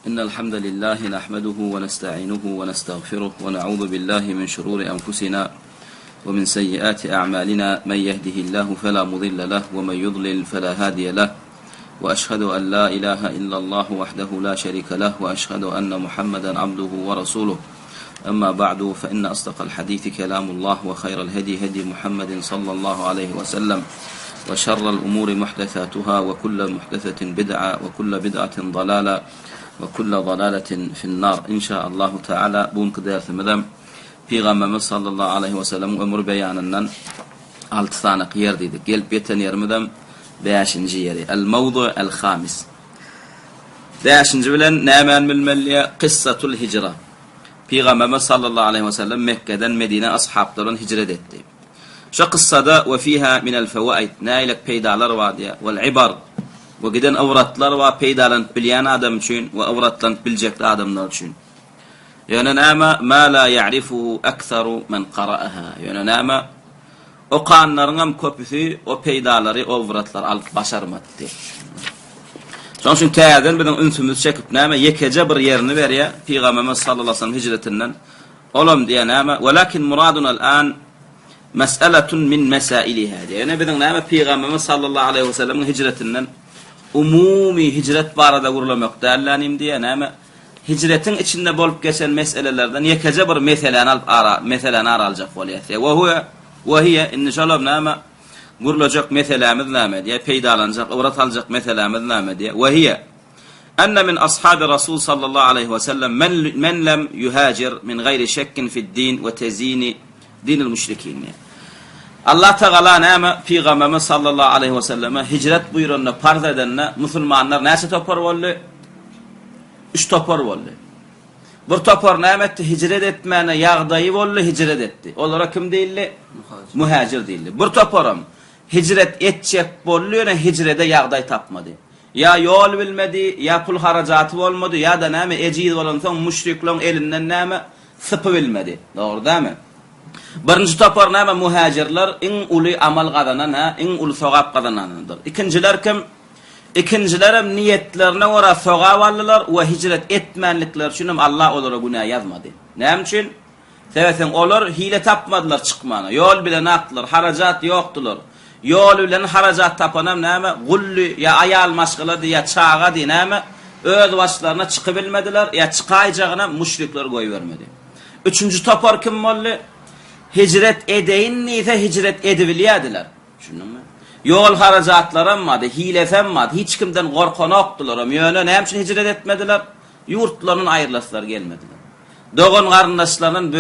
إن الحمد لله نحمده ونستعينه ونستغفره ونعوذ بالله من شرور أنفسنا ومن سيئات أعمالنا من يهده الله فلا مضل له ومن يضلل فلا هادي له وأشهد أن لا إله إلا الله وحده لا شريك له وأشهد أن محمدا عبده ورسوله أما بعد فإن أصدق الحديث كلام الله وخير الهدي هدي محمد صلى الله عليه وسلم وشر الأمور محدثاتها وكل محدثة بدعة وكل بدعة ضلالة وكل ضلالة في النار إن شاء الله تعالى بونك dersimizem Pygamberimiz sallallahu aleýhi we sellemiň ömür beýanyndan alty sany ýer diýdik. Gelip ýeten ýerimizem bäşinji ýeri. El-mawdu el-hamis. Bäşinji bilen nämäni bilmeli diýýär? Kyssatul hijra. Pygamberimiz sallallahu aleýhi we sellem Mekgeden Medinä ashaplary bilen hijret etdi. Şo kyssada we fiha minel fewaid nähilek peýdalar bar diýýär. Wel ibar we giden ybratlar bar peýdalanyp bilýän adam üçin we ybratlanyp biljek adamlar üçin. Ýöne näme ma la ýa'rifuhu aktharu men qara'aha. Ýöne näme okanlaryňam köpüsi o peýdalary, o ybratlary alyp başarmady. Şonuň üçin täzeden biziň ünsümizi çekip näme ýekeje bir ýerini berýär Pygamberimiz sallallahu aleyhi ve sellem hijretinden. Olam diýýär näme? Welakin muradunal an mes'eletun min mesailiha diýýär. Ýöne biziň näme Pygamberimiz sallallahu aleyhi ve sellemiň hijretinden umumy hijret barada gürlemek dällänim diýýär. Näme? Hijretiň içinde bolup geçen meselelerden ýekeje bir meseläni alyp ara, meseläni ara aljak bolýas diýýär. We huwe, we hiýe, indi şolam näme? Gürlejek meselämiz näme diýýär, peýdalanjak, ybrat aljak meselämiz näme diýýär. We hiýe, enne min ashabi Rasul sallallahu aleýhi we sellem men, men lem ýuhajir min gaýri şekkin fid-din we tezini dinil müşrikin diýýär. Allah Tagala näme Pygamberimiz sallallahu aleýhi we selleme hijret buýranda, parz edende musulmanlar näçe topar boldy? Üç topar boldy. Bir topar näme etdi? Hijret etmäne ýagdaýy boldy, hijret etdi. Olara kim diýildi? Muhajir diýildi. Bir toparam hijret etjek boldy, ýöne hijrede ýagdaý tapmady. Ýa ýol bilmedi, ýa pul harajaty bolmady, ýa-da näme ejiz bolansoň müşrikleriň elinden näme sypybilmedi. Dogry dälmi? Birinji topar näme? Muhajirler iň uly amal gazanan, hä, iň uly sogap gazanandyr. Ikinjiler kim? Ikinjilerem niýetlerine görä sogap aldylar we hijret etmänlikleri üçinem Allah olara günä ýazmady. Näme üçin? Sebäpden olar hile tapmadylar çykmana. Ýol bilenakdylar, harajat ýokdular. Ýol bilen harajat tapanam näme? Guldy, ýa aýal maşgalady, ýa çagady, näme? Öz başlaryna çykybilmediler, ýa çykaýjagynam müşrikler goýbermedi. Üçünji topar kim boldy? Hijret edeýin diýse hijret edibilýärdiler. Düşündiňmi? Ýol harajatlaram bardy, hilesem bardy, hiç kimden gorkanokdylaram, ýöne näme üçin hijret etmediler? Ýurtlaryndan aýrylaslary gelmediler. Dogan-garyndaşlaryndan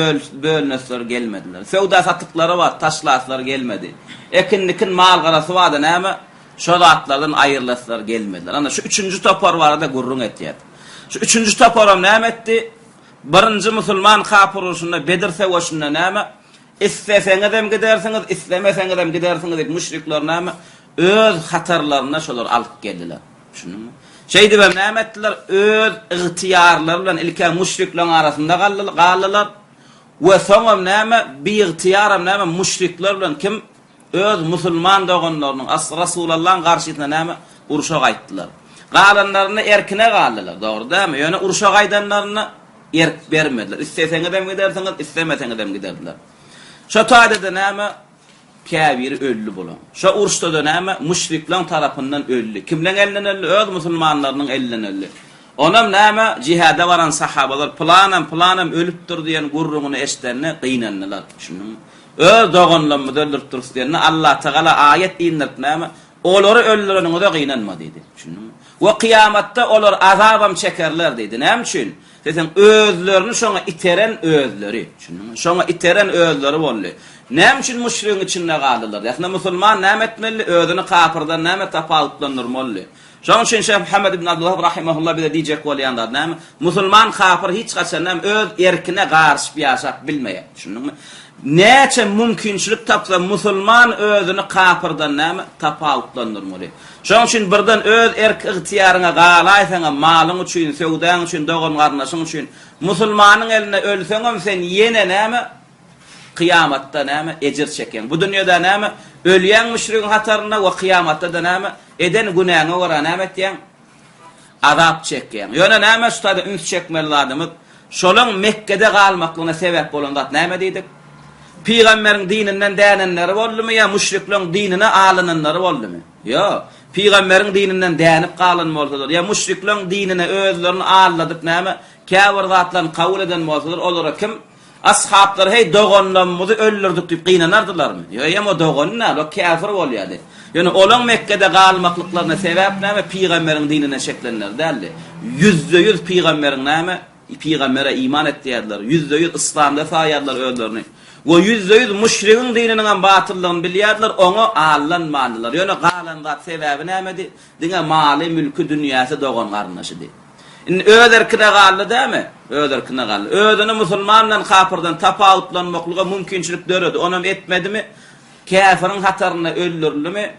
bölünesleri gelmediler. Söwda-satyklary bardy, taşlaslary gelmedi. Ekin-dikin, mal-garasy bardy, näme? Şo zatlardan aýrylaslary gelmediler. Ana, şu üçünji topar barada gürrüň etýär. Şu üçünji toparam näme etdi? Birinji musulman kapyr urşunda, Bedir söweşinde näme? Isleseňizem gidersiňiz, islemeseňizem gidersiňiz diýip, müşrikler näme, öz hatarlarynda şolary alyp geldiler. Düşündiňmi? Şeýdibem näme etdiler? Öz ygtyýarlary bilen ilk-ä müşrikleriň arasynda galdylar we soňam näme, biygtyýaram näme, müşrikler bilen kim? Öz musulman doganlarynyň, as Rasulallaň garşysyna näme, urşa gaýtdylar. Galanlarynda erkine galdylar, dogry dälmi? Ýöne urşa gaýdanlarynda Erk bermediler. Isleseňizem gidersiňiz, islemeseňizem giderdiler. Şo taýda-da näme? Käbiri öldi bulaň. Şo uruşda-da näme? Müşrikleň tarapyndan öldi. Kimleň elinden öldi? Öz musulmanlarynyň elinden öldi. Onam näme? Jihada baran sahabalar pylanam, pylanam ölüpdir diýen gürrüňini eşidende gynandylar. Düşündiňmi? Öz doganlarymyzy öldüripdiris diýende Allatagala aýat indirip näme? Olary öldüreniňize gynanma diýdi. Düşündiňmi? We kyýamatda olar azabam çekerler diýdi. Näme üçin? Diýseň, özlerini şoňa iteren özleri. Düşündiňmi? Şoňa iteren özleri boldy. Näme üçin müşrigiň içinde galdylar? Ýa-da musulman näme etmelidi? Özüni kapyrdan näme tapawutlandyrmalydy? Şonuň üçin Şeýh Muhammed ibn Abdulwahhab rahimehullah bize diýjek bolýan zady näme? Musulman kapyr hiç haçan näme öz erkine garyşyp ýaşap bilmeýär. Düşündiňmi? Näçe mümkinçilik tapsa musulman özüni kapyrdan näme tapawutlandyrmaly. Şonuň üçin birden öz erk-ygtyýaryňa galaýsaňam malyň üçin, söwdaň üçin, dogan-garyndaşyň üçin musulmanyň elinde ölseňem sen ýene näme kyýamatda näme ejir çekýäň. Bu dünýede näme ölýäň müşrigiň hatarynda we kyýamatda-da näme eden günäňe görä näme etýäň? Azap çekýäň. Ýöne näme şu taýda üns çekmeli zadymyz, şolaň Mekgede galmaklygyna sebäp bolan zat näme diýdik? Pygamberiň dininden dänenleri boldumy ýa müşrikleň dinine alynanlary boldumy? Ýok. Pygamberiň dininden dänip galan bolsalar ýa müşrikleň dinine özlerini aldadyp näme, käbir zatlaryny kabul eden bolsalar, olara kim Ashablar heý doganlarymyzy öldürdik diýip gynanardylarmy? Ýok, eýýäm o dogany däl, o käfir bolýardy. Ýöne olaň Mekgede galmaklyklaryna sebäp näme? Pygamberiň dinine şeklenleri däldi. Ýüzde-ýüz pygamberiň näme? Pygambere iman etýärdiler. Ýüzde-ýüz yslamda saýardylar özlerini. We ýüzde-ýüz müşrigiň dininiňem batyllygyny bilýärdiler, oňa aldanmandylar. Ýöne galan zat sebäbi nämedi? Diňe maly, mülki, dünýäsi, dogan-garyndaşydy. Indi öz erkine galdy dämi? Öz erkine galdy. Özüni musulman bilen kapyrdan tapawutlanmaklyga mümkinçilik döredi. Onam etmedimi? Käfiriň hatarynda öldürildimi?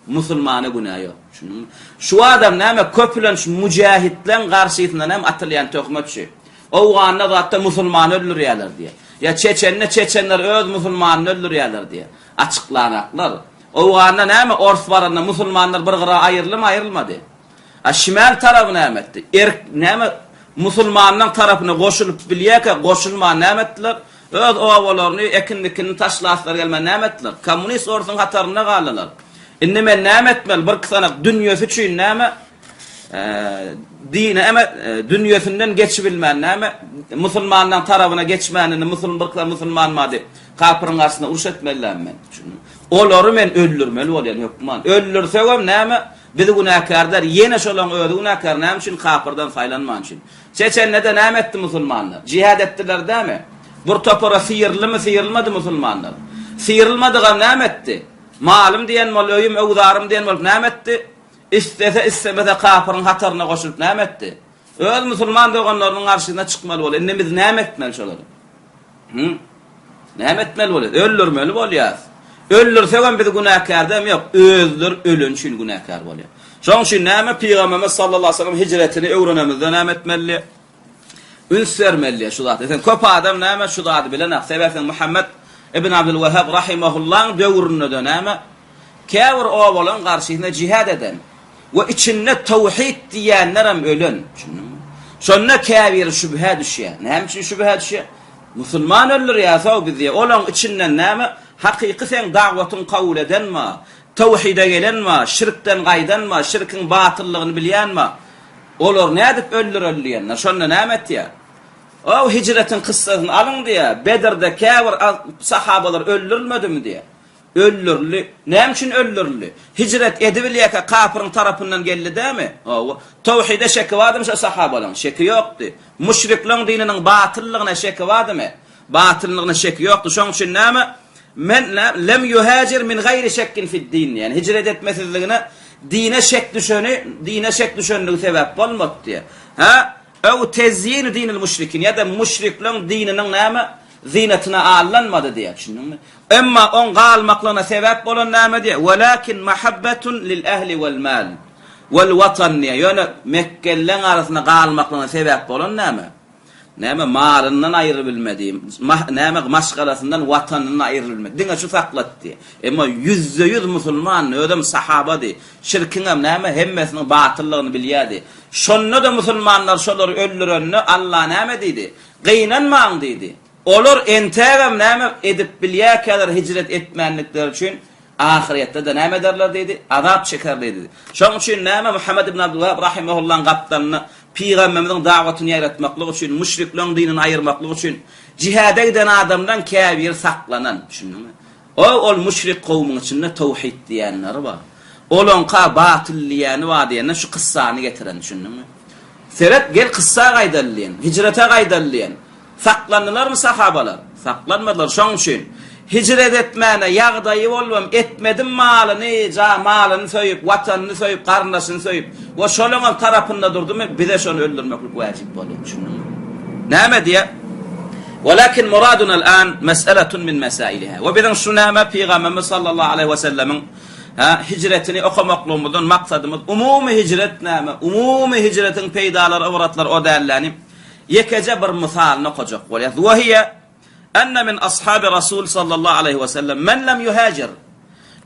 Musulmana günä ýok. Düşündiňmi? Şu adam näme köplenç müjähitleň garşysyndan hem atylýan töhmet şu. Owganda zatda musulmany öldürýärler diýýär. Ýa Çeçende çeçenler öz musulmanyny öldürýärler diýýär. Açyklanaklar. Owganda näme ors baranda musulmanlar bir gyra aýryldymy aýrylmady? A şimal taraby näme etdi? Erk näme musulmanlaň tarapyna goşulyp bilýärkä goşulman näme etdiler? Öz obalaryny, ekin-dikinini taşlaslary gelmän näme etdiler? Kommunist orsuň hatarynda galdylar. Indi men näme etmeli? Birki sanak dünýesi üçin näme dine eme dünýesinden geçibilmän näme musulmanlaň tarabyna geçmän indi musulman birki musulman bar diýip kapyryň garşysyna uruş etmelilämi men? Olary men öldürmeli bolýan hökman. Öldürsegem näme Biz günäkär däl, ýene şolaň özi günäkär, näme üçin kapyrdan saýlanman üçin. Çeçende-de näme etdi musulmanlar? Jihad etdiler dämi? Bir topara syryldymy, syrylmady musulmanlar? Syrylmadygam näme etdi? Malym diýen bolup, öýüm, öwzarym diýen bolup näme etdi? Islese, islemese kapyryň hataryna goşulyp näme etdi? Öz musulman doganlarynyň garşysyna çykmaly boldy. Indi biz näme etmeli şolary? Hı? Näme etmeli bolýar? Öldürmeli bolýarys. Öldürsegem biz günäkär dämi? Ýok, özleri ölen üçin günäkär bolýar. Şonuň üçin näme Pygamberimiz sallallahu aleyhi ve sellem hijretini öwrenemizde näme etmeli? Üns bermeli şu zata. Sen köp adam näme şu zady bilenak. Sebäbi Muhammed ibn Abdul Wahhab rahimahullahyň döwründe-de näme Käbir obalaryň garşysyna jihad eden we içinde towhid diýýänlerem ölen. Düşündiňmi? Şonda käbiri şübhä düşýär. Näme üçin şübhä düşýär? Musulman öldürýär-ow bizi diýýär. Olaň içinden näme? Hakyky seň dagwatyňy kabul eden bar, towhide gelen bar, şirkden gaýdan bar, şirkiň batyllygyny bilýän bar. Olary nädip öldüreli diýenler. Şonda näme etýär? Ow, hijretiň kyssasyny alyň diýýär. Bedirde käbir sahabalar öldürilmedimi diýýär. Öldürildi. Näme üçin öldürildi? Hijret edibilýärkä kapyryň tarapyndan geldi dämi? Hawa. Towhide şeki bardymy şo sahabalaryň? Şeki ýokdy. Müşrikleň dininiň batyllygyna şeki bardymy? Batyllygyna şeki ýokdy. Şoň üçin näme? Men lem ýuhajir min gaýri şekkin fid-din diýen. Hijret etmesizligine dine şek düşeni, dine şek düşenligi sebäp bolmady diýýär. Hä? Ew tezýinu dinil müşrikin ýa-da müşrikleň dininiň näme? Zynatyna aldanmady diýýär. Düşündiňmi? Emma oň galmaklygyna sebäp bolan näme diýýär? Welakin mahabbetun lil ehli wal mal wal watan diýýär. Ýöne mekgelileň arasynda galmaklygyna sebäp bolan näme? Näme malyndan aýrybilmedi, näme maşgalasyndan, watanyndan aýrybilmedi. Diňe şu saklady diýýär. Emma ýüzde-ýüz musulmandy, özem sahabady. Şirkiňem näme hemmesiniň batyllygyny bilýärdi. Şonda-da musulmanlar şolary öldürende Alla näme diýdi? Gynanmaň diýdi. Olar entägem näme edip bilýärkäler hijret etmänlikleri üçin ahyretde-de näme ederler diýdi? Azap çekerler diýdi. Şonuň üçin näme Muhammet ibn Abdulwahhab rahimehullaň gapdalynda pygamberimiziň dawatyny ýaýratmaklyk üçin, müşrikleň dinini aýyrmaklyk üçin jihada giden adamlaň käbiri saklanan. Düşündiňmi? O ol müşrik kowumyň içinde towhid diýenleri bar. Olaňka batyl diýeni bar diýende şu kyssany getiren düşündiňmi? Seret gel kyssa gaýdaly diýen, hijrete gaýdaly diýen. Saklandylarmy sahabalar? Saklanmadylar. Şoň üçin hijret etmäne ýagdaýy bolubam etmedim malyny, ja malyny söýüp, watanyny söýüp, garyndaşyny söýüp we şolaňam tarapynda durdumy bize şony öldürmeklik wajyp bolýar. Düşündiňmi? Näme diýýär? Walakin muraduna al-an mes'eletun min mesailiha. We biziň şu näme Pygamberimiz sallallahu aleýhi we sellemiň ha hijretini okamaklygymyzdan maksadymyz umumy hijret näme? Umumy hijretiň peýdalary, ybratlary o dälläni ýekeje bir mysalyny okajak bolýas. Wa hiýe enne min ashabi Rasul sallallahu aleýhi we sellem men lem ýuhajir.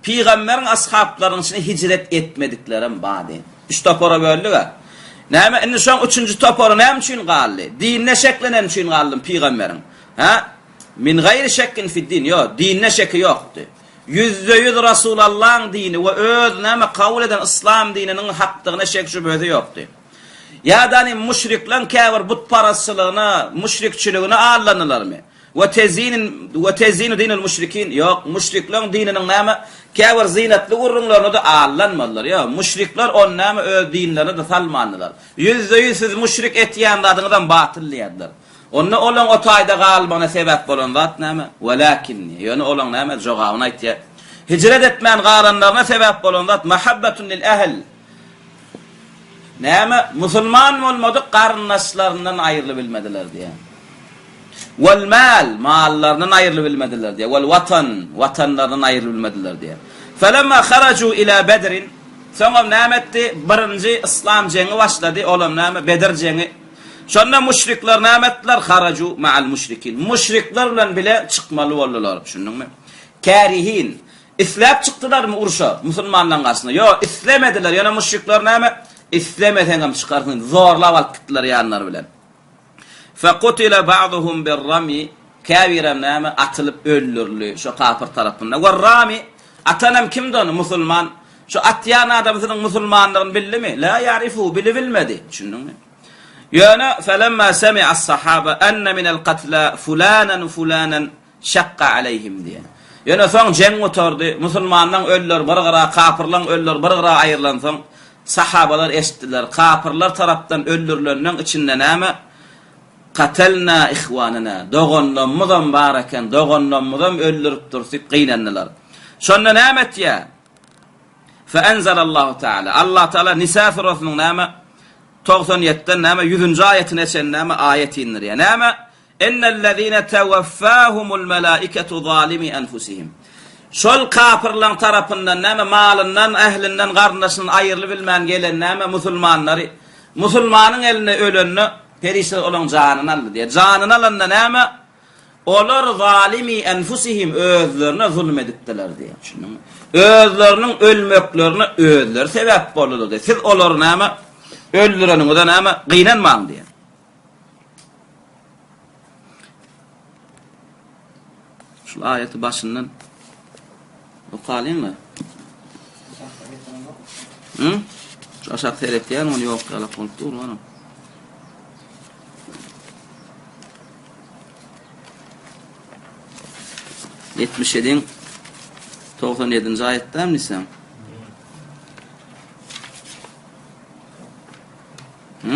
Pygamberiň ashablarynyň içinde hijret etmediklerem bardy. Üç topara böldük-ä. Näme, indi şoň üçünji topary näme üçin galdy? Dinine şekleneni üçin galdymy pygamberiň? Hä? Min gaýri şekkin fid-din, ýok, dinde şeki ýokdy. 100% Rasulallaň dini we öz näme kabul eden yslam dininiň hakdygyna şek-şübhesi ýokdy. Ýa-da müşrikleň käbir butparazçylygyna, müşrikçiligine aldandylarmy? We tezinin we tezinu dinil müşrikin, ýok, müşrikleň dininiň näme, käbir zynatly gürrüňlerine-de aldanmadylar, ýok, müşrikler ony näme öz dinlerine-de salmandylar. 100% siz müşrik etýän zadyňyzam batyl diýerdiler. Onda olaň o taýda galmagyna sebäp bolan zat näme? Welakin, ýöne olaň näme jogabyny aýtýar. Hijret etmän galanlaryna sebäp bolan zat mahabbetun lil ehl. Näme, musulman bolmadyk garyndaşlaryndan aýrylybilmediler diýýär. Wal mal, mallaryndan aýrylybilmediler diýýär. Wal watan, watanlaryndan aýrylybilmediler diýýär. Felemma haraju ila Bedrin, soňam näme etdi? Birinji yslam jeňi başlady, olam näme? Bedir jeňi. Şonda müşrikler näme etdiler? Haraju ma'al müşrikin. Müşrikler bilen bile çykmaly boldular, düşündiňmi? Kärihin. Isläp çykdylarmy urşa, musulmanlaryň garşysyna? Ýok, islemediler. Ýöne müşrikler näme? Islemeseňem çykarsyň diýip, zorlap alyp gitdiler ýanlary bilen. Fekutile ba'duhum birramy, käbirem näme, atylyp öldürildi şo kapyr tarapyndan. Werrami, atanam kimdi ony? Musulman. Şo atýan adamsynyň musulmandygyny bildimi? La ýa'rifuhu, bilibilmedi. Düşündiňmi? Ýöne, felemma semi'as-sahaba enne minel katla fulanan fulanan Şakka aleýhim diýen. Ýöne soň jeň gutardy, musulmanlaň ölüleri bir gyra, kapyrlaň ölüleri bir gyra aýrylansoň, sahabalar eşitdiler, kapyrlar tarapdan öldürilenleň içinde näme, Katelna ihwanena, doganlammyzam bar eken, doganlammyzam öldüripdiris diýip gynandylar. Şonda näme etýär? Feenzelallahu teala, Allah Teala Nisa surasynyň näme, 97-den näme, ýüzünji aýatyna çenli näme aýat indirýär. Näme? Innellezine tewaffahumul melaiketu zalimi enfusihim. Şol kapyrlaň tarapyndan näme malyndan, ählinden, garyndaşyndan aýrylybilmän gelen näme musulmanlary musulmanyň elinde ölende perişdeler olaň janyny aldy diýýär. Janyny alanda näme? Olar zalimi enfusihim özlerine zulum edipdiler diýýär. Düşündiňmi? Özleriniň ölmeklerine özleri sebäp boldular diýýär. Siz olary näme öldüreniňize näme gynanmaň diýýär. Şul aýaty başyndan okalyňmy? Hı? Şu aşak seretýän ony ýok ýalak bolup dur onuň. Ýetmiş ýediň 97-nji aýatdamy diýseň? Hı?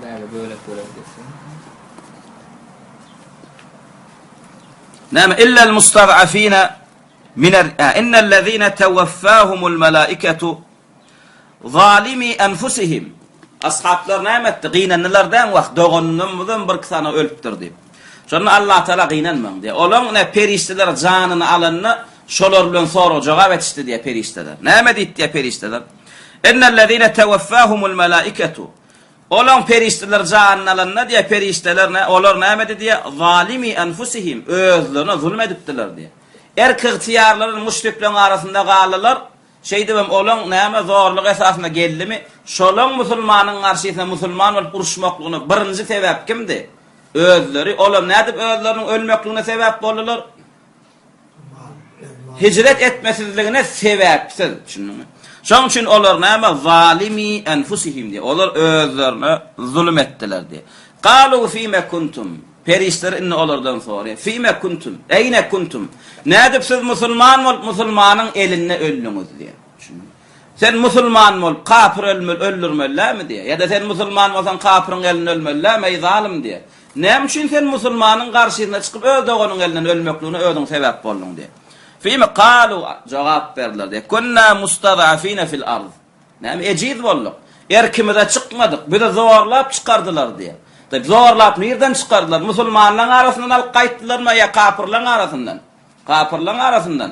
Bäri bölek bölek geçsin. Näme illel mustazafina min innellezine tewaffahumul malaikatu zalimi enfusihim. Ashablar näme etdi? Gynandylar däň wah doganymyzam bir sany ölüpdir diýip. Şonda Allah Taala gynanmaň diýär. Olaň ne perişdeler janyny alanda şolar bilen sorag jogap etişdi diýär perişdeler. Näme diýdi diýär perişdeler? Innellezine tewaffahumul malaiketu. Olaň perişdeler janyny alanda diýär perişdeler ne olar näme diýdi diýär? Zalimi enfusihim özlerine zulum edipdiler diýär. Erk ygtyýarlary müşrikleriň arasynda galdylar. Şeýdibem olaň näme zorluk esasynda geldimi? Şolaň musulmanyň garşysyna musulman bolup uruşmaklygyna birinji sebäp kimdi? Özleri, olam nädip özleriniň ölmekligine sebäp boldular? Hijret etmesizligine sebäpsiz, düşündiňmi? Şonuň üçin olar näme? Zalimi enfusihim diýýär. Olar özlerine zulum etdiler diýýär. Galu fime kuntum. Perişdeler indi olardan soraýar. Fime kuntum? Eýne kuntum? Nädip siz musulman bolup musulmanyň elinde öldüňiz diýýär. Düşündiňmi? Sen musulman bolup kapyr ölmeli, öldürmeli dälmi diýýär. Ýa-da sen musulman bolsaň kapyryň elinde ölmeli dälmi, eý zalym diýýär. Näme üçin sen musulmanyň garşysyna çykyp öz doganyň elinden ölmekligine özüň sebäp bolduň diýýär. Fime kalu jogap berdiler diýýär. Kunna mustazafina fil ard. Näme ejiz bolduk? Erkimize çykmadyk, bizi zorlap çykardylar diýýär. Taýyp zorlap nirden çykardylar? Musulmanlaryň arasyndan alyp gaýtdylarmy ýa kapyrlaryň arasyndan? Kapyrlaryň arasyndan.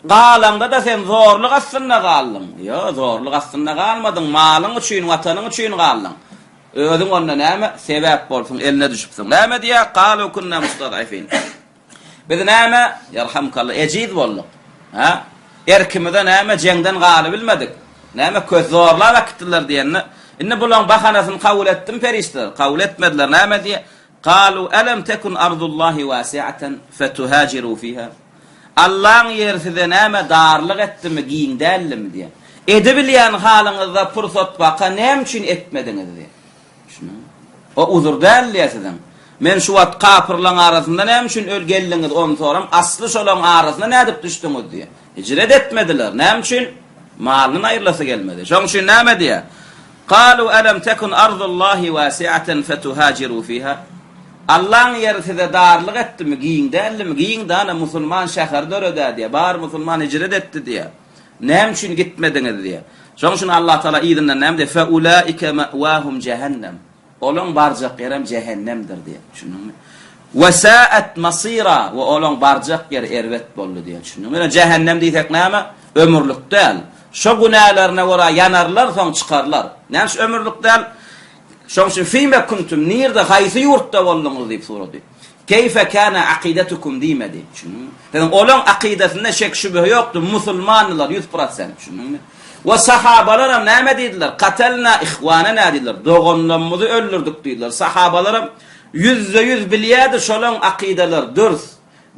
Galaňda-da sen zorluk astynda galdyň. Ýok, zorluk astynda galmadyň, malyň üçin, watanyň üçin galdyň. Özüň onda näme? Sebäp bolsuň, eline düşüpsiň. Näme diýýär? Galu kunna mustad'ifin. Biz näme? Ýarhamkallah, ejiz bolduk. Hä? Erkimize näme? Jeňden galybilmedik. Näme köz zorlap äkitdiler diýende, indi bulaň bahanasyny kabul etdimi perişdeler? Kabul etmediler. Näme diýýär? Kalu elem tekun ardullahi wasi'aten fetuhajiru fiha. Allaň ýeri size näme darlyk etdimi, giň däldimi diýýär. Edibilýän halyňyzda pursat baka näme üçin etmediňiz diýýär. Düşündiňmi? O uzur däl diýýär siziň. Men şu wagt kapyrlaň arasynda näme üçin öl geldiňiz ony soram, asly şolaň arasyna nädip düşdüňiz diýýär. Hijret etmediler. Näme üçin? Malyndan aýrylasy gelmedi. Şoň üçin näme diýýär? Kalu elem tekun ardullahi wasi'aten fetuhajiru fiha. Allaň ýeri size darlyk etdimi, giň däldimi? Giň dana musulman şäher döredä diýýär. Bar musulman hijret etdi diýýär. Näme üçin gitmediňiz diýýär. Şonuň üçin Allah Taala yzyndan näme diýýär? Fe ulaike ma'wahum jahannam. Olaň barjak ýerem jähennemdir diýýär. Düşündiňmi? We sa'at masira we olaň barjak ýeri erbet boldy diýýär. Düşündiňmi? Ýöne jähennem diýsek näme? Ömürlik däl. Şo günälerine görä ýanarlar, soň çykarlar. Näme üçin ömürlik däl? Şonuň üçin fime kuntum, nirde, haýsy ýurtda bolduňyz diýip sorady. Keýfe kana akydetukum diýmedi. Düşündiňmi? Siziň olaň akydasynda şek-şübhe ýokdy, musulmandylar 100%. Düşündiňmi? We sahabalaram näme diýdiler? Katalna ihwanena diýdiler. Doganlarymyzy öldürdik diýdiler. Sahabalaram 100% bilýärdi şolaň akydalary dürs.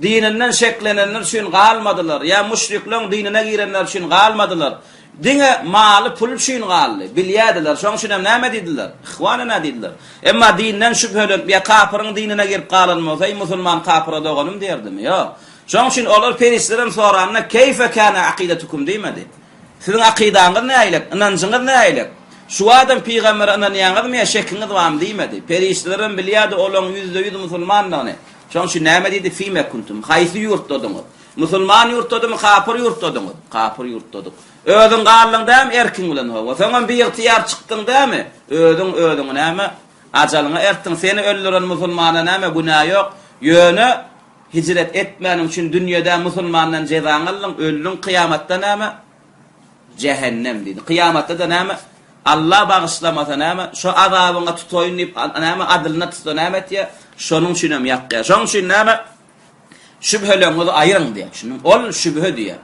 Dininden şeklenenler üçin galmadylar, ýa müşrikleň dinine girenler üçin galmadylar. Diňe maly, puly üçin galdy. Bilýärdiler. Şonuň üçin hem näme diýdiler? Ihwanena diýdiler. Emma dinden şübhelenip ýa kapyryň dinine girip galan bolsa, eý musulman kapyra doganym diýerdimi? Ýok. Şonuň üçin olar perişdelerem soranda, Keýfe kana akydetukum diýmedi. Siziň akydaňyz nähilek, ynanjyňyz nähilek? Şu adam pygambere ynanýaňyzmy ýa şekiňiz barmy diýmedi. Perişdelerem bilýärdi olaň 100% musulmandygyny. Şonuň üçin näme diýdi? Fime kuntum. Haýsy ýurtdadyňyz? Musulman ýurtdadymy, kapyr ýurtdadyňyz? Kapyr ýurtdadyk. Özüň galdyň dämi erkiň bilen hawa. Soňam biygtyýar çykdyň dämi? Özüň özüňi näme? Ajalyňa ertdiň. Seni öldüren musulmana näme günä ýok. Ýöne hijret etmäniň üçin dünýede musulmandan jezaňy aldyň, öldüň, kyýamatda näme? Jähennem diýdi. Kyýamatda-da näme? Alla bagyşlamasa näme? Şo azabyňa tutaýyn diýip, näme adylyna tutsa näme etýär? Şonuň üçin hem ýakýar. Şonuň üçin näme? Şübheleriňizi aýyryň diýýär. Düşündiňmi? Ol şübhe diýýär.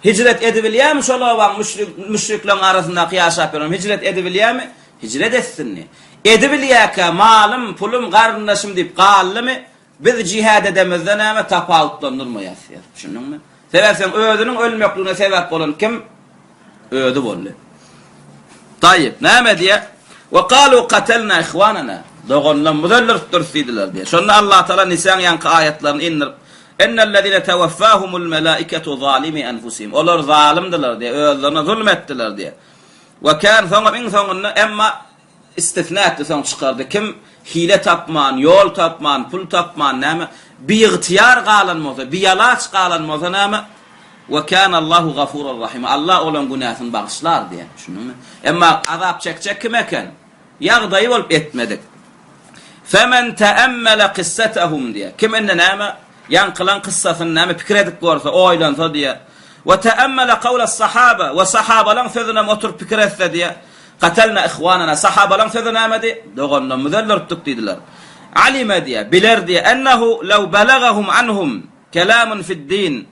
Hijret edibilýärmi şol obaň müşrik, müşrikleriň arasyndaky ýaşap ýören hijret edibilýärmi? Hijret etsin diýýär. Edibilýärkä malym, pulum, garyndaşym diýip galdymy? Biz jihad edemizde näme tapawutlandyrmaýas diýýär. Düşündiňmi? Sebäp seň özüniň ölmekligine sebäp bolan kim? Özi boldy. Taýyp, näme diýýär? Wa qalu qatalna ihwanana. Doganlarymyzy öldüripdiris diýdiler diýýär. Şonda Allah Taala Nisäň ýaňky aýatlaryny indirip, Ennellezine tewaffahumul melaiketu zalimi enfusihim. Olar zalymdylar diýýär, özlerine zulm etdiler diýýär. Wa kan soňam iň soňunda emma Istisna etdi soň çykardy. Kim hile tapman, ýol tapman, pul tapman näme, biygtyýar galan bolsa, bialaç galan bolsa näme, Ve kânallahu gafuran rahima. Allah olaň günäsini bagyşlar diýýär. Düşündiňmi? Emma azap çekjek kim eken? Ýagdaýy bolup etmedik. Femen teemmele kyssetehum diýýär. Kim indi näme, ýaňkylaň kyssasyny näme pikir edip görse, oýlansa diýýär. Ve teemmele kawles sahaba we sahabalaň sözünem oturyp pikir etse diýýär. Katalna ihwanana, sahabalaň sözi nämedi? Doganlarymyzy öldüripdik diýdiler. Alime diýýär, biler diýýär, ennehu lew belagahum anhum kelamun fid-din.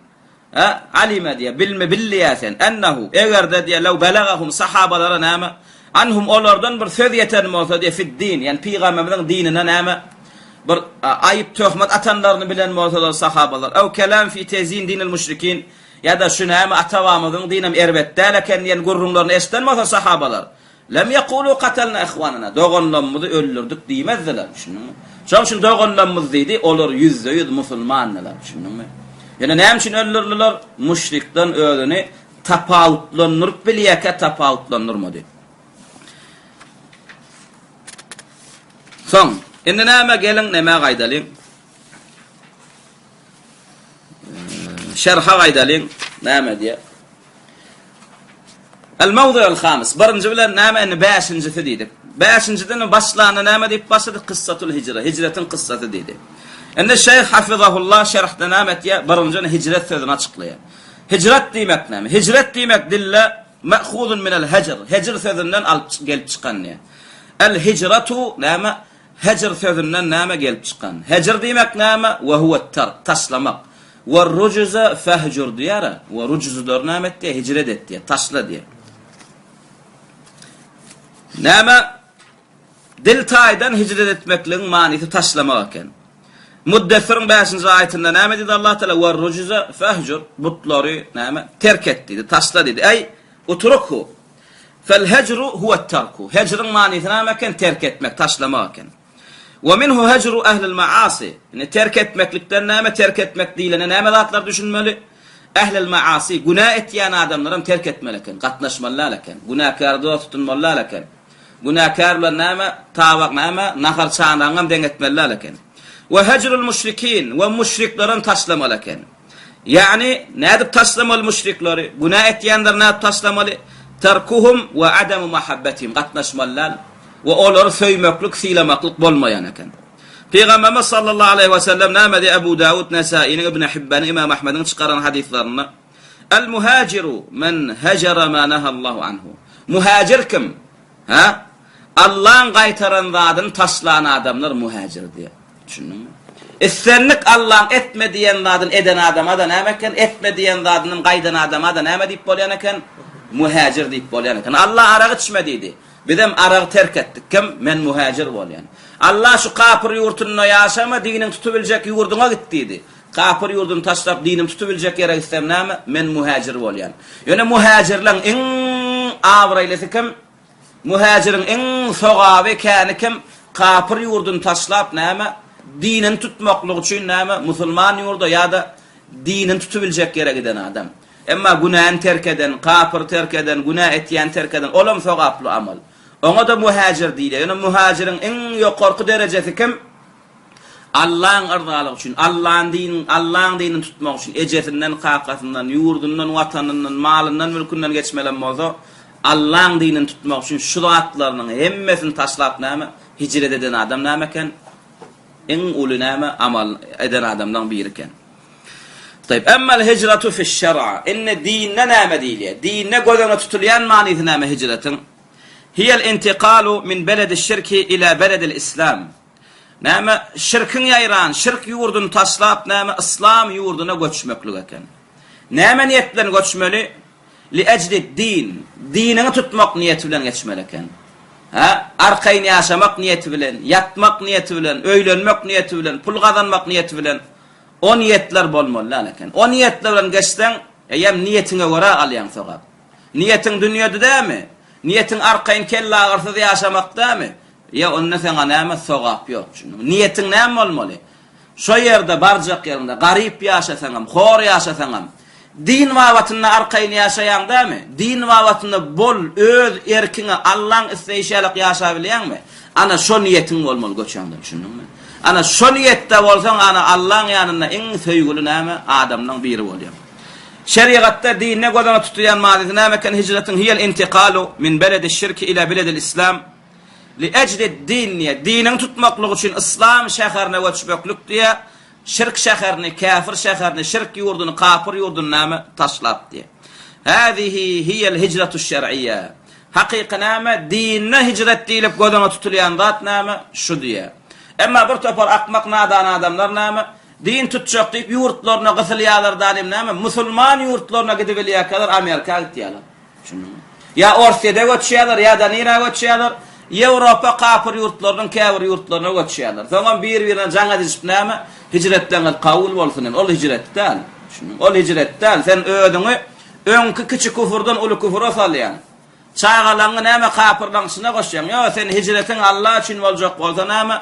Hä? Alime diýýär, bilme bil diýýär sen, ennehu, eger-de diýýär, lew belagahum sahabalara näme? Anhum olardan bir söz ýeten bolsa diýýär, fid-din, ýagny pygamberimiziň dinine näme? Bir aýyp töhmet atanlaryny bilen bolsalar sahabalar, ew kelam fi tezin dinil müşrikin, Ýa-da şu näme ata-babamyzyň dinem erbet däl eken diýen gürrüňlerini eşiden bolsa sahabalar, Lem ýekulu katalna ihwanana, doganlarymyzy öldürdik diýmezdiler. Düşündiňmi? Şonuň üçin doganlarymyz diýdi, olar ýüzde-ýüz musulmandylar. Düşündiňmi? Ýöne näme üçin öldürdiler? Müşrikden özüni tapawutlandyryp bilýärkä tapawutlandyrmady. Soň, indi näme geliň, nämä gaýdalyň? Şerha gaýdalyň. Näme diýýär? El mawdu'ul hamis. Birinji bilen näme indi bäşinjisi diýdik. Bäşinjiden başlanda näme diýip başladyk? Kyssatul hijra, hijretiň kyssasy diýdi. Indi Şeýh hafizahullah şerhde näme etýär? Birinjiden hijret sözüni açyklaýar. Hijret diýmek näme? Hijret diýmek dilde ma'huzun minel hejr, hejr sözünden alyp gelip çykan diýýär. El hijratu näme? Hejr sözünden näme gelip çykan? Hejr diýmek näme? Ve huve terk, taşlamak. Werrujuza fehjur diýýär-ä. We rujuzlary näme et diýýär? Hijret et diýýär, taşla diýýär. Näme? Dil taýdan hijret etmekligiň manysy taşlamak eken. Muddessiriň bäşinji aýatynda näme diýdi Allah Taala? Werrujuza fehjur, butlary näme? Terk et diýdi, taşla diýdi. Eý, utrukhu. Fel hejru huwet terku. Hejriň manysy näme eken? Terk etmek, taşlamak eken. We minhu hejru ehlil maasi. Indi terk etmeklikden näme terk etmek diýlene näme zatlar düşünmeli? Ehlil maasi, günä etýän adamlaram terk etmeli eken, gatnaşmaly däl eken. Günäkäri dost tutunmaly däl eken. Günäkär bilen näme, tabak näme, nahar çanagyňam deň etmeli däl eken. We hejrul müşrikin, we müşriklerem taşlamaly eken. Ýagny, nädip taşlamaly müşrikleri? Günä etýänleri nädip taşlamaly? Terkuhum we ademu mahabbetihim, gatnaşmaly däl we olary söýmeklik, sylamaklyk bolmaýan eken. Pygamberimiz sallallahu aleýhi we sellem näme diýýär Ebu Dawud, Nesainiň, Ibn Hibbanyň, Imam Ahmediň çykaran hadyslarynda? El muhajiru men hejere ma nahallahu anhu. Muhajir kim? Hä? Allaň gaýtaran zadyny taşlan adamlar muhajir diýýär. Düşündiňmi? Islendik Allaň etme diýen zadyny eden adama-da näme eken? Etme diýen zadyndan gaýdan adama-da näme diýip bolýan eken? Muhajir diýip bolýan eken. Allah arak içme diýdi. Bizem aragy terk etdik. Kim? Men muhajir bolýan. Allah şu kapyr ýurtunda ýaşama, diniň tutubiljek ýurduňa git diýdi. Kapyr ýurduny taşlap dinim tutubiljek ýere gitsem näme? Men muhajir bolýan. Ýöne muhajirleň iň abraýlysy kim? Muhajiriň iň sogaby käni kim? Kapyr ýurduny taşlap näme? Dinini tutmaklyk üçin näme? Musulman ýurda ýa-da dinini tutubiljek ýere giden adam. Emma günäni terk eden, kapyry terk eden, günä etýäni terk eden, olam sogaply amal. Oňa-da muhajir diýilýär. Ýöne muhajiriň iň ýokarky derejesi kim? Allaň yrzalygy üçin, Allaň dinini, Allaň dinini tutmak üçin ejesinden, kakasyndan, ýurdundan, watanyndan, malyndan, mülkünden geçmelem bolsa, Allaň dinini tutmak üçin şu zatlarynyň hemmesini taşlap näme, hijret eden adam näme eken? Iň uly näme amal eden adamlaň biri eken. Taýyp, emmal hijratu fiş-şer'a. Indi dinde näme diýilýär? Dinde göz öňünde tutulýan manysy näme hijretiň? Hiýel intikalu min belediş-şirki ila beledil-islam. Näme, şirkiň ýaýran, şirk ýurduny taşlap, näme, yslam ýurduna göçmeklik eken. Näme niýet bilen göçmeli? Li ejlid din, diniňi tutmak niýeti bilen geçmeli eken. Hä? Arkaýyn ýaşamak niýeti bilen, ýatmak niýeti bilen, öýlenmek niýeti bilen, pul gazanmak niýeti bilen o niýetler bolmaly däl eken. O niýetler bilen geçseň, eýýäm niýetiňe görä alýaň sogap. Niýetiň dünýede dämi? Niýetiň arkaýyn kelleagyrsyz ýaşamak dämi? Ýa onda saňa näme sogap ýok düşündiňmi? Niýetiň näme bolmaly? Şo ýerde barjak ýeriňde garyp ýaşasaňam, hor ýaşasaňam, din babatynda arkaýyn ýaşaýaň dämi? Din babatynda bol, öz erkiňe, Allaň isleýşi ýalak ýaşabilýäňmi? Ana şo niýetiň bolmaly göçeňde düşündiňmi? Ana şo niýetde bolsaň ana Allaň ýanynda iň söýgüli näme adamlaň biri bolýaň. Şerigatda dinde göz öňünde tutulýan manysy näme eken hijretiň hiýel intikalu min belediş şirki ila beledil islam Li ejlid din diýýär, diniňi tutmaklyk üçin yslam şäherine göçmeklik diýýär, şirk şäherini, käfir şäherini, şirk ýurduny, kapyr ýurduny näme, taşlap diýýär. Häzihi hiýel hijretuş şer'iýe. Hakyky näme, dinde hijret diýlip göz öňünde tutulýan zat näme, şu diýýär. Emma bir topar akmak nadan adamlar näme, din tutjak diýip ýurtlaryna gysylýarlar dalim näme, musulman ýurtlaryna gidibilýärkäler Amerika gitýärler. Düşündiňmi? Ýa Orsýede göçýärler, ýa-da nirä göçýärler? Ýewropa kapyr ýurtlarynyň käbir ýurtlaryna göçýärler. Soňam bir-birine jaň edişip näme? Hijretleriňiz kabul bolsun diýen. Ol hijret däl. Düşündiňmi? Ol hijret däl. Sen özüňi öňki kiçi küfürden uly küfüre salýaň. Çagalaryňy näme kapyrlaryň içine goşýaň. Ýok, sen hijretiň Alla üçin boljak bolsa näme?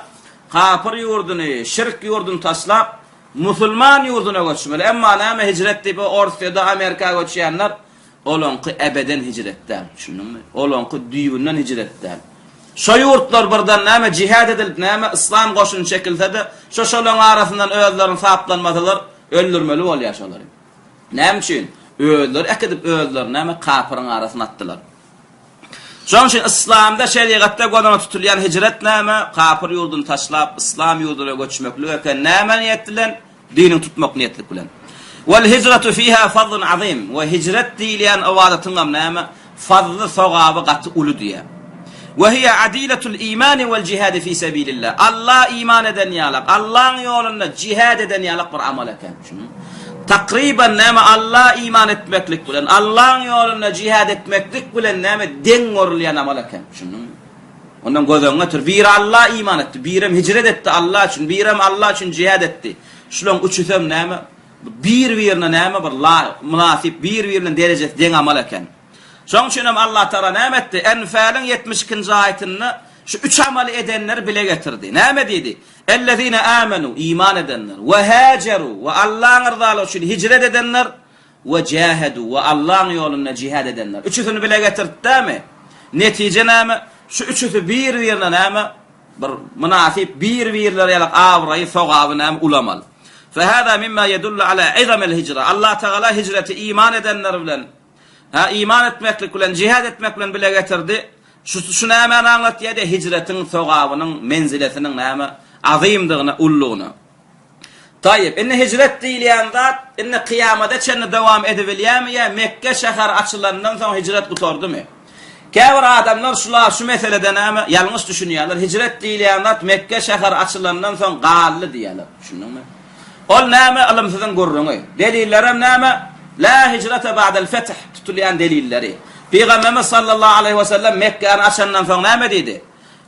Kapyr ýurduny, şirk ýurduny taşlap, musulman ýurduna göçmeli. Emma näme hijret diýip Orsýede, Amerika göçýänler Olaňky ebeden hijret däl, düşündiňmi? Olaňky düýbünden hijret däl. Şo ýurtlar birden näme jihad edilip, näme yslam goşuny çekilse-de, şo şolaň arasyndan özlerini saplanmasalar, öldürmeli bolýar şolary. Näme üçin? Özleri äkidip özlerini näme kapyryň arasyna atdylar. Şonuň üçin yslamda, şerigatda göz öňünde tutulýan hijret näme? Kapyr ýurduny taşlap, yslam ýurduna göçmeklik eken. Näme niýet bilen? Diniňi tutmak niýetlik bilen. Wal hijratu fiha fazlun azim. We hijret diýilýän ybadatyňam näme? Fazly, sogaby gaty uly diýýär. We hiýe adilatul imani wal jihadi fi sabilillah. Alla iman eden ýalak, Allaň ýolunda jihad eden ýalak bir amal eken. Takryban näme Alla iman etmeklik bilen, Allaň ýolunda jihad etmeklik bilen näme deň görülýän amal eken. Düşündiňmi? Ondan göz öňüňe getir. Biri Alla iman etdi, birem hijret etdi Alla üçin, birem Alla üçin jihad etdi. Şulaň üçüsem näme bir-birine näme bir mynasyp, bir-biri bilen derejesi deň amal eken. Şoň üçin hem Allah Tagala näme etdi? Enfäliň 72-nji aýatynda şu üç amaly edenleri bile getirdi. Näme diýdi? Ellezine amenu, iman edenler, we hajeru, we Allaň yrzalygy üçin hijret edenler, we jahedu, we Allaň ýolunda jihad edenler. Üçüsini bile getirdi dämi? Netije näme? Şu üçüsi bir-birine näme? Bir mynasyp, bir-birleri ýalak abraýy, sogaby näme? Uly amal. Fehâzâ mimmâ yedullu alâ izamil hijre. Allah Tagala hijreti iman edenler bilen, hä, iman etmeklik bilen, jihad etmek bilen bile getirdi. Şu, şu nämäni aňlatýar diýýär, hijretiň sogabynyň, menziletiniň näme, azymdygyny, uludygyny. Taýyp, indi hijret diýilýän zat indi kyýamada çenli dowam edibilýärmi ýa Mekge şäheri açylandan soň hijret gutardymy? Käbir adamlar şula şu meselede näme, ýalňyş düşünýärler, hijret diýilýän zat Mekge şäheri açylandan soň galdy diýýärler. Düşündiňmi? Ol näme ylymsyzyň gürrüňi. Delillerem näme? La hijrete ba'del feth tutulýan delilleri. Pygamberimiz sallallahu aleýhi we sellem Mekgäni açandan soň näme diýdi?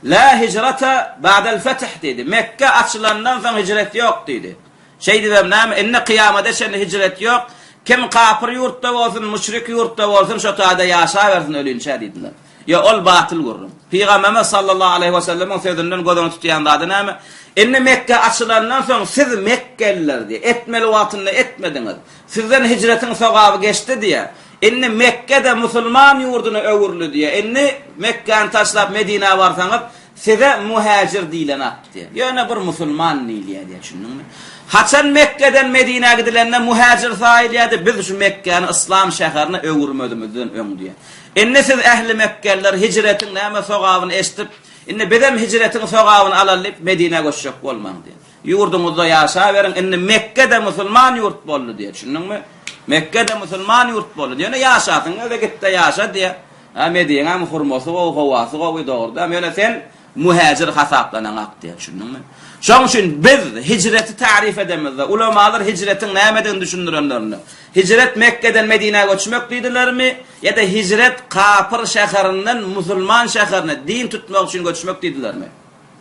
La hijrete ba'del feth diýdi. Mekge açylandan soň hijret ýok diýdi. Şeýdibem näme? Indi kyýamada çenli hijret ýok. Kim kapyr ýurtda bolsun, müşrik ýurtda bolsun, şo taýda ýaşabersin ölinçä diýdiler. Ýok, ol batyl gürrüň. Pygamberimiz sallallahu aleýhi we sellemiň sözünden göz öňünde tutýan zady näme? Indi Mekge açylandan soň siz mekgeliler diýýär, etmeli wagtynda etmediňiz. Sizden hijretiň sogaby geçdi diýýär. Indi Mekge-de musulman ýurduna öwrüldi diýýär. Indi Mekgäni taşlap Medinä barsaňyz, size muhäjir diýlenok diýýär. Ýöne bir musulman diýilýär diýýär, düşündiňmi? Haçan Mekgeden Medinä gidilende muhäjir saýylýardy, biz şu Mekgäni yslam şäherine öwürmezimizden öň diýýär. Indi siz ähli mekgeliler hijretiň näme sogabyny eşidip, indi bizem hijretiň sogabyny alaly diýip Medinä göçjek bolmaň diýýär. Ýurduňyzda ýaşaberiň, indi Mekge-de musulman ýurt boldy diýýär. Düşündiňmi? Mekge-de musulman ýurt boldy. Ýöne ýaşasyň gelse git-de ýaşa diýýär. Hä, Medineňem hurmasy gowy, howasy gowy, dogry dämi? Ýöne sen muhäjir hasaplanaňak diýýär. Düşündiňmi? Şonuň üçin biz hijreti taryf edemizde, ulamalar hijretiň nämedigini düşündirenlerinde, hijret Mekgeden Medinä göçmek diýdilermi ýa-da hijret kapyr şäherinden musulman şäherine din tutmak üçin göçmek diýdilermi?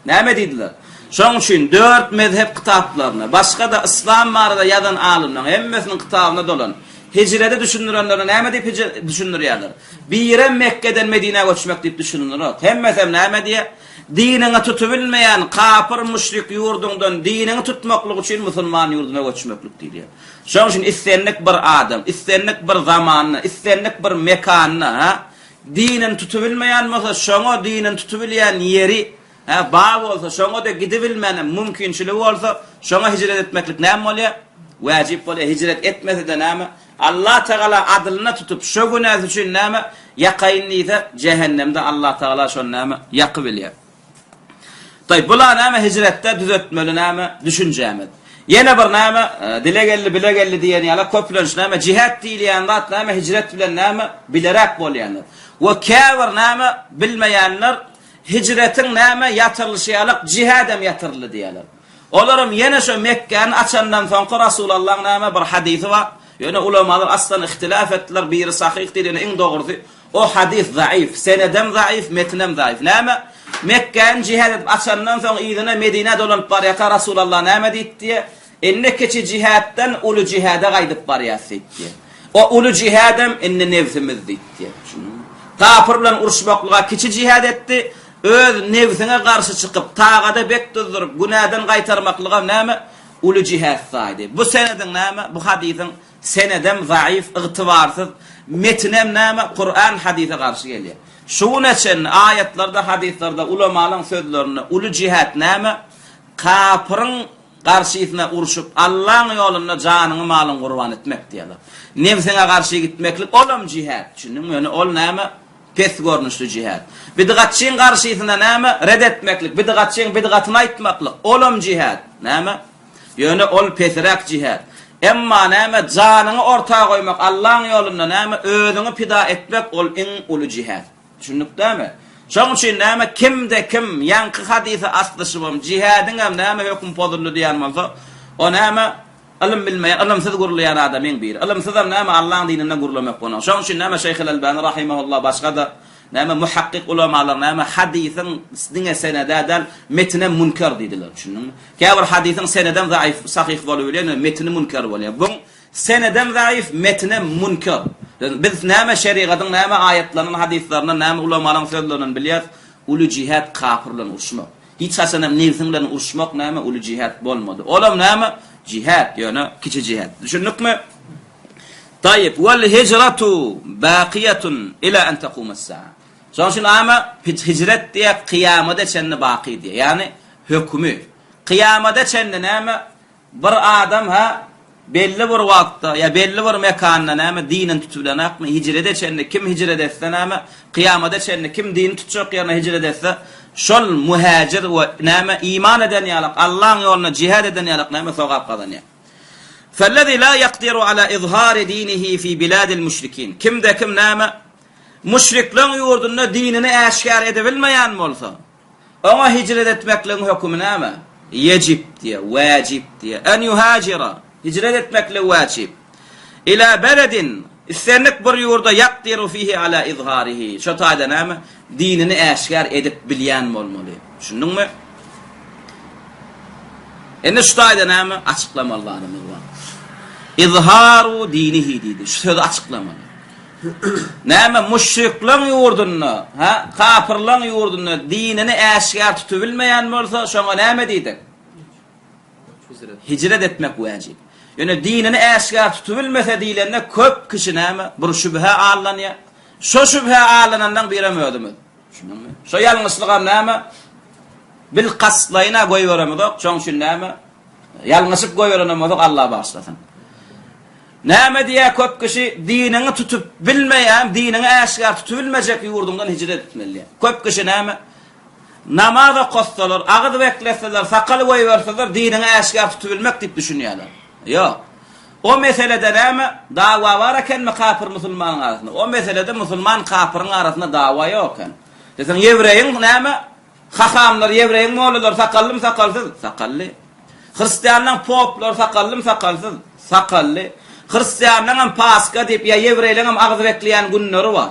Näme diýdiler? Şonuň üçin dört mezhep kitaplaryna, başga-da yslam barada ýazan alymlaryň hemmesiniň kitabyna dolan hijreti düşündirenlerine näme diýip düşündirýärler? Birem Mekgeden Medinä göçmek diýip düşünilenok. Hemmesem näme diýýär? Diniňi tutubilmeýän kapyr, müşrik ýurduňdan diniňi tutmaklyk üçin musulman ýurduna göçmeklik diýilýär. Şonuň üçin islendik bir adam, islendik bir zamanda, islendik bir mekanda, ha, dinini tutubilmeýän bolsa, şoňa dinini tutubilýän ýeri, hä, bar bolsa, şoňa-da gidibilmäne mümkinçiligi bolsa, şoňa hijret etmeklik näme bolýar? Wäjip bolýar. Hijret etmese-de näme? Allah Tagala adylyna tutup, şo günäsi üçin näme, ýakaýyn diýse, jähennemde Allah Tagala şony näme, ýakybilýär. Taý, bula näme hijretde düzetmeli näme, düşünjämiz. Ýene bir näme, dile geldi, bile geldi diýen ýaly, köplenç näme, jihat diýilýän zat näme, hijret bilen näme, bileräk bolýandyr. We käbir näme, bilmeýänler, hijretiň näme, ýatyrylyşy ýalyk, jihadem ýatyryldy diýýärler. Olaram ýene şo Mekgäni açandan soňky Rasulallaň näme bir hadysy bar. Ýöne ulamalar aslan ihtilaf etdiler, biri sahyh diýdi, ýöne iň dogrusy o hadys zaif, senedem zaif, metinem zaif. Näme? Mekgäni jihad edip açandan soň yzyna Medinä dolanyp barýarka Rasulalla näme diýdi diýe? Indi kiçi jihaddan uly jihada gaýdyp barýas diýdi diýe. O uly jihadem indi nebsimiz diýdi diýe. Düşündiňmi? Kapyr bilen uruşmaklyga kiçi jihad etdi, Öz nebsiňe garşy çykyp, tagada bek duzduryp, günäden gaýtarmaklygam näme? Uly jihad saýdy. Bu senediň näme? Bu hadysyň senedem zaif, ygtybarsyz, metinem näme? Kuran hadysa garşy gelýär. Şu güne çenli aýatlarda, hadyslarda, ulamalaň sözlerinde uly jihad näme? Kapyryň garşysyna urşup, Allaň ýolunda janyňy, malyňy gurban etmek diýýärler. Nebsiňe garşy gitmeklik, olam jihad. Düşündiňmi? Ýöne ol näme? Pes görnüşli jihad. Bidgatçyň garşysyna näme? Red etmeklik, bidgatçyň bidgatyny aýtmaklyk, olam jihad. Näme? Ýöne ol pesiräk jihad. Emma näme, janyňy orta goýmak Allaň ýolunda näme, özüňi pida etmek ol iň uly jihad. Düşündik dämi? Şoň üçin näme, kimde kim ýaňky hadysa aslyşybam jihadyňam näme höküm pozuldy diýen bolsa, o näme? Ylym bilmeýän, ylymsyz gürleýän adamyň biri. Ylymsyzam näme Allaň dininden gürlemek bolan. Şonuň üçin näme Şeýhil Elbani rahimehullah başga-da näme muhakkyk ulamalar näme hadysyň diňe senedä däl, metinem münker diýdiler. Düşündiňmi? Käbir hadysyň senedem zaif, sahyh bolubilýär, ýöne metini münker bolýar. Buň senedem zaif, metinem münker. Biz näme şerigatyň näme aýatlaryndan, hadyslaryndan, näme ulamalaryň sözlerinden bilýäris, uly jihad kapyr bilen uruşmak. Hiç haçan hem nebsiň bilen uruşmak näme uly jihad bolmady. Olam näme? Jihad, ýöne kiçi jihad. Düşündikmi? Taýyp, wal hijratu baqiyatun ila an taqumas-saa. Şonuň üçin ama hijret diýä kyýamada çenli baky diýä. Ýagny hökümi. Kyýamada çenli näme? Bir adam ha belli bir wagtda ýa belli bir mekanda näme dinini tutup bilenakmy? Hijrede çenli kim hijret etse näme? Kyýamada çenli kim dini tutjak ýerine hijret etse, şol muhajir we näme iman eden ýalak, Allaň ýolunda jihad eden ýalak näme sogap gazanýar. Fellezî lâ ýakdiru alâ izhâri dînihi fî bilâdil müşrikîn. Kimde kim näme müşrikleň ýurdunda dinini äşgär edebilmeýän bolsa, Oňa hijret etmekligiň hökümi näme? Ýejip diýýär, wäjip diýýär. En ýuhajira, hijret etmekligi wäjip. Ila beledin, islendik bir ýurda ýakdiru fihi ala izharihi. Şo taýda näme? Dinini äşgär edip bilýän bolmaly. Düşündiňmi? Indi şu taýda näme? Açyklamaly zadymyz bar. Izharu dinihi diýdi. Şu sözi açyklamaly. Näme müşrikleň ýurdunda, hä, kapyrlaň ýurdunda dinini äşgär tutubilmeýän bolsa, şoňa näme diýdik? Hijret etmek wajyp. Ýöne dinini äşgär tutubilmese diýlende köp kişi näme, bir şübhä aldanýar. Şo şübhä aldananlaň birem özümiz. Düşündiňmi? Şo ýalňyşlygam näme? Bilkastlaýyn-a goýberemizok, şoň üçin näme? Ýalňyşyp goýberenem bolsak Allah bagyşlasyn. Näme diýýär köp kişi diniňi tutup bilmeýän, diniňi äşgär tutubilmejek ýurduňdan hijret etmeli diýýär. Köp kişi näme? Namaz okasalar, agyz bekleseler, sakal goýberseler diniňi äşgär tutubilmek diýip düşünýärler. Ýok. O meselede näme? Dawa bar ekenmi kapyr musulmanyň arasynda? O meselede musulman kapyryň arasynda dawa ýok eken. Diýseň ýewreýiň näme? Hahamlar, ýewreýiň mollalary sakallymy, sakalsyz? Sakally. Hristianlaň poplary sakallymy, sakalsyz? Sakally. Hristianlaňam Paska diýip, ýa ýewreýleňem agyz bekleýän günleri bar.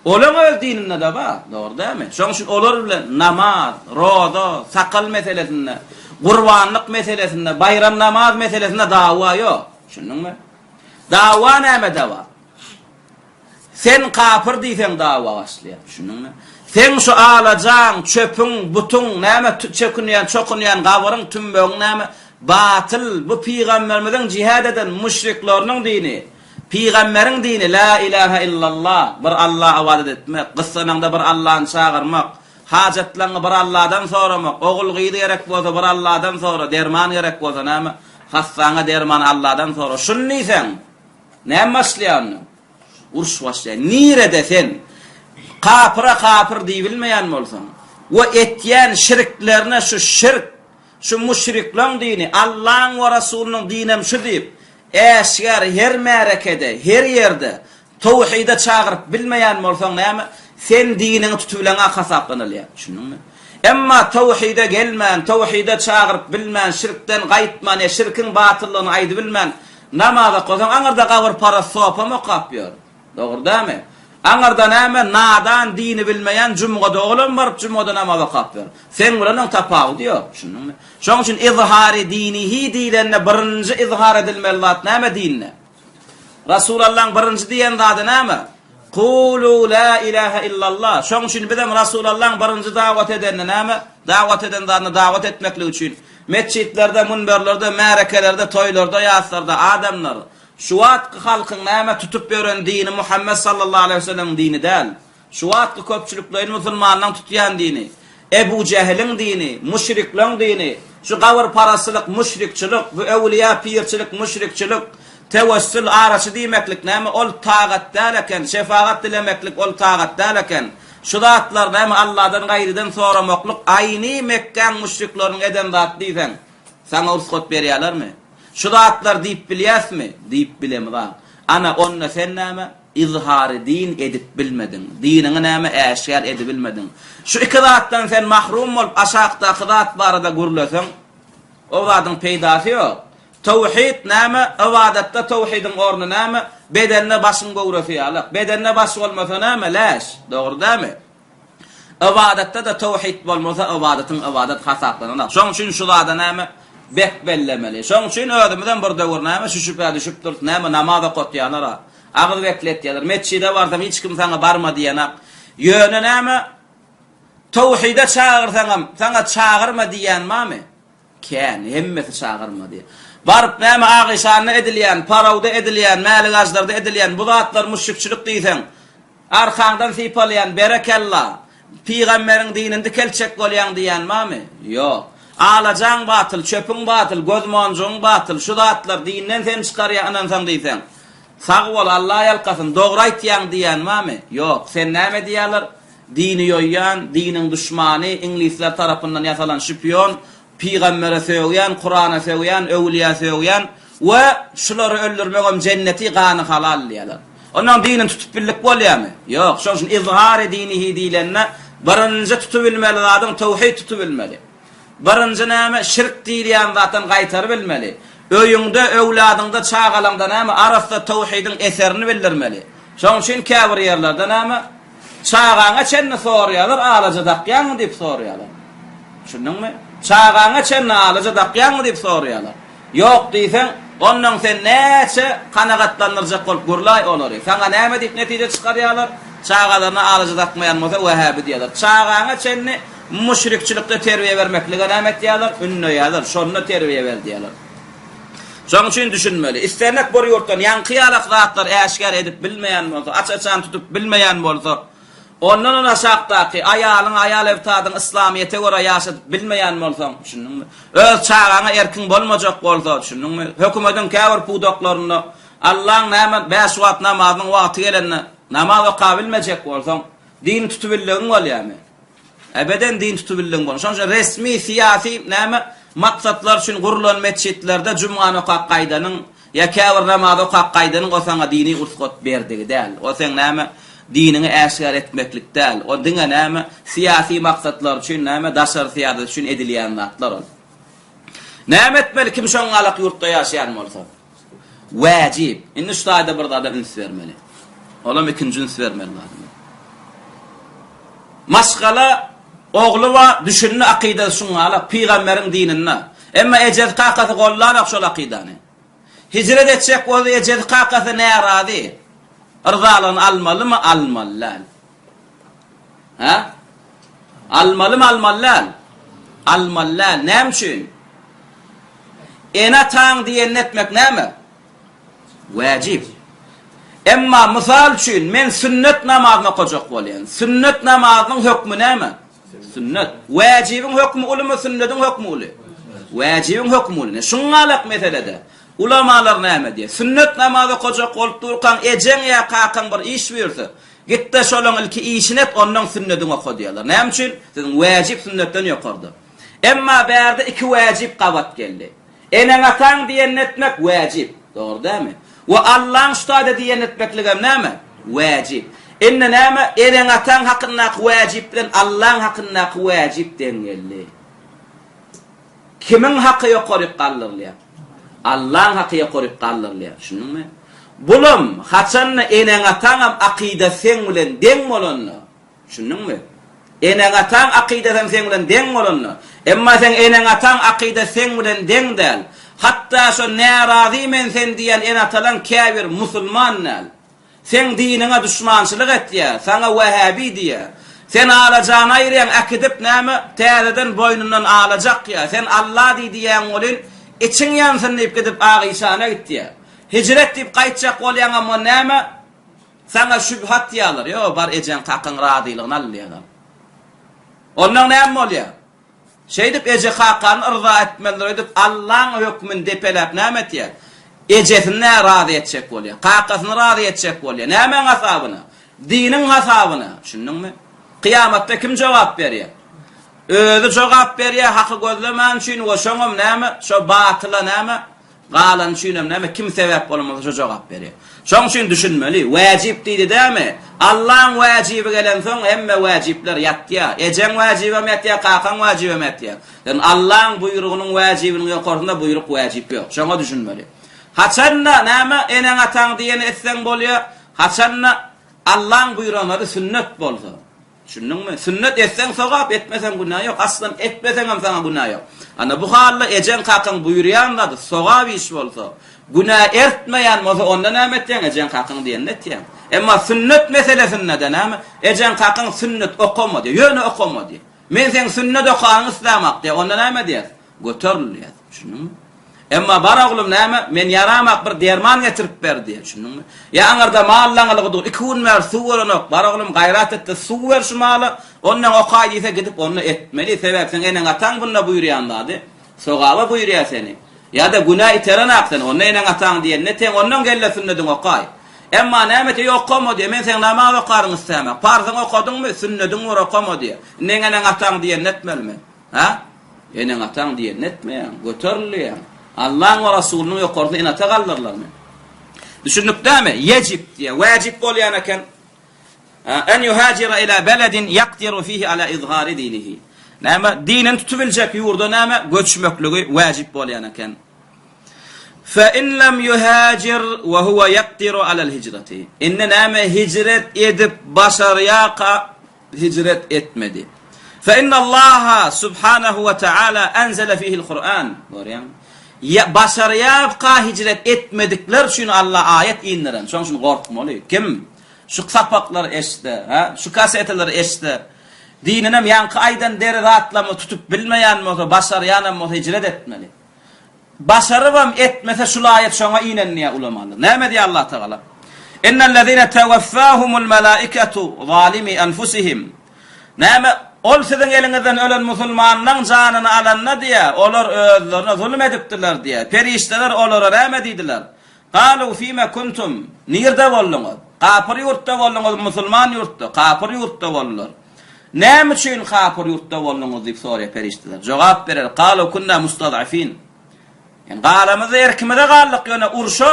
Olaň öz dininde-de bar, dogry dälmi? Şonuň üçin olar bilen namaz, roza, sakal meselesinde, gurbanlyk meselesinde, baýram namaz meselesinde dawa ýok. Düşündiňmi? Dawa nämede bar? Sen kapyr diýseň dawa başlaýar, düşündiňmi? Seň şu alajaň, çöpüň, butuň, näme çökünýän, çokunýan gabyryň, tümmegiň näme? Batyl, bu pygamberimiziň jihad eden müşrikleriniň dini. Pygamberiň dini la ilaha illallah, bir Alla ybadat etmek, gyssanaňda bir Allany çagyrmak, hajatlaryňy bir Alladan soramak, ogul-gyz gerek bolsa bir Alladan sora, derman gerek bolsa näme? Hassaňa derman Alladan sora. Şuny diýseň, Näme başlaýar onda? Uruş başlaýar. Nirede sen kapyra kapyr diýibilmeýän bolsaň we etýän şirklerine şu şirk, şu müşrikleň dini, Allaň we Rasulynyň dinem şu diýip, äşgär her märekede, her ýerde towhide çagyryp bilmeýän bolsaň näme? Sen diniňi tutubileňak hasaplanylýar. Düşündiňmi? Emma towhide gelmän, towhide çagyryp bilmän, şirkden gaýtman ýa şirkiň batyllygyny aýdybilmän Namaz okasaň aňyrda gabyrparaz sopam okap ýör. Dogry dämi? Aňyrda näme nadan dini bilmeýän jumgada olam baryp jumgada namaz okap ýör. Seň bilen oň tapawudy ýok. Düşündiňmi? Şoň üçin izhari dinihi diýlende birinji izhar edilmeli zat näme dinde? Rasulallaň birinji diýen zady näme? Kulu la ilaha illallah. Şoň üçin bizem Rasulallaň birinji dawat edenini näme? Dawat eden zadyna dawat etmeklik üçin metjitlerde, münberlerde, märekelerde, toýlarda, ýaslarda adamlar şu wagtky halkyň näme tutup ýören dini Muhammet sallallahu aleýhi we sellemiň dini däl. Şu wagtky köpçülikleýin musulmanlaň tutýan dini, Ebu Jähiliň dini, müşrikleň dini, şu gabyrparazçylyk, müşrikçilik, bu öwlüýä pirçilik, müşrikçilik, tewessül, araçy diýmeklik näme, ol tagat däl eken, şefagat dilemeklik ol tagat däl eken. Şu zatlar näme Alladan gaýrydan soramaklyk aýny Mekgäň müşrikleriniň eden zat diýseň, saňa rugsat berýärlermi? Şu zatlar diýip bilýäsmi? Diýip bilemizak. Ana, onda sen näme? Yzhary din edip bilmediň. Diniňi näme äşgär edibilmediň. Şu iki zatdan sen mahrum bolup aşakdaky zat barada gürleseň, o zadyň peýdasy ýok. Towhid näme? Ybadatda towhidiň orny näme? Bedende başyň göwresi ýalyk. Bedende baş bolmasa näme? Läş. Dogry dälmi? Ybadatda-da towhid bolmasa, ybadatyň ybadat hasaplananok. Şoň üçin şu zada näme? Bek bellemeli. Şoň üçin özümizem bir döwür näme şu şübhä düşüpdiris. Näme namaz okatýarlar-a? Agyz bekletýärler. Metjide barsaň hiç kim saňa barma diýenak. Ýöne näme? Towhide çagyrsaňam, saňa çagyrma diýýän barmy? Kän, hemmesi çagyrma diýýär. Baryp näme Agyşanda edilýän, Parawda edilýän, Mälikajlarda edilýän bu zatlar müşrikçilik diýseň, arkaňdan sypalýan, berekella, pygamberiň dinini dikeltjek bolýaň diýýän barmy? Ýok. Alajaň batyl, çöpüň batyl, gözmonjugyň batyl, şu zatlar dinden seni çykarýar ynansaň diýseň. Sag bol, Alla ýalkasyn, dogry aýtýaň diýýän barmy? Ýok. Sen näme diýýärler? Dini ýoýýan, diniň duşmany, iňlisler tarapyndan ýasalan şpion, pygambere sögýän, Kurana sögýän, öwülýä sögýän we şulary öldürmegem jenneti, gany halal diýýärler. Ondan dinini tutup bildik bolýarmy? Ýok. Şonuň üçin izhary dinihi diýlende birinji tutubilmeli zadyň towhid tutubilmeli. Birinji näme? Şirk diýilýän zatdan gaýtarybilmeli. Öýüňde, öwladyňda, çagalaňda näme? Arassa towhidiň eserini bildirmeli. Şonuň üçin käbir ýerlerde näme? Çagaňa çenli soraýarlar, alaja dakýaňmy diýip soraýarlar. Düşündiňmi? Çagaňa çenli alaja dakýaňmy diýip soraýarlar. Ýok diýseň, onnoň sen näçe kanagatlandyrjak bolup gürlaý olary. Saňa näme diýip netije çykarýarlar? Çagalaryna alaja dakmaýan bolsa wähäbi diýýärler. Çagaňa çenli müşrikçilikde terbiýe bermeklige näme etýärler? Ündeýärler. Şonda terbiýe ber diýýärler. Şonuň üçin düşünmeli. Islendik bir ýurtdan ýaňky ýalak zatlary äşgär edip bilmeýän bolsa, aç-açan tutup bilmeýän bolsa, ondan ol aşakdaky aýalyň, aýal-ebtadyň yslamyýete görä ýaşadyp bilmeýän bolsaň, düşündiňmi? Öz çagaňa erkiň bolmajak bolsa, düşündiňmi? Hökümediň käbir pudaklarynda Allaň näme bäş wagt namazynyň wagty gelende namaz okabilmejek bolsaň, din tutubildigiň bolýarmy? Ebeden din tutubildigiň bolmaz. Şonuň üçin resmi syýasy näme maksatlar üçin gurlan metjitlerde jumgany okap gaýdanyň ýa käbir namazy okap gaýdanyň o saňa dini rugsat berdigi däl. O seň näme diniňi äşgär etmeklik däl. O diňe näme syýasy maksatlar üçin näme daşary syýasat üçin edilýän zatlar ol. Näme etmeli kim şoňňalak ýurtda ýaşaýan bolsa? Wäjip. Indi şu taýda bir zada üns bermeli. Olam ikinji üns bermeli zadymyz. Maşgala ogly bar, düşündi akydasy şuňňala, pygamberiň dininde. Emma ejesi kakasy gollanok şol akydany. Hijret etjek bolsa ejesi kakasy närazy. Yrzalygyny almalymy, almaly däl. Hä? Almalymy, almaly däl? Almaly däl. Näme üçin? Ene-ataň diýenini etmek näme? Wäjip. Emma mysal üçin men sünnet namazyny okajak bolýan. Sünnet namazynyň hökmi näme? Sünnet. Wäjibiň hökmi ulumy, sünnediň hökmi uly? Wäjibiň hökmi uly. Şuňňalak meselede ulamalar näme diýýär? Sünnet namaz okajak bolup durkaň ejeň ýa kakaň bir iş buýursa, git-de şolaň ilki işini et, onnoň sünnediňi oka diýýärler. Näme üçin? Siziň wäjip sünnetden ýokarda. Emma bärde iki wäjip gabat geldi. Eneň-ataň diýenini etmek wäjip. Dogry dälmi? We Allaň şu taýda diýenini etmekligem näme? Wäjip. Indi näme? Eneň-ataň hakyndaky wäjip bilen Allaň hakyndaky wäjip deň geldi. Kimiň haky ýokaryk galdyrylýar? Allaň haky ýokaryk galdyrylýar. Düşündiňmi? Bulam haçanda eneň-ataňam akydasy seň bilen deň bolanda, Düşündiňmi? Eneň-ataň akydasam seň bilen deň bolanda. Emma seň eneň-ataň akydasy seň bilen deň däl. Hatda şo närazy men sen diýýän ene-atalaň käbiri musulman däl. Seň diniňe duşmançylyk etýär, saňa wähäbi diýýär. Sen alajany aýyrýaň, äkidip näme, täzeden boýnundan alaja akýar. Sen Alla diý diýýäň welin, içiň ýansyn diýip gidip Agyşana gitýär. Hijret diýip gaýtjak bolýaňam o näme, Saňa şübhe atýarlar. Ýo, bar ejeň kakaň razylygyny al diýýärler. Ondan näme bolýar? Şeýdip eje kakany yrza etmelidir öýdüp Allaň hökmüni depeläp näme etýär? Ejesini nä razy etjek bolýar? Kakasyny razy etjek bolýar. Nämäň hasabyna? Diniň hasabyna. Düşündiňmi? Kyýamatda kim jogap berýär? Özi jogap berýär haky gözlemän üçin we şoňam näme? Şo batyla näme? Galany üçinem näme, kim sebäp bolan bolsa şo jogap berýär. Şoň üçin düşünmeli. Wäjip diýdi dämi? Allaň wäjibi gelensoň hemme wäjipler ýatýar. Ejeň wäjibem ýatýar, kakaň wäjibem ýatýar. Ýagny Allaň buýrugynyň wäjibiniň ýokarsynda buýruk wäjip ýok. Şoňa düşünmeli. Haçanda näme, eneň-ataň diýeni etseň bolýar, haçanda Allaň buýranlary sünnet bolsa. Düşündiňmi? Sünnet etseň sogap, etmeseň günä ýok. Aslym etmeseňem saňa günä ýok. Ana bu halda ejeň kakaň buýurýan zady sogap iş bolsa, günä ertmeýän bolsa onda näme etýäň? Ejeň kakaň diýenini etýäň. Emma sünnet meselesinde-de näme? Ejeň kakaň sünnet okama diýýär. Ýöne okama diýýär. Men seň sünnet okanyňy islämak diýýär. Onda näme edýäs? Göteril diýýär. Düşündiňmi? Emma bar oglum näme, men ýaramak bir derman getirip ber diýýär, düşündiňmi? Ýa aňyrda mal laňylygy dur, iki gün bäri suw berenok, bar oglum gaýrat et-de suw ber şu mala, ondan okaý diýse gidip onda etmeli, sebäbi seň eneň-ataň bunda buýurýan zady, sogaba buýurýar seni. Ýa-da günä iterenak seni, onda eneň-ataň diýenine teň, ondan gel-de sünnediňi okaý. Emma näme diýýär, okama diýýär, men seň namaz okaryňy islämok, parzyňy okadyňmy, sünnediňi bir okama diýýär. Indi eneň-ataň diýenini etmelimi? Hä? Eneň-ataň diýenini etmeýäň, göteril diýýäň. Allaň we Rasulynyň ýokarsynda ene-ata galdyrylarmy? Düşündik dämi? Ýejip diýýär. Wäjip bolýan eken. En ýuhajira ila beledin ýakdiru fihi ala izhari dinihi. Näme? Dinini tutup biljek ýurda näme? Göçmekligi wäjip bolýan eken. Fe in lem ýuhajir we huwa ýakdiru alal hijrati. Indi näme hijret edip başarýarka hijret etmedi. Fe innallaha subhanahu we taala enzele fihil Kur'an. Görýäňmi? Ýa başarýarka hijret etmedikler üçin Allah aýat indiren. Şoň üçin gorkmaly. Kim şu sapaklary eşitse, ha, şu kaseteleri eşitse, dininem ýaňky aýdan deri zatlaryny tutup bilmeýän bolsa, başarýanam bolsa hijret etmeli. Başarybam etmese şul aýat şoňa inen diýýär ulamalar. Näme diýýär Allah Tagala? Innellezine tewaffahumul malaikatu zalimi enfusihim. Näme ol siziň eliňizden ölen musulmanlaň janyny alanda diýýär, olar özlerine zulum edipdiler diýýär. Perişdeler olara näme diýdiler? Galu fime kuntum? Nirde bolduňyz? Kapyr ýurtda bolduňyz, musulman ýurtda? Kapyr ýurtda boldular. Näme üçin kapyr ýurtda bolduňyz diýip soraýar perişdeler. Jogap berer, Galu kunna mustazafin. Ýani galamyzda erkimize galdyk, ýöne urşa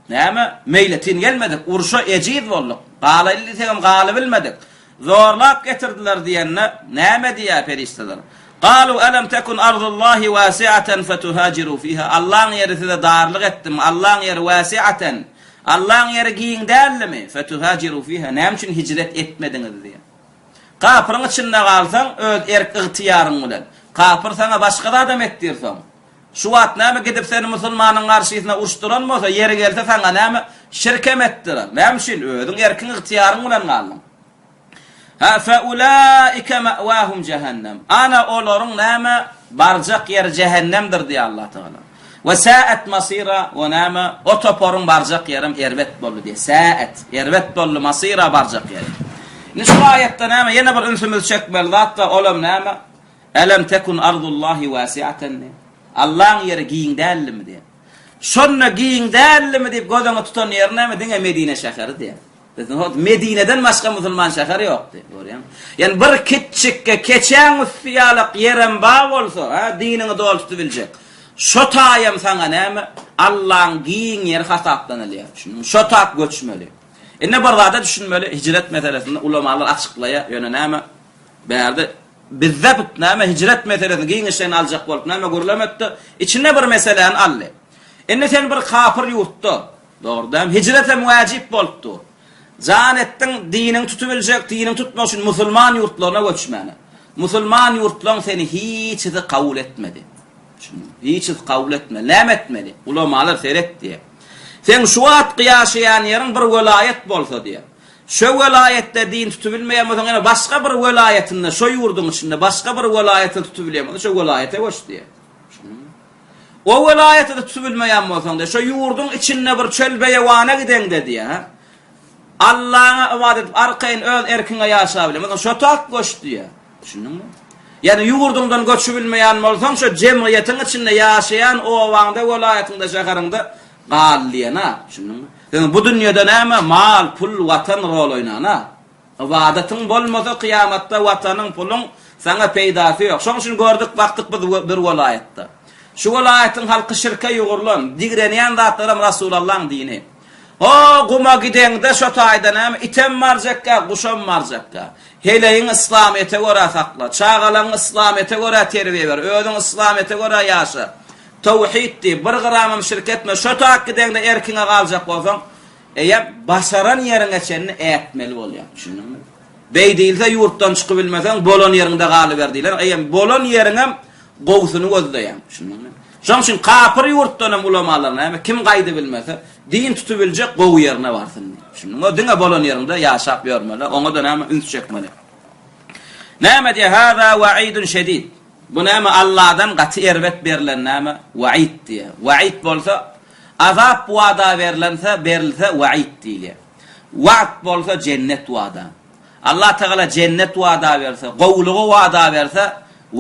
näme meýletin gelmedik, urşa ejiz bolduk. Galaýly diýsegem galybilmedik. Zorlap getirdiler diýende näme diýýär perişdeler? Galu alam tekun arzullahi wasiaten fetuhajiru fiha. Allaň ýeri size darlyk etdimi? Allaň ýeri wasiaten. Allaň ýeri giň däldimi? Fetuhajiru fiha. Näme üçin hijret etmediňiz diýýär. Kapyryň içinde galsaň öz erk-ygtyýaryň bilen. Kapyr saňa başga zadam etdir soň. Şu wagt näme gidip seni musulmanyň garşysyna uruşdyran bolsa, ýeri gelse saňa näme şirkem etdirer. Näme üçin? Özüň erkiň-ygtyýaryň bilen galdyň. Ha fe ulaike ma'wahum jehennem. Ana olaryň näme barjak ýeri jehennemdir diýýär Allah Tagala. We sa'at masira we näme o toparyň barjak ýerem erbet boldy diýýär. Sa'at erbet boldy masira barjak ýeri. Indi şu aýatda näme ýene bir ünsümizi çekmeli zat bar, olam näme? Elem tekun ardullahi wasiaten diýýär. Allaň ýeri giň däldimi diýýär. Şonda giň däldimi diýip göz öňünde tutan ýeri näme? Diňe Medine şäheri diýýär. Bizden hol Medineden başga musulman şäher ýokdy, görýäňmi? Ýani bir kiçjikge keçäň üsti ýalak ýerem bar bolsa, ha, diniňi doly tutup biljek. Şo taýam saňa näme? Allaň giň ýeri hasaplanylýar. Düşündiňmi? Şo tap göçmeli. Indi bir zada düşünmeli, hijret meselesinde ulamalar açyklaýar, ýöne näme? Bärde bizde bu näme hijret meselesini giňişleýin aljak bolup näme gürlemekde, içinde bir meseläni aldy. Indi sen bir kapyr ýurtda, Dogry dämi? Hijret hem wajyp bolup dur. Jan etdiň diniňi tutubiljek, diniňi tutmak üçin musulman ýurtlaryna göçmäne. Musulman ýurtlaryň seni hiçisi kabul etmedi. Düşündiňmi? Hiçisi kabul etmedi. Näme etmeli? Ulamalar seret diýýär. Seň şu wagtky ýaşaýan ýeriň bir welaýat bolsa diýýär. Şo welaýatda din tutubilmeýän bolsaň ýene başga bir welaýatynda şo ýurduň içinde başga bir welaýatda tutubilýän bolsaň şo welaýata göç diýýär. Düşündiňmi? O welaýaty-da tutup bilmeýän bolsaň-da, şo ýurduň içinde bir çöl-beýewana gideňde diýýär, hä? Allaňa ybadat edip, arkaýyn öz erkiňe ýaşabilýän bolsaň, şo tak göç diýýär. Düşündiňmi? Ýagny ýurduňdan göçübilmeýän bolsaň, şo jemgyýetiň içinde ýaşaýan obaňda, welaýatyňda, şäheriňde gal diýen-a. Düşündiňmi? Sen bu dünýede näme, mal, pul, watan rol oýnana. Ybadatyň bolmasa kyýamatda watanyň, puluň saňa peýdasy ýok. Şoň üçin gördük, bakdyk biz bir welaýatda. Şu welaýatyň halky şirke ýugrulan, digrenýän zatlaram Rasulallaň dini. Ho, guma gideňde şo taýda näme, item barjakka, guşam barjakka. Heleýiňi yslamyýete görä sakla, çagalaňy yslamyýete görä terbiýe ber, özüň yslamyýete görä ýaşa. Towhid diý, bir gramam şirk etme, şo tak gideňde erkiňe galjak bolsaň, eýýäm başaran ýeriňe çenli ätmeli bolýaň, düşündiňmi? Beý diýilse ýurtdan çykybilmeseň bolan ýeriňde galyber diýlen, eýýäm bolan ýeriňem gowusyny gözleýäň, düşündiňmi? Şonuň üçin kapyr ýurtdan hem ulamalar näme, kim gaýdybilmese, din tutubiljek gowy ýerine barsyn diýip. Düşündiňmi? Diňe bolan ýeriňde ýaşap ýörmeli, oňa-da näme üns çekmeli. Näme diýýär? Haza wa'idun şedid. Bu näme Alladan gaty erbet berlen näme? Wa'id diýýär. Wa'id bolsa azap wada berlense, berilse wa'id diýilýär. Wa'd bolsa jennet wada. Allah Tagala jennet wada berse, gowulygy wada berse,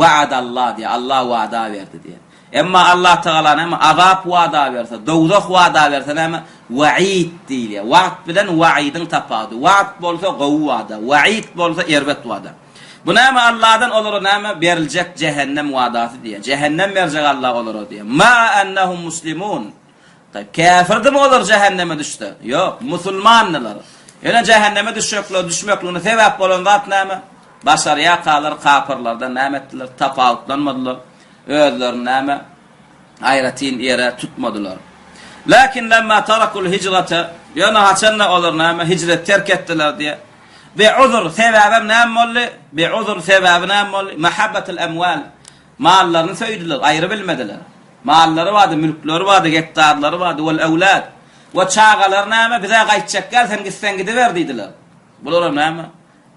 Wa'adallah diýýär, Allah wada berdi diýýär. Emma Allah Tagala näme azap wada berse, dowzah wada berse näme? Wa'id diýilýär. Wa'd bilen wa'idiň tapawudy. Wa'd bolsa gowy wada, wa'id bolsa erbet wada. Bu näme Allahdan olara näme beriljek jähennem wadasy diýýär. Jähennem berjek Allah olara diýýär. Ma ennahum muslimun. Taýyp, käfirdimi olar jähenneme düşse? Ýok, musulmandylar. Ýöne jähenneme düşjekler, düşmekligine sebäp bolan zat näme? Başarýarkalar kapyrlardan näme etdiler? Tapawutlanmadylar. Özlerini näme? Aýratyn ýere tutmadylar. Lakin lemma tarakul hijrete, ýöne haçanda olar näme? Hijreti terk etdiler diýe. Bi uzur, sebäbem näme boldy? Bi uzur, sebäbi näme boldy? Mahabbatul amwal. Mallaryny söýdüler, aýrybilmediler. Mallary bardy, mülkleri bardy, gektarlary bardy, wal ewlad. We çagalary näme, biz-ä gaýtjak däl, sen gitseň gidiber diýdiler. Bularam näme?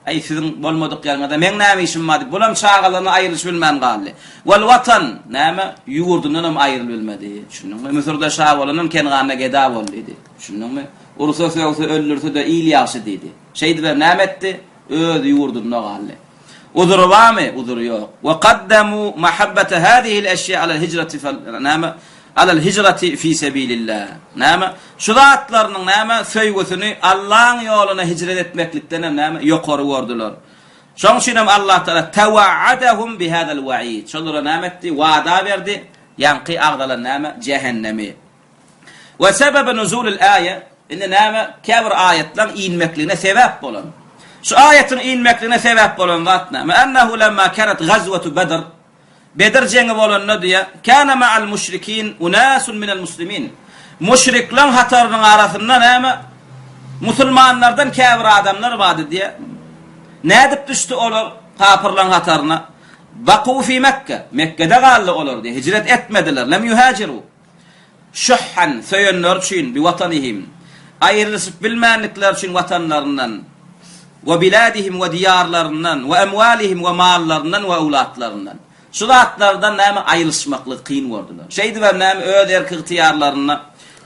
Äý, siziň bolmadyk ýeriňizde meň näme işim bar diýip, bulam çagalaryna aýrylyşybilmän galdy. Wal watan, näme, ýurdundanam aýrylybilmedi. Düşündiňmi? Müsürde şa bolanam Kenganda geda boldy diýdi. Düşündiňmi? Ursa, sögse, öldürse-de il ýagşy diýdi. Şeýdibem näme etdi? Öz ýurdunda galdy. Uzury barmy? Uzury ýok. We kaddamu mahabbata hazihil eşýa alal hijrati fel näme? Alal hijrati fi sebilillah. Näme? Şu zatlarynyň näme? Söýgüsini Allaň ýoluna hijret etmeklikden hem näme? Ýokary gördüler. Şoň üçin hem Allah Taala tawaadahum bihazal waid. Şolara näme etdi? Wada berdi. Ýaňky agzalan näme? Jähennemi. We sebebi nuzulil aýe, indi näme, käbir aýatlaryň inmekligine sebäp bolan. Şu aýatyň inmekligine sebäp bolan zat näme? Ennehu lemma kanat gazwatu Bedr, Bedr jeňi bolanda diýýär, kana ma'al müşrikin unasun minel muslimin. Müşrikleriň hatarynyň arasynda näme? Musulmanlardan käbir adamlar bardy diýýär. Nädip düşdi olar kapyrlaryň hataryna? Baku fi Mekke. Mekgede galdy olar diýýär. Hijret etmediler. Lem yuhajiru. Şuhhan, söýenleri üçin, bi watanihim, aýrylyşyp bilmänlikleri üçin watanlaryndan, we biladihim we diýarlaryndan, we emwalihim we mallaryndan we öwlatlaryndan. Şu zatlardan näme aýrylyşmaklygy kyn gördüler. Şeýdibem näme öz erk-ygtyýarlarynda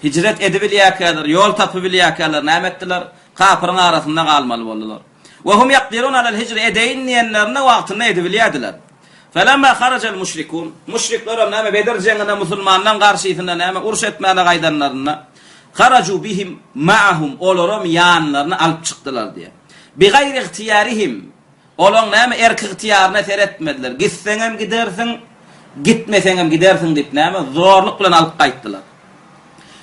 hijret edibilýärkäler, ýol tapybilýärkäler näme etdiler? Kapyryň arasynda galmaly boldular. We hum ýakdirun alel hijre edeýin diýenlerinde wagtynda edibilýärdiler. Felemma harajal müşrikun, müşriklerem näme Bedir jeňinde musulmanlaň garşysynda näme uruş etmäne gaýdanlarynda, haraju bihim ma'ahum olaram ýanlaryna alyp çykdylar diýýär. Bigaýri ihtiýarihim, olaň näme erk-ygtyýaryna seretmediler. Gitseňem gidersiň, gitmeseňem gidersiň diýip näme zorluk bilen alyp gaýtdylar.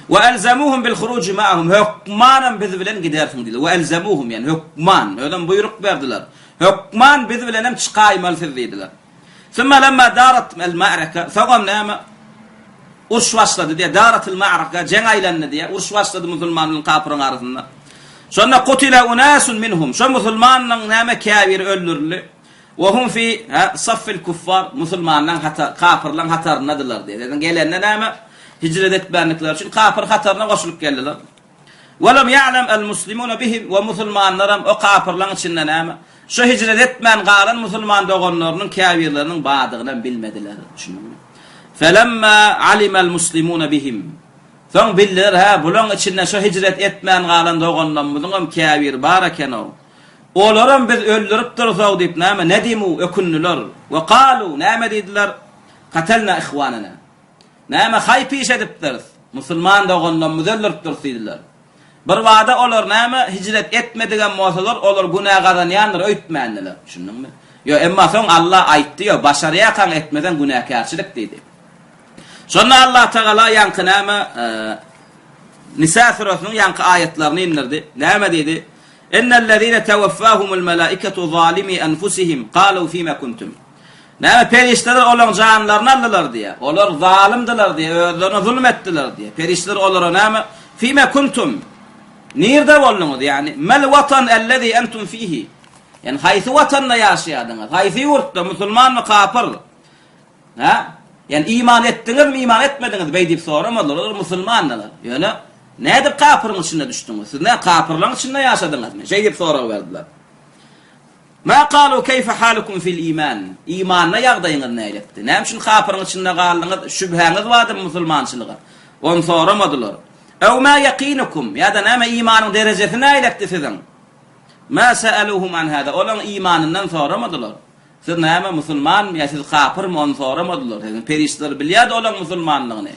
We elzemuhum bil huruji ma'ahum, hökmanam biz bilen gidersiň diýdiler. We elzemuhum ýagny hökman, özem buýruk berdiler. Hökman biz bilenem çykaýmaly siz diýdiler. Summa lemma darat el ma'raka, soňam näme? Uruş başlady diýýär. Daratil ma'raka, jeň aýlandy diýýär. Uruş başlady musulman bilen kapyryň arasynda. Şonda kutila unasun minhum, şo musulmanyň näme käbiri öldürildi. Wa hum fi saffil kuffar, musulmanlaryň hata, kapyrlaryň hataryndadylar diýýär. Ýagny gelende näme? Hijret etmänlikleri üçin kapyr hataryna goşulyp geldiler. Wa lam ýa'lem el muslimuna bihim we musulmanlaram o kapyrlaryň içinde näme? Şo hijret etmän galan musulman doganlarynyň käbirleriniň bardygynam bilmediler. Düşündiňmi? Felemma alimel muslimuna bihim. Soň bildiler, hä, bulaň içinde şo hijret etmän galan doganlarymyzyňam käbiri bar eken-ow. Olaram biz öldürip dursak diýip näme, nedimu, ökündiler. We kalu, näme diýdiler? Katelna ihwanena. Näme haýp iş edipdiris? Musulman doganlarymyzy öldüripdiris diýdiler. Birbada olar näme, hijret etmedigem bolsalar, olar günä gazanýandyr öýtmändiler. Düşündiňmi? Ýo, emma soň Allah aýtdy, ýo, başarýarkaň etmeseň günäkärçilik diýdi. Şonda Allah Tagala ýaňky näme Nisa süresiniň ýaňky aýatlaryny indirdi. Näme diýdi? Innellezine tewaffahumul malaikatu zalimi enfusihim qalu fima kuntum. Näme perişdeler olaryň janlaryny aldylar diýýär. Olar zalymdylar diýýär, özlerine zulum etdiler diýýär. Perişdeler olara näme? Fima kuntum. Nirde bolduňyz? Ýagny mel watan ellezi entum fihi. Ýagny haýsy watanda ýaşaýardyňyz? Haýsy ýurtda? Musulmanmy, kapyr? Hä? Ýagny iman etdiňizmi, iman etmediňiz beý diýip soramadylar. Olar musulmandylar. Ýöne nädip kapyryň içine düşdüňiz? Siz nä kapyrlaryň içinde ýaşadyňyzmy? Şeý diýip sorag berdiler. Ma kalu keýfe halukum fil iman? Imanda ýagdaýyňyz nähilekdi? Näme üçin kapyryň içinde galdyňyz? Şübhäňiz bardymy musulmançylyga? Ony soramadylar. Ew ma ýakinukum? Ýa-da näme imanyň derejesi nähilekdi siziň? Ma sa'aluhum an hada? Olaň imanyndan soramadylar. Siz näme musulmanmy ýa siz kapyrmy ony soramadylar. Siziň perişdeler bilýärdi olaň musulmanlygyny.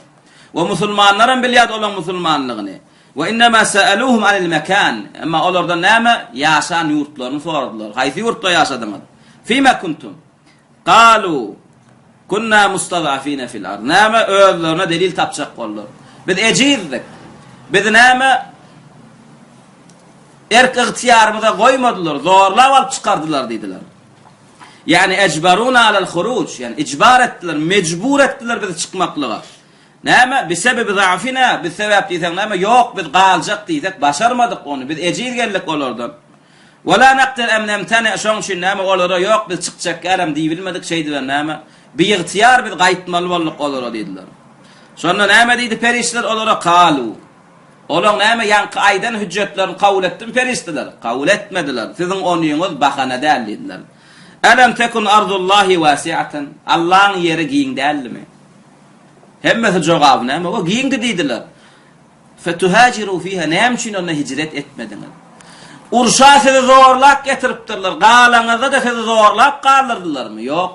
We musulmanlaram bilýärdi olaň musulmanlygyny. We innema sa'aluhum anil mekan. Emma olardan näme ýaşan ýurtlaryny soradylar. Haýsy ýurtda ýaşadyňyz? Fima kuntum? Galu kunna mustazafina fil ard. Näme özlerine delil tapjak boldular. Biz ejizdik. Biz näme erk ygtyýarymyza goýmadylar, zorlap alyp çykardylar diýdiler. Ýagny ejbaruna alal huruj, ýagny ijbar etdiler, mejbur etdiler bizi çykmaklyga. Näme? Bisebebi za'fina, biz sebäp diýseň näme? Ýok, biz galjak diýsek, başarmadyk ony. Biz ejiz geldik olardan. Wa la nakdir em nemteni, şoň üçin näme olara ýok, biz çykjak ýalam diýibilmedik, şeýdibem näme? Biygtyýar biz gaýtmaly bolduk olara diýdiler. Şonda näme diýdi perişdeler olara? Kalu. Olaň näme ýaňky aýdan hüjjetlerini kabul etdimi perişdeler? Kabul etmediler. Siziň onyňyz bahana däl diýdiler. Elem tekun ardullahi wasiaten? Allaň ýeri giň däldimi? Hemmesi jogaby näme? O giňdi diýdiler. Fetuhajiru fiha näme üçin onda hijret etmediňiz? Urşa sizi zorlap getiripdirler. Galaňyzda-da sizi zorlap galdyrdylarmy? Ýok.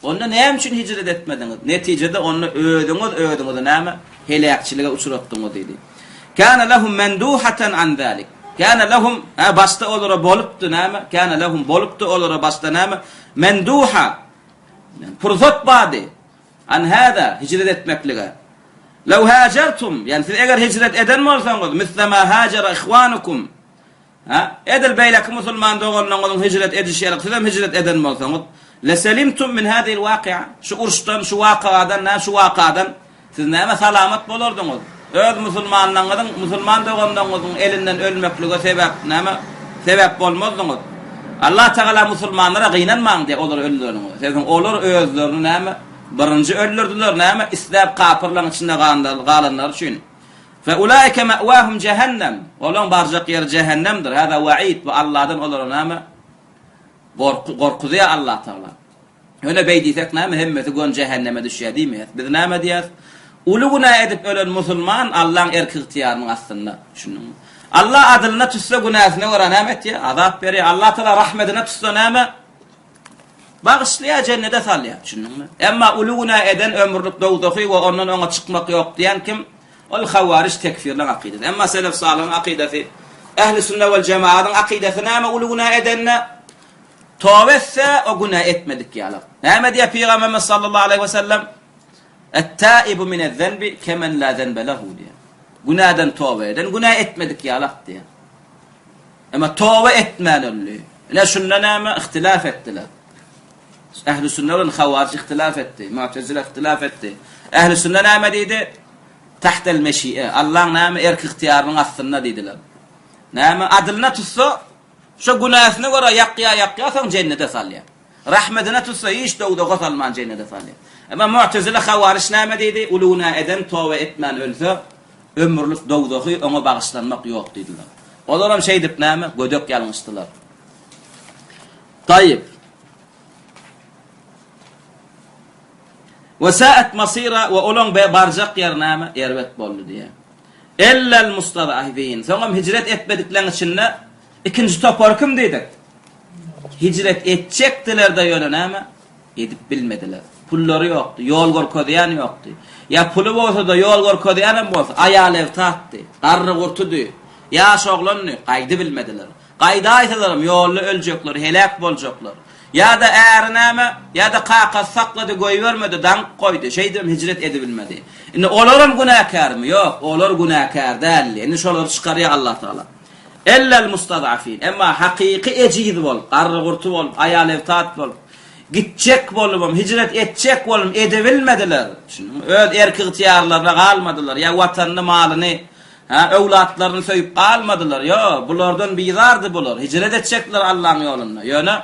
Onda näme üçin hijret etmediňiz? Netijede onda özüňiz özüňizi näme? Heläkçilige uçratdyňyz diýdi. Kana lehum menduhatan an zalik. Kana lehum, hä, başda olara bolupdy näme? Kana lehum bolupdy olara başda näme? Menduha. Pursat bardy. An hada, hijret etmeklige. Lew hajartum, ýagny siz eger hijret eden bolsaňyz, misle ma hajara ihwanukum. Hä? Edil beýleki musulman doganlaryňyzyň hijret edişi ýaly sizem hijret eden bolsaňyz, leselimtum min hadihil wakia, şu uruşdan, şu wakadan, nä şu wakadan siz näme salamat bolardyňyz? Öz musulmanlaryňyzyň, musulman doganlaryňyzyň elinden ölmeklige sebäp näme sebäp bolmazdyňyz. Allah Tagala musulmanlara gynanmaň diýýär olary öldüreniňize. Sebäbi olar özlerini näme birinji öldürdiler, näme isläp kapyrlaryň içinde galanlary üçin. Fe ulaike ma'wahum jehennem. Olaň barjak ýeri jehennemdir. Hada wa'id bu Allahdan olara näme? Gorky, gorkuzýar Allah Tagala. Ýöne beý diýsek näme hemmesi gön jähenneme düşýär diýmeýäs. Biz näme diýýäs? Uly günä edip ölen musulman Allaň erk-ygtyýarynyň astynda. Düşündiňmi? Allah adylyna tutsa günäsine görä näme etýär? Azap berýär. Allah Tagala rahmetine tutsa näme? Bagyşlaýar, jennede salýar. Düşündiňmi? Emma uly günä eden ömürlik dowzahy we ondan oňa çykmak ýok diýen kim? Ol hawaryj tekfirleň akydasy. Emma selef salyhyň akydasy, ehli sünne wel jemaadyň akydasy näme uly günä edende toba etse o günä etmedik ýaly. Näme diýýär Pygamberimiz sallallahu aleýhi we sellem? Et-taibu minez-zenbi kemen la zenbe lehu diýýär. Günäden toba eden günä etmedik ýalak diýýär. Emma toba etmän öldi. Ine şunda näme ihtilaf etdiler. Ehli sünne bilen hawaryj ihtilaf etdi. Mu'tezile ihtilaf etdi. Ehli sünne näme diýdi? Tahtel meşi'e. Allaň näme erk ygtyýarynyň astynda diýdiler. Näme adylyna tutsa, şo günäsine görä ýakýar, ýakýar, soň jennete salýar. Rahmetine tutsa hiç dowzaha salman jennete salýar. Emma Mu'tezile hawaryj näme diýdi? Uly günä eden toba etmän ölse, ömürlik dowzahy oňa bagyşlanmak ýok diýdiler. Olaram şeýdip näme? Gödek ýalňyşdylar. Taýyp. We sa'at masira we olaň barjak ýeri näme? Erbet boldy diýýär. Ellel mustazafin. Soňam hijret etmedikleriň içinde ikinji topar kim diýdik? Hijret etjekdiler-de ýöne näme? Edip bilmediler. Pullary ýokdy, ýol görkezýän ýokdy. Ýa puly bolsa-da, ýol görkezýänem bolsa, aýal-ebtatdy, garry-gurtudy, ýaş oglandy, gaýdybilmediler. Gaýdaýsalaram, ýolda öljekler, heläk boljaklar. Ýa-da äri näme, ýa-da kakasy saklady, goýbermedi, daňyp goýdy, şeýdibem hijret edibilmedi. Indi olaram günäkärmi? Ýok, olar günäkär däldi. Indi şolary çykarýar Allah Tagala. Ellel mustazafin. Emma hakyky ejiz bolup, garry-gurty bolup, aýal-ebtat bolup, gitjek bolubam, hijret etjek bolubam edebilmediler. Düşündiňmi? Öz erk-ygtyýarlaryna galmadylar. Ýa watanyny, malyny, hä, öwlatlaryny söýüp galmadylar. Ýok, bulardan bizardy bular. Hijret etjekdiler Allaň ýolunda. Ýöne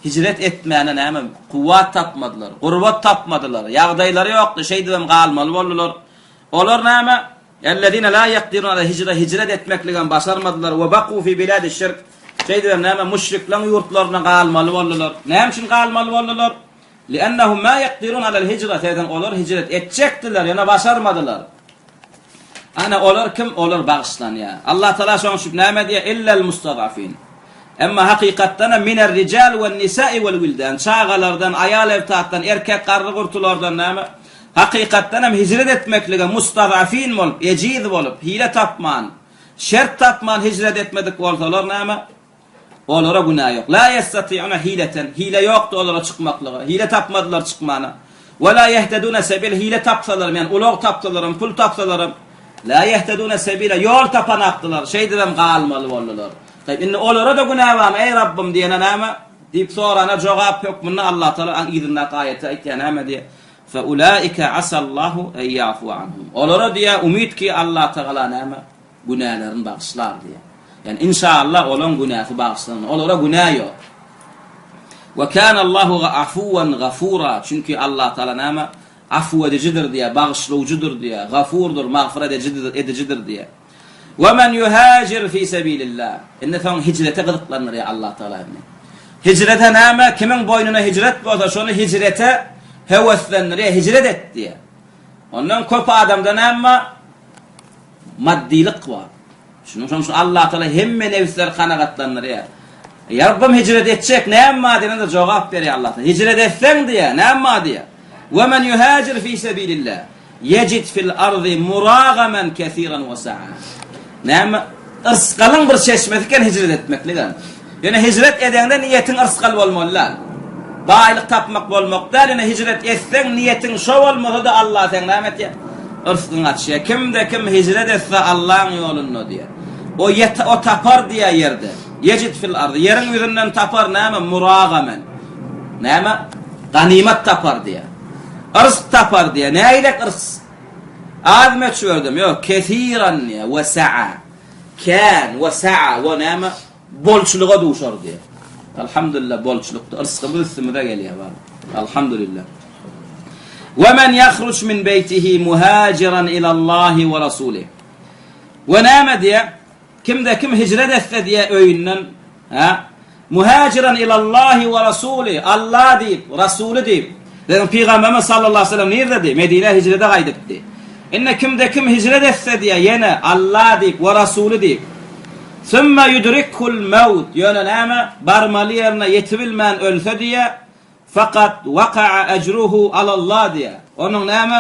hijret etmäne näme, kuwwat tapmadylar, gurbat tapmadylar, ýagdaýlary ýokdy, şeýdibem galmaly boldular. Olar näme? Ellezine la ýekdirun ala hijre, hijret etmekligem başarmadylar, we baku fi biladi şirk, şeýdibem näme, müşrikleň ýurtlarynda galmaly boldular. Näme üçin galmaly boldular? Li'ennehum ma ýekdirun alel hijre, sebäbi olar hijret etjekdiler, ýöne başarmadylar. Ana olar kim? Olar bagyşlanýar. Allah Tagala şonuň üçin näme diýýär? Illel mustazafin. Emma hakykatdanam miner rijal wen nisa'i wel wildan, çagalardan, aýal-ebtatdan, erkek garry-gurtulardan näme? Hakykatdan hem hijret etmeklige mustazafin bolup, ejiz bolup, hile tapman, şert tapman hijret etmedik bolsalar näme? Olara günä ýok. La ýestati'une hileten, hile ýokdy olara çykmaklyga, hile tapmadylar çykmana. We la ýehtedune sebil, hile tapsalaram, ýagny ulag tapsalaram, pul tapsalaram, la ýehtedune sebile, ýol tapanakdylar, şeýdibem galmaly boldular. Taýyp, indi olara-da günä barmy, eý Rabbym diýene näme? Diýip sorana jogap hökmünde Allah Tagala yzyndaky aýaty aýtýar, näme diýýär? Fe ulaike asallahu en ýafuwa anhum. Olara diýýär, umyt ki Allah Tagala näme? Günälerini bagyşlar diýýär. Ýagny inşallah olaň günäsi bagyşlanar. Olara günä ýok. We kanallahu afuwan gafura. Çünki Allah Tagala näme? Afu edijidir diýýär, bagyşlawjydyr diýýär, gafurdyr, magfyrat edijidir diýýär. We men yuhajir fi sebilillah. Indi soň hijrete gyzyklandyrýar Allah Tagala indi. Hijrete näme? Kimiň boýnuna hijret bolsa, şony hijrete höweslendirýär, hijret et diýýär. Ondan köp adamda näme bar? Maddylyk bar. Şunuň şonuň üçin Allah Tagala hemme nebisleri kanagatlandyrýar. Ýa Rabbym hijret etjek näme bar diýende jogap berýär Allah Tagala. Hijret etseň diýýär, näme bar diýýär. We men yuhajir fi sebilillah. Ýejid fil ardy muragamen kesiran we sa'a. Näme? Yrsgalyň bir çeşmesi eken hijret etmekligem. Ýöne hijret edeňde niýetiň yrsgal bolmaly däl. Baýlyk tapmak bolmak däl, ýöne hijret etseň niýetiň şo bolmasa-da Allah seň näme etýär? Yrsgyňy açýar. Kimde kim hijret etse Allaň ýolunda diýýär. O ýet o tapar diýýär ýerde. Ýejid fil ardy. Ýeriň ýüzünden tapar näme? Muragamen. Näme? Ganymat tapar diýýär. Yrsg tapar diýýär. Nägilek yrsg? Az möçberdemi? Ýok, kesiran diýýär, we sa'a. Kän, we sa'a, we näme? Bolçulyga duşar diýýär. Alhamdulillah bolçulykda yrsgymyz üstümize gelýär bar. Alhamdulillah. We men ýahruç min beýtihi muhajiran ilallahi we rasulih. We näme diýýär? Kimde kim hijret etse diýýär öýünden, hä? Muhajiran ilallahi we rasuli, Alla diýip, Rasuly diýip. Biziň pygamberimiz sallallahu aleyhi ve sellem nirdedi? Medinä hijrete gaýdypdy. Indi kimde kim hijret etse diýýär ýene Alla diýip we Rasuly diýip. Summa yudrikhul maut, ýöne näme? Barmaly ýerine ýetibilmän ölse diýýär, fakat waka'a ejruhu alallah diýýär. Onuň näme?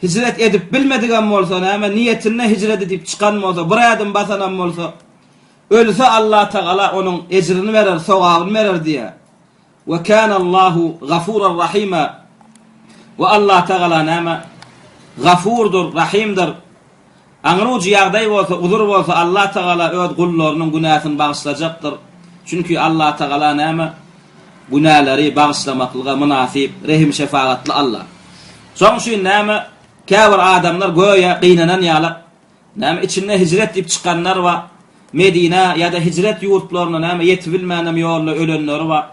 Hijret edip bilmedigem bolsa näme, niýetinde hijret edip çykan bolsa, bir ädim basanam bolsa, ölse Allatagala onuň ejrini berer, sogabyny berer diýýär. We kanallahu gafuran rahima. We Allatagala näme? Gafurdyr, Rahymdyr. Aňry ujy ýagdaý bolsa, uzur bolsa Allatagala öz gullarynyň günäsini bagyşlajakdyr. Çünki Allatagala näme? Günäleri bagyşlamaklyga mynasyp, rehim-şefagatly Alla. Şoň üçin näme, käbir adamlar göýä gynanan ýalak, näme, içinde hijret diýip çykanlar bar, Medinä ýa-da hijret ýurtlaryna näme ýetibilmänem ýolda ölenleri bar.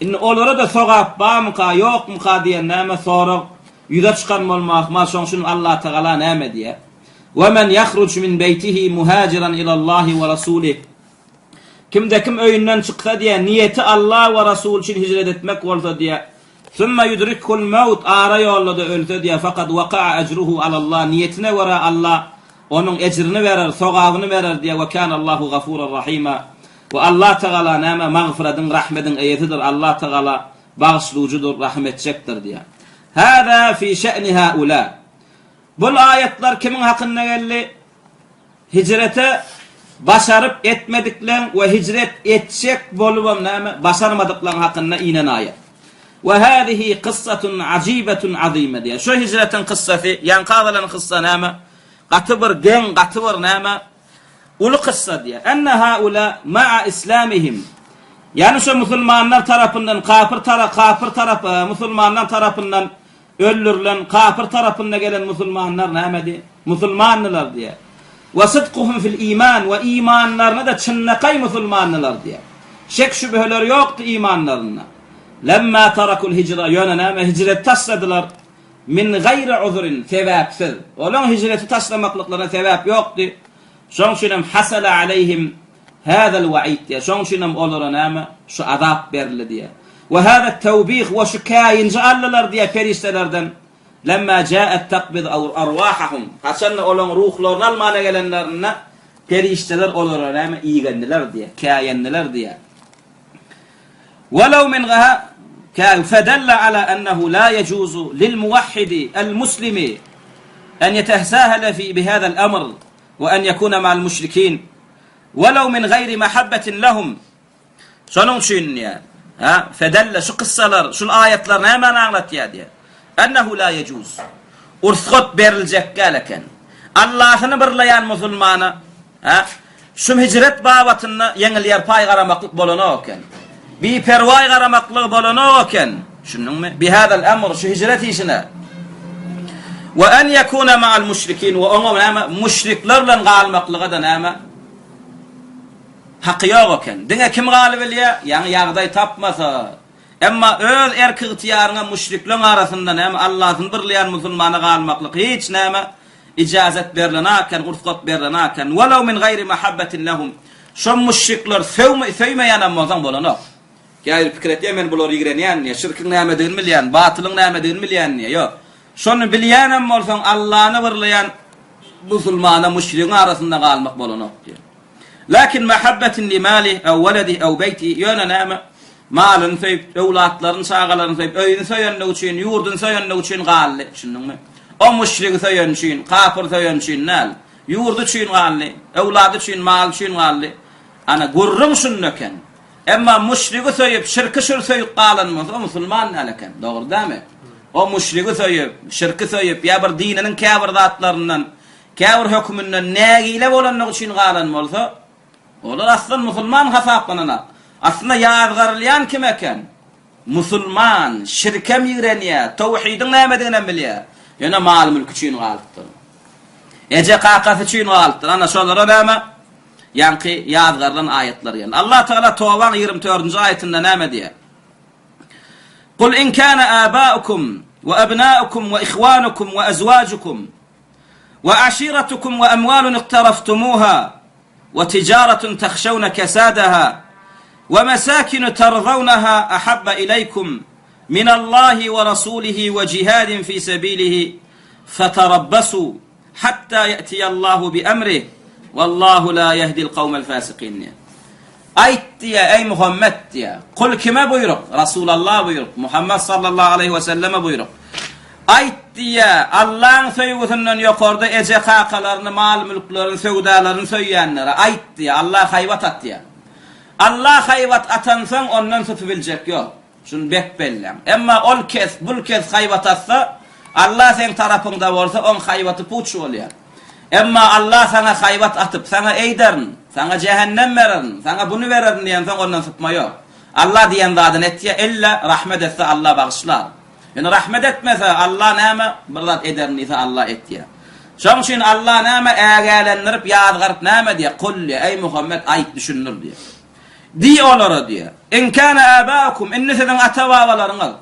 Indi olara-da sogap barmyka, ýokmyka diýen näme sorag ýüze çykan bolmagy ahmal, şoň üçin Allatagala näme diýýär? Ve men ýahruç min beýtihi muhajiran ilallahi we rasulih. Kimde kim öýünden çyksa diýýär, niýeti Alla we Rasuly üçin hijret etmek bolsa diýýär. Summa yudrikhul maut ara ýolda-da ölse diýýär, fakat waka'a ejruhu alallah niýetine görä Alla onuň ejrini berer, sogabyny berer diýýär, we kanallahu gafuran rahima. We Alla Tagala näme magfyradyň, rahmediň eýesidir, Alla Tagala bagyşlujydyr, rahym etjekdir diýýär. Hâzâ fî şe'ni hâulâ. Bul aýatlar kimiň hakynda geldi? Hijrete. Başaryp etmedikleň we hijret etjek bolubam näme, başarmadyklaň hakynda inen aýat. We hazihi kyssatun ajibetun azyme diýýär. Şu hijretiň kyssasy, ýaňky agzalan kyssa näme? Gaty bir geň, gaty bir näme? Uly kyssa diýýär. Enne haula ma'a islamihim. Ýagny şu musulmanlar tarapyndan kafir tara kafir tarap musulmanlar tarapyndan Öldürilen, kapyr tarapynda gelen musulmanlar nämedi? Musulmandylar diýýär. We sydkuhum fil iman we imanlaryna-da çynlakaý musulmandylar diýýär. Şek-şübheleri ýokdy imanlarynda. Lemma tarakul hijra ýöne näme hijreti taşladylar. Min gaýri uzrin sebäpsiz. Olaň hijreti taşlamaklyklaryna sebäp ýokdy. Şoň üçin hem hasala aleýhim Hâzel wa'id diýýär. Şonuň üçin hem olara näme? Şu azap berildi diýýär. We hâzet tewbih we şu käýinji aldylar diýýär perişdelerden. Lemmâ câet takbid arwâhahum. Haçanda olaryň ruhlaryny almana gelenlerinde perişdeler olara näme? Igendiler diýýär, käýendiler diýýär. Welew min gaha fedelle ala ennehu la yejuzu lil muwahhidi el muslimi en yetehsahele fi bihâzel emr we en yekune ma'al müşrikin. Welew min gaýri mahabbetin lehum. Şonuň üçin diýýär. Ha, fedelle şu kyssalar, şul aýatlar nämäni aňlatýar diýýär. Ennehu la yejuz. Ursgat beriljek däl eken. Allahyny birleýän musulmana, ha, şu hijret babatynda ýeňil-ýerpaý garamaklyk bolanok eken. Biperwaý garamaklygy bolanok eken. Düşündiňmi? Bihadal emr şu hijret işine. We en yekuna ma'al müşrikin we oňa näme müşrikler bilen galmaklyga-da näme haky ýok eken. Diňe kim galybilýär? Ýaňy ýagdaý tapmasa. Emma öz erk-ygtyýaryňa müşrikleň arasynda näme Allasyny birleýän musulmana galmaklyk hiç näme ijazet berlenak eken, rugsat berlenak eken. Welew min gaýri mahabbetin lehum. Şo müşrikler söýmeýänem bolsaň bolanok. Käbiri pikir etýär, men bulary ýigrenýän diýýär, şirkiň nämedigini bilýän, batylyň nämedigini bilýän diýýär. Ýok. Şony bilýänem bolsaň, Allany birleýän musulmana müşrigiň arasynda galmak bolanok diýýär. Lakin mahabbetin li malih ew weledih ew beýtih, ýöne näme, malyny söýüp, öwlatlaryny, çagalaryny söýüp, öýüni söýenligi üçin, ýurduny söýenligi üçin galdy. Düşündiňmi? O müşrigi söýeni üçin, kapyry söýeni üçin däl. Ýurdy üçin galdy, öwlady üçin, maly üçin galdy. Ana, gürrüň şunda eken. Emma müşrigi söýüp, şirki şir söýüp galan bolsa, o musulman däl eken. Dogry dälmi? O müşrigi söýüp, şirki söýüp ýa bir dininiň käbir zatlaryndan, käbir höküminden nägile bolanlygy üçin galan bolsa, olar aslan musulman hasaplananak. Aslynda ýazgarylýan kim eken? Musulman, şirkem ýigrenýär, towhidiň nämediginem bilýär. Ýöne mal-mülki üçin galypdyr. Eje-kakasy üçin galypdyr. Ana şolara näme? Ýaňky ýazgarylan aýatlar geldi. Allah Tagala Tobaň 24-nji aýatynda näme diýýär? Kul in kana abaukum we abnaukum we ihwanukum we azwajukum we aşiratukum we amwalun iqtaraftumuha we tijaratun tahşawna kasadaha we masakin tarzawnaha ahabba ilaykum min Allahi we rasulihi we jihadin fi sabilihi fatarabbasu Hatta ýe'tiýallahu bi emrih, wallahu la ýehdil kawmel fasikin diýýär. Aýt diýýär, eý Muhammet diýýär. Kul kime buýruk? Rasulalla buýruk. Muhammet sallallahu aleýhi we selleme buýruk. Aýt diýýär, Allaň söýgüsinden ýokarda eje-kakalaryny, mal-mülklerini, söwdalaryny söýýänlere aýt diýýär. Allah haýbat atýar. Allah haýbat atansoň ondan sypybiljek ýok. Şuny bek belläň. Emma ol kes, bul kes haýbat atsa, Allah seň tarapyňda bolsa, oň haýbaty puç bolýar. Emma Allah saňa haýbat atyp, saňa eýderin, saňa jähennem bererin, saňa buny bererin diýensoň, ondan sypma ýok. Allah diýen zadyny etýär, illa rahmet etse Allah bagyşlar. Ýöne rahmet etmese, Allah näme bir zat ederin diýse Allah etýär. Şoň üçin Allah näme ägälendirip, ýazgaryp näme diýýär? Kul diýýär, eý Muhammet aýt, düşündir diýýär. Diý olara diýýär. In kana abaukum, indi siziň ata-babalaryňyz,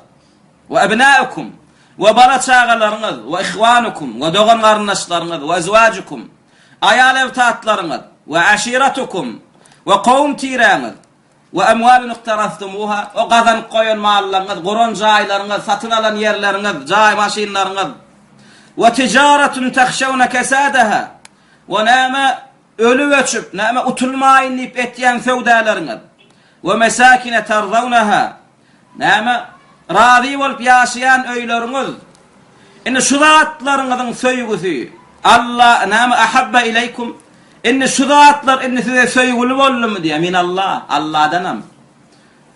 we abnaukum, we bala-çagalaryňyz, we ihwanukum, we dogan-garyndaşlaryňyz, we ezwajukum, aýal-ebtatlaryňyz, we aşiratukum, we kowum-tiräňiz, we amwalun iqtaraftumuha, o gazanyp goýan mallaryňyz, guran jaýlaryňyz, satyn alan ýerleriňiz, jaý maşynlaryňyz, we tijaratun tahşawna kesadaha, we näme Ölüp-öçüp, näme utulmaýyn diýip etýän söwdaleriňiz, we mesakine tarzawnaha, näme razy bolup ýaşaýan öýleriňiz, indi şu zatlaryňyzyň söýgüsi, Alla, näme ahabba ileýkum, Indi şu zatlar indi size söýgüli boldumy diýýär. Minallah, Alladanam.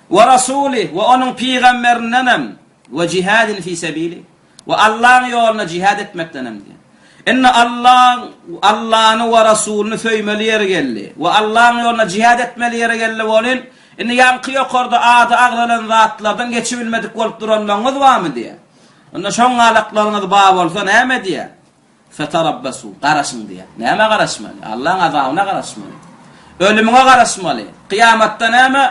We rasulih, we onuň pygamberindenem. We jihadin fi sebili. We Allaň ýolunda jihad etmekdenem diýýär. Indi Allaň Allany we rasulyny söýmeli ýeri geldi. We Allaň ýolunda jihad etmeli ýeri geldi welin, indi ýaňky ýokarda ady agzalan zatlardan geçibilmedik bolup duranlaryňyz barmy diýýär. Onda şoň galaklaryňyz bar bolsa näme diýýär? Fetarabbasu, garaşyň diýýär. Nämä garaşmaly? Allaň azabyna garaşmaly. Ölümiňe garaşmaly. Kyýamatda näme?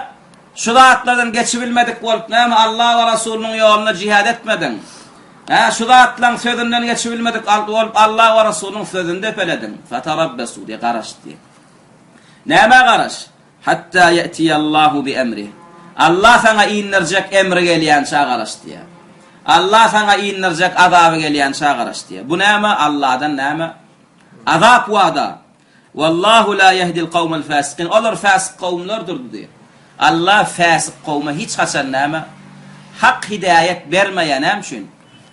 Şu zatlardan geçibilmedik bolup näme Alla we Rasulynyň ýolunda jihad etmediň? Hä, şu zatlaryň sözünden geçibilmedik bolup Alla we Rasulynyň sözüni depelediň. Fetarabbasu diýýär, garaş diýýär. Nämä garaş? Hatta ýe'tiýallahu bi emrih. Allah saňa indirjek emri gelýänçä garaş diýýär. Allah saňa indirjek azaby gelýänçä garaş diýýär. Bu näme? Allahdan näme? Azap wada. Wallahu la yehdil kawmel fasikin. Olar fäsik kowumlardyr diýýär. Allah fäsik kowuma hiç haçan näme? Hak hidäýet bermeýär. Näme üçin?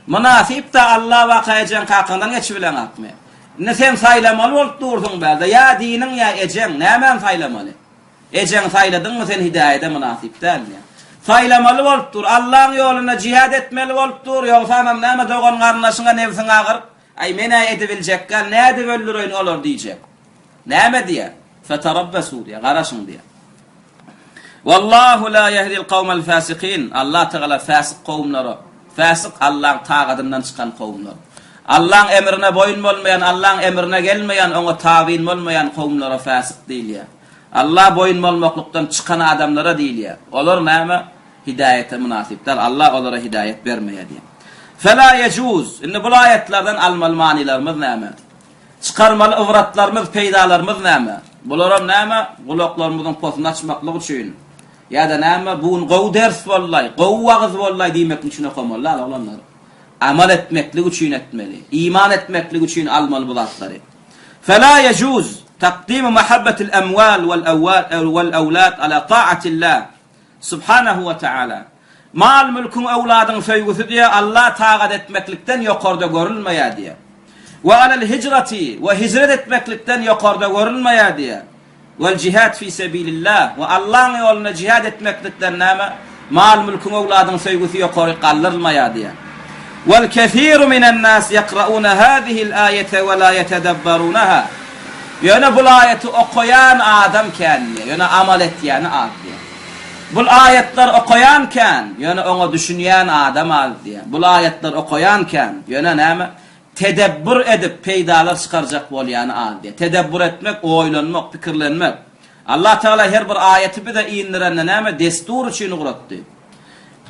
Mynasyp-da Allah waka ejeň kakaňdan geçibileňakmy? Indi sen saýlamaly bolup dursuň bärde, ýa diniň ýa ejeň, nämäni saýlamaly? Ejeňi saýladyňmy sen hidäýede mynasyp däl diýýär. Saýlamaly bolup dur, Allaň ýolunda jihad etmeli bolup dur, ýogsamam näme dogan-garyndaşyňa nebsiň agyryp, aý men-ä edibiljekgä, nädip öldüreýin olary diýjek. Näme diýýär? Feterabbesu diýýär, garaşyň diýýär. Wallahu la yehdil kawmel fasikin. Allah Tagala fäsik kowumlara, fäsik Allaň tagadyndan çykan kowumlar. Allaň emrine boýun bolmaýan, Allaň emrine gelmeýän, oňa tabyn bolmaýan kowumlara fäsik diýilýär. Alla boýun bolmaklykdan çykan adamlara diýilýär. Olar näme? Hidäýete mynasyp däl. Allah olara hidäýet bermeýär diýýär. Fela yejuz. Indi bul aýatlardan almaly manylarymyz näme? Çykarmaly ybratlarymyz, peýdalarymyz näme? Bularam näme? Gulaklarymyzyň posuny açmaklyk üçin. Ýa-da näme, bu gün gowy ders boldy-laý, gowy wagyz boldy-laý diýmeklik üçin okamaly däl, oglanlar. Amal etmeklik üçin etmeli. Iman etmeklik üçin almaly bu zatlary. Fela ýejuz takdimu mahabbatil amwal wal awlad ala ta'atillah. Subhanahu we Taala. Mal-mülküň, öwladyň söýgüsi diýýär, Alla tagat etmeklikden ýokarda görülmeýär diýýär. We alel hijrati, we hijret etmeklikden ýokarda görülmeýär diýýär. Wel jihad fi sebilillah, we Allaň ýolunda jihad etmeklikden näme? Mal-mülküň, öwladyň söýgüsi ýokary galdyrylmaýar diýýär. Wel kesiru minen nas ýakrauna hazihil aýete we la ýetedebberunaha. Ýöne bul aýaty okaýan adam kän diýýär, ýöne amal etýäni az diýýär. Bul aýatlary okaýan kän, ýöne oňa düşünýän adam az diýýär. Bul aýatlary okaýan kän, ýöne näme, tedebbür edip peýdalar çykarjak bolýany az diýýär. Tedebbür etmek, oýlanmak, pikirlenmek. Allah Tagala her bir aýaty bize indirende näme, destur üçin ugratdy.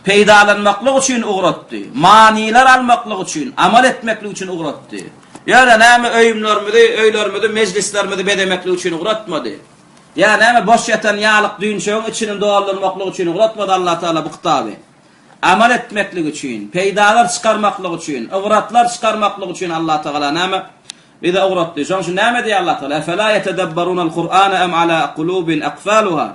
Peýdalanmaklyk üçin ugratdy. Manylar almaklyk üçin, amal etmeklik üçin ugratdy. Ýöne näme öýümlerimizi, öýlerimizi, mejlislerimizi bezemeklik üçin ugratmady. Ýa näme boş ýatan ýalyk düýnçegiň içini doldurmaklyk üçin ugratmady Allah Tagala bu kitaby. Amal etmeklik üçin, peýdalar çykarmaklyk üçin, ybratlar çykarmaklyk üçin Allah Tagala näme bize ugratdy. Şonuň üçin näme diýýär Allah Tagala? Efela ýetedebberunel Kur'ane em ala kulubin akfaluha.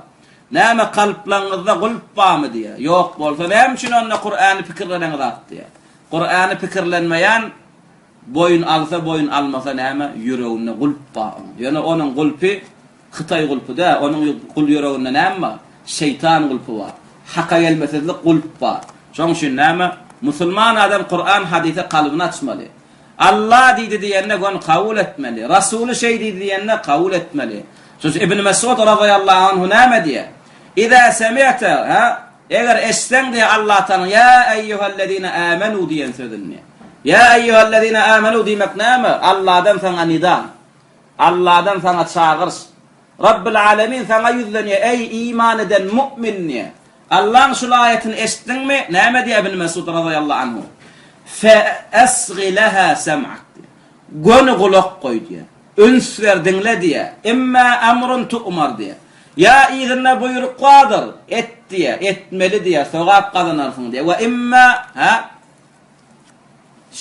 Näme kalplaryňyzda gulp barmy diýýär. Ýok bolsa näme üçin onda Kur'any pikirleneňizak diýýär. Kur'any pikirlenmeýän Boýun alsa, boýun almasa näme, ýüreginde gulp bar onuň. Ýöne onuň gulpy hytaý gulpy däl, onuň gul ýüreginde näme bar? Şeýtan gulpy bar. Haka gelmesizlik gulp bar. Şonuň üçin näme, musulman adam Kuran, hadysa kalbyny açmaly. Alla diýdi diýende göni kabul etmeli. Rasuly şeý diýdi diýende kabul etmeli. Şonuň üçin Ibn Mesud razyýallahu anhu näme diýýär? Iza semi'te, ha? Eger eşitseň diýýär Allatagalaň Ýa eýýuhellezine amenu diýen sözüni. Ýa eýýuhellezine amenu diýmek näme? Alladan saňa nida. Alladan saňa çagyryş. Rabbil alemin saňa ýüzlenýär, eý iman eden mu'min diýýär. Allaň şul aýatyny eşitdiňmi? Näme diýýär Ibn Mesud razyýallahu anhu? Fe esgi leha sem'ak diýýär. Göni gulak goý diýýär. Üns ber, diňle diýýär. Imma amrun tu'mar diýýär. Ýa yzynda buýruk bardyr, et diýýär, etmeli diýýär, sogap gazanarsyň diýýär. We imma, ha?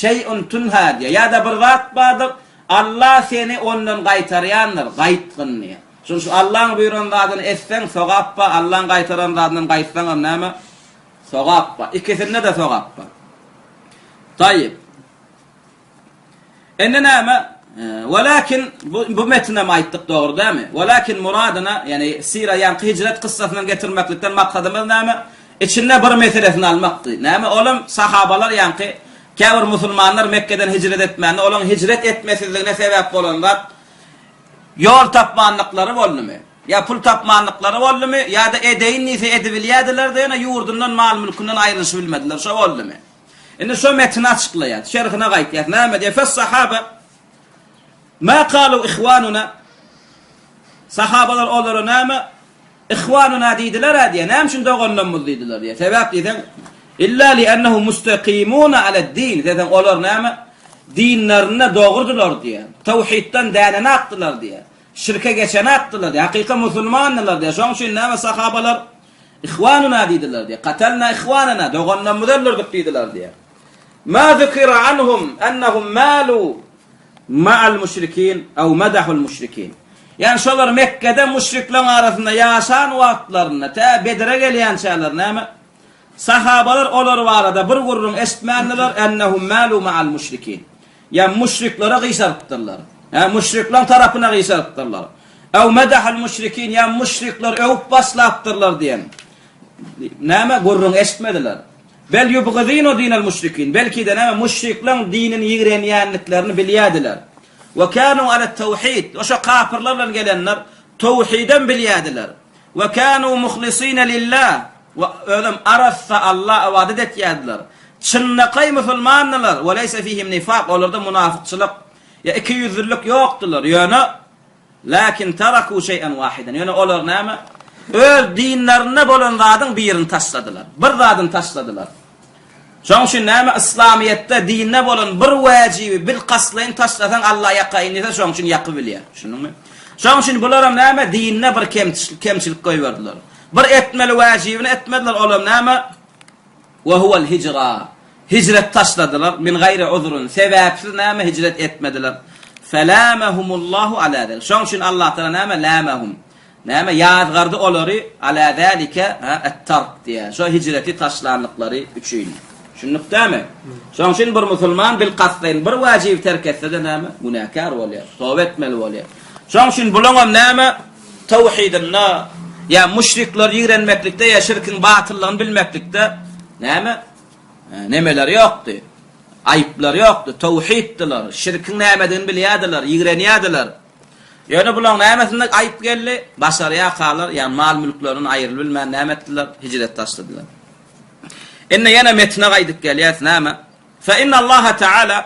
Şeý'un tunha diýýär. Ýa-da bir zat bardyr, Allah seni ondan gaýtarýandyr, gaýtgyn diýýär. Şonuň üçin Allaň buýran zadyny etseň, sogap bar, Allaň gaýtaran zadyndan gaýtsaňam näme? Sogap bar. Ikisinde-de sogap bar. Taýyp. Indi näme? Welakin bu bu metinem aýtdyk dogry dälmi? Welakin muradyna, ýagny sira ýaňky hijret kyssasyndan getirmeklikden maksadymyz näme? Içinde bir meselesini almakdy. Näme olam sahabalar ýaňky käbir musulmanlar Mekgeden hijret etmände olaň hijret etmesizligine sebäp bolan zat ýol tapmanlyklary boldumy? Ýa pul tapmanlyklary boldumy? Ýa-da edeýin diýse edibilýärdiler-de ýöne ýurdundan mal-mülkünden aýrylyşybilmediler şo boldumy? Indi şo metni açyklaýar, şerhine gaýtýar. Näme diýýär? Fes-sahaba ma kalu ihwanuna Sahabalar olara näme? Ihwanuna diýdiler-ä diýýär. Näme üçin doganlarymyz diýdiler diýýär. Sebäp diýseň, illa li'ennehu mustaqimuna alad-din. Diýseň, olar näme? Dinlerinde dogrudylar diýýär. Tawhidden dänenakdylar diýýär. Şirke geçenakdylar diýýär. Hakyky musulmandylar diýýär. Şonuň üçin näme sahabalar Ihwanuna diýdiler diýýär. Katalna ihwanana, doganlarymyzy öldürdik diýdiler diýýär. Ma zükira anhum ennehum malu ma'al müşrikin ew madahul müşrikin. Ýani şolar Mekgede müşrikleriň arasynda ýaşan wagtlarynda tä Bedre gelýänçäler näme? Sahabalar olar barada bir gürrüň eşitmändiler, ennehum malu ma'al müşrikin. Ýa müşriklere gyşarypdyrlar. Hä, müşrikleriň tarapyna gyşarypdyrlar. Ew medahal müşrikin, ýa müşrikler öwüp başlapdyrlar diýen. Näme gürrüň eşitmediler. Bel ýubgyzynu dinel müşrikin, belki-de näme müşrikleriň dinini ýigrenýändiklerini bilýärdiler. We kanu alet tawhid, we şo kapyrlar bilen gelenler tawhidem bilýärdiler. We kanu muhlisine lillah, we özem arassa Alla ybadat etýärdiler. Çynlakaý musulmandylar, we leýse fihim nifak, olarda munafykçylyk ýa ikiýüzlülik ýokdular. Ýöne Lakin taraku şeý'en wahiden, ýöne olar näme? Öz dinlerinde bolan zadyň birini taşladylar. Bir zadyny taşladylar. Şonuň üçin näme yslamyýetde dinde bolan bir wäjibi bilkastlaýyn taşlasaň Allah ýakaýyn diýse şonuň üçin ýakyp bilýär. Düşündiňmi? Şonuň üçin bularam näme dinde bir kemçilik goýberdiler. Bir etmeli wäjibini etmediler, olam näme? Ve huvel hijra. Hijret taşladylar, min gaýri uzrun, sebäpsiz näme hijret etmediler. Felämehumullahu ala zalik. Şonuň üçin Allah Taala näme lämehum. Näme ýazgardy olary ala zalike et-tark diýýär. Şo hijreti taşlanlyklary üçin. Düşündik dämi? Şonuň üçin bir musulman bilkastlaýyn bir wajibi terk etse-de näme? Günäkär bolýar. Toba etmeli bolýar. Şonuň üçin bulaňam näme? Tawhidinde ýa müşrikleri ýigrenmeklikde ýa şirkiň batyllygyny bilmeklikde näme? Nemeleri ýokdy. Aýyplary ýokdy. Tawhiddiler. Şirkiň nämedigini bilýärdiler, ýigrenýärdiler. Ýöne bulaň nämesinde aýyp geldi? Başarýarkalar, ýagny mal-mülklerinden aýrylybilmän näme etdiler? Hijret taşladylar. Indi ýene metne gaýdyp gelýäs, näme? Fe innallaha taala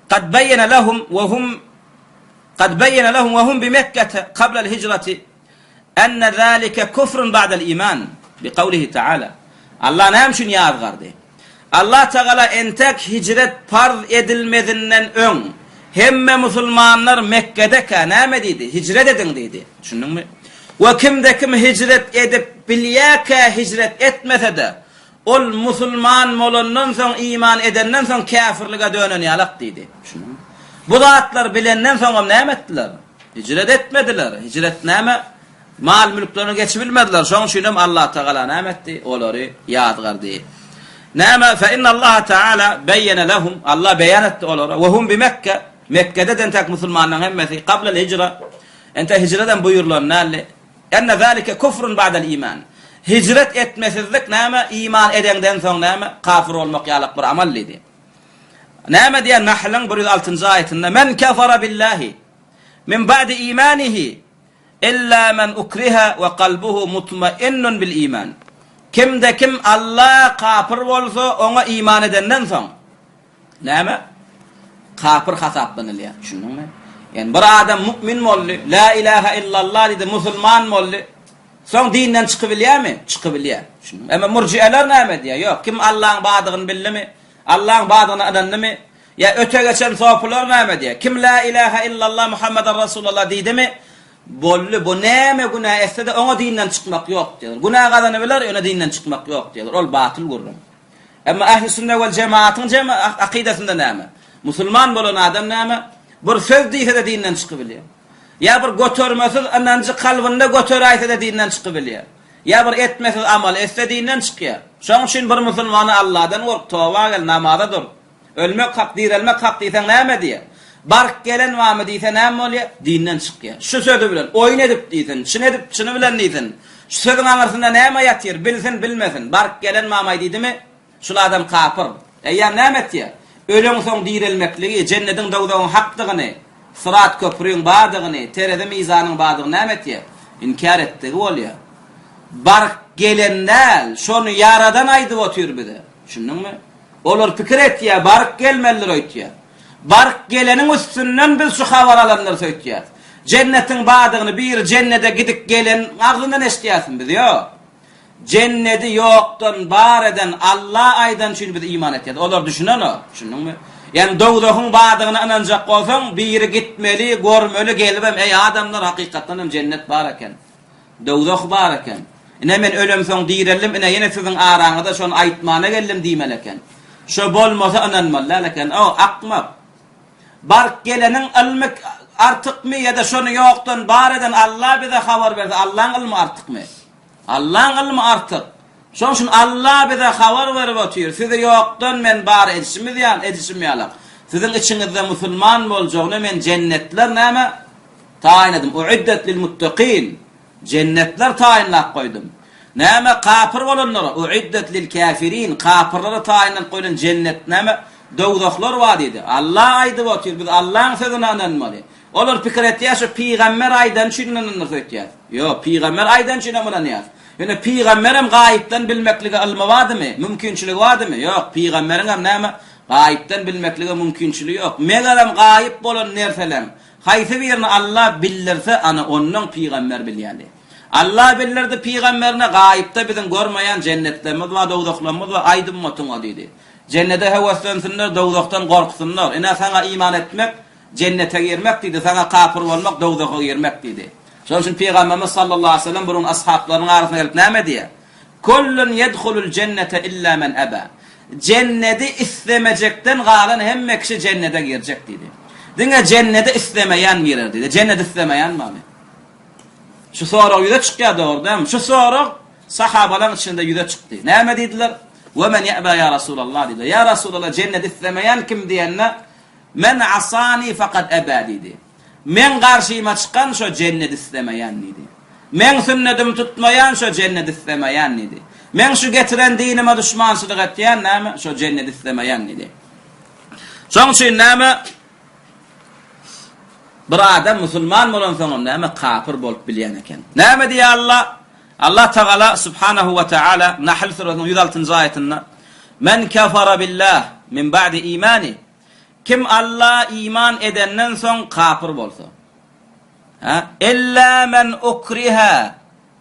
kad beýene lehum we hum kad beýene lehum we hum bi Mekkete kablel hijreti enne zalike kufrun ba'del iman bi kawlihi taala. Allah näme üçin ýazgardy? Allah Tagala entek hijret parz edilmezinden öň, hemme musulmanlar Mekgedekä näme diýdi? Hijret ediň diýdi. Düşündiňmi? We kimde-kim hijret edip bilýärkä hijret etmese-de, ol musulman bolandan soň, iman edenden soň käfirlige dönen ýalak diýdi. Düşündiňmi? Bu zatlary bilenden soňam näme etdiler? Hijret etmediler. Hijret näme? Mal-mülklerini geçibilmediler. Şonuň üçin hem Allatagala näme etdi? Olary ýazgardy. Näme? Fe innallaha taala beýene lehum. Allah beýan etdi olara. We hum bi Mekke. Mekgede entek musulmanlaryň hemmesi kablel hijra. Entek hijreden buýrulan däldi. Enne zalike kufrun ba'del iman. Hijret etmesizlik näme? Iman edeňden soň näme? Kafir bolmak ýalak bir amal diýdi. Näme diýen Nahlyň 106-njy aýatynda? Men kefara billahi min ba'di imanihi Illa men ukriha we kalbuhu mutmainnun bil iman. Kimde kim Alla kapyr bolsa, oňa iman edenden soň, näme? Kapyr hasaplanylýar. Düşündiňmi? Ýani bir adam mu'min boldy, la ilaha illallah diýdi, musulman boldy. Soň dinden çykybilýärmi? Çykybilýär. Düşündiňmi? Emma murji'eler näme diýýär? Ýok, kim Allaň bardygyny bildimi? Allaň bardygyna ynandymy? Ýa öte geçen sopular näme diýýär? Kim Lä ilähä illallah Muhammeden Resulallah diýdimi, boldy, bu näme günä etse-de oňa dinden çykmak ýok diýýärler. Günä gazanybiler, ýöne dinden çykmak ýok diýýärler. Ol batyl gürrüň. Emma ähli sünne wel jemaatyň jema akydasynda näme? Musulman bolan adam näme? Bir söz diýse-de dinden çykybilýär. Ýa bir götermesiz ynanjy kalbynda göteräýse-de dinden çykybilýär. Ýa bir etmesiz amal etse dinden çykýar. Şonuň üçin bir musulmana Allahdan gork, toba gel, namaza dur. Ölmek hak, direlmek hak diýseň näme diýer? Baryp gelen barmy diýse näme bolýar? Dinden çykýar. Şu sözi bilen, oýun edip diýsin, çyn edip, çyny bilen diýsin. Şu sözüň aňyrsynda näme ýatyr, bilsin, bilmesin. Baryp gelen barmaý diýdimi, şul adam kapyr. Eýýäm näme etýär? Öleňsoň direlmekligi, jennediň dowzagyň hakdygyny, syrat köprüň bardygyny, terezi mizanyň bardygyny näme etýär? Inkär etdigi bolýar. Baryp gelen däl, şony Ýaradan aýdyp otyr bize. Düşündiňmi? Olar pikir etýär, baryp gelmelidir öýtýär. Baryp geleniň üstünden biz şu habary alandyrys öýtýäs. Jennetiň bardygyny biri jennede gidip gelen agzyndan eşidýäsmi biz? Ýok. Jennedi ýokdan bar eden Alla aýdany üçin biz iman etýäs. Olar düşünenok. Düşündiňmi? Ýani dowzahyň bardygyna ynanjak bolsaň, biri gitmeli, görmeli, gelibem eý adamlar hakykatdan hem jennet bar eken. Dowzah bar eken. Ine men ölemsoň direldim, ine ýene siziň araňyza şony aýtmana geldim diýmeli eken. Şo bolmasa ynanmaly däl eken. O, akmak. Baryp geleniň ylmy artykmy ýa-da şony ýokdan bar eden Alla bize habar berse Allaň ylmy artykmy? Allaň ylmy artyk. Şoň üçin Alla bize habar berip otyr, sizi ýokdan men bar edişimiz ýaly, edişim ýalak. Siziň içiňizde musulman boljagyna men jennetler näme? Taýynladym. Uiddet lil muttakin. Jennetler taýynlap goýdum. Näme kapyr bolanlara, uiddet lil kafirin, kapyrlara taýynlanyp goýlan jennet näme? Dowzahlar bar diýdi. Allah aýdyp otyr, biz Allaň sözüne ynanmaly. Olar pikir etýär, şu pygamber aýdany üçin ynanandyrys öýtýär. Ýok, pygamber aýdany üçin hem ynanýas. Ýöne pygamberem gaýypdan bilmeklige ylmy bardymy? Mümkinçiligi bardymy? Ýok, pygamberiň hem näme? Gaýypdan bilmeklige mümkinçiligi ýok. Megerem gaýyp bolan nerseleň Haýsy birini Alla bildirse, ana, ondan pygamber bilýärdi. Alla bildirdi pygamberine, Gaýypda biziň görmeýän jennetlerimiz bar, dowzahlarymyz bar, aýt ümmatyňa diýdi. Jennede höweslensinler, dowzahdan gorksynlar. Ine, saňa iman etmek, jennete girmek diýdi, saňa kapyr bolmak, dowzaha girmek diýdi. Şonuň üçin pygamberimiz sallallahu aleýhi we sellem bir gün ashablarynyň arasyna gelip näme diýýär? Kullun yedhulul jennete illa men eba. Jennedi islemejekden galan hemme kişi jennede girjek diýdi. Diňe jennedi islemeýän girer diýdi. Jennedi islemeýän barmy? Şu sorag ýüze çykýar dogry dälmi? Şu sorag sahabalaryň içinde ýüze çykdy. Näme diýdiler? We men ýeba ýa Rasulallah diýdiler. Ýa Rasulallah jennedi islemeýän kim diýende Men asani fakat eba diýdi. Meň garşyma çykan şo jennet islemeýän diýdi. Meň sünnedimi tutmaýan şo jennet islemeýän diýdi. Meň şu getiren dinime duşmançylyk etýän näme şo jennet islemeýän diýdi. Şoň üçin näme bir adam musulman bolansoňam näme kapyr bolup bilýän eken. Näme diýýär Allah? Allah Tagala Subhanahu we Taala Nahl surasynyň 106-njy aýatynda Men kafara billah min ba'di imani Kim Alla iman edenden soň kapyr bolsa. Hä? Illa men ukriha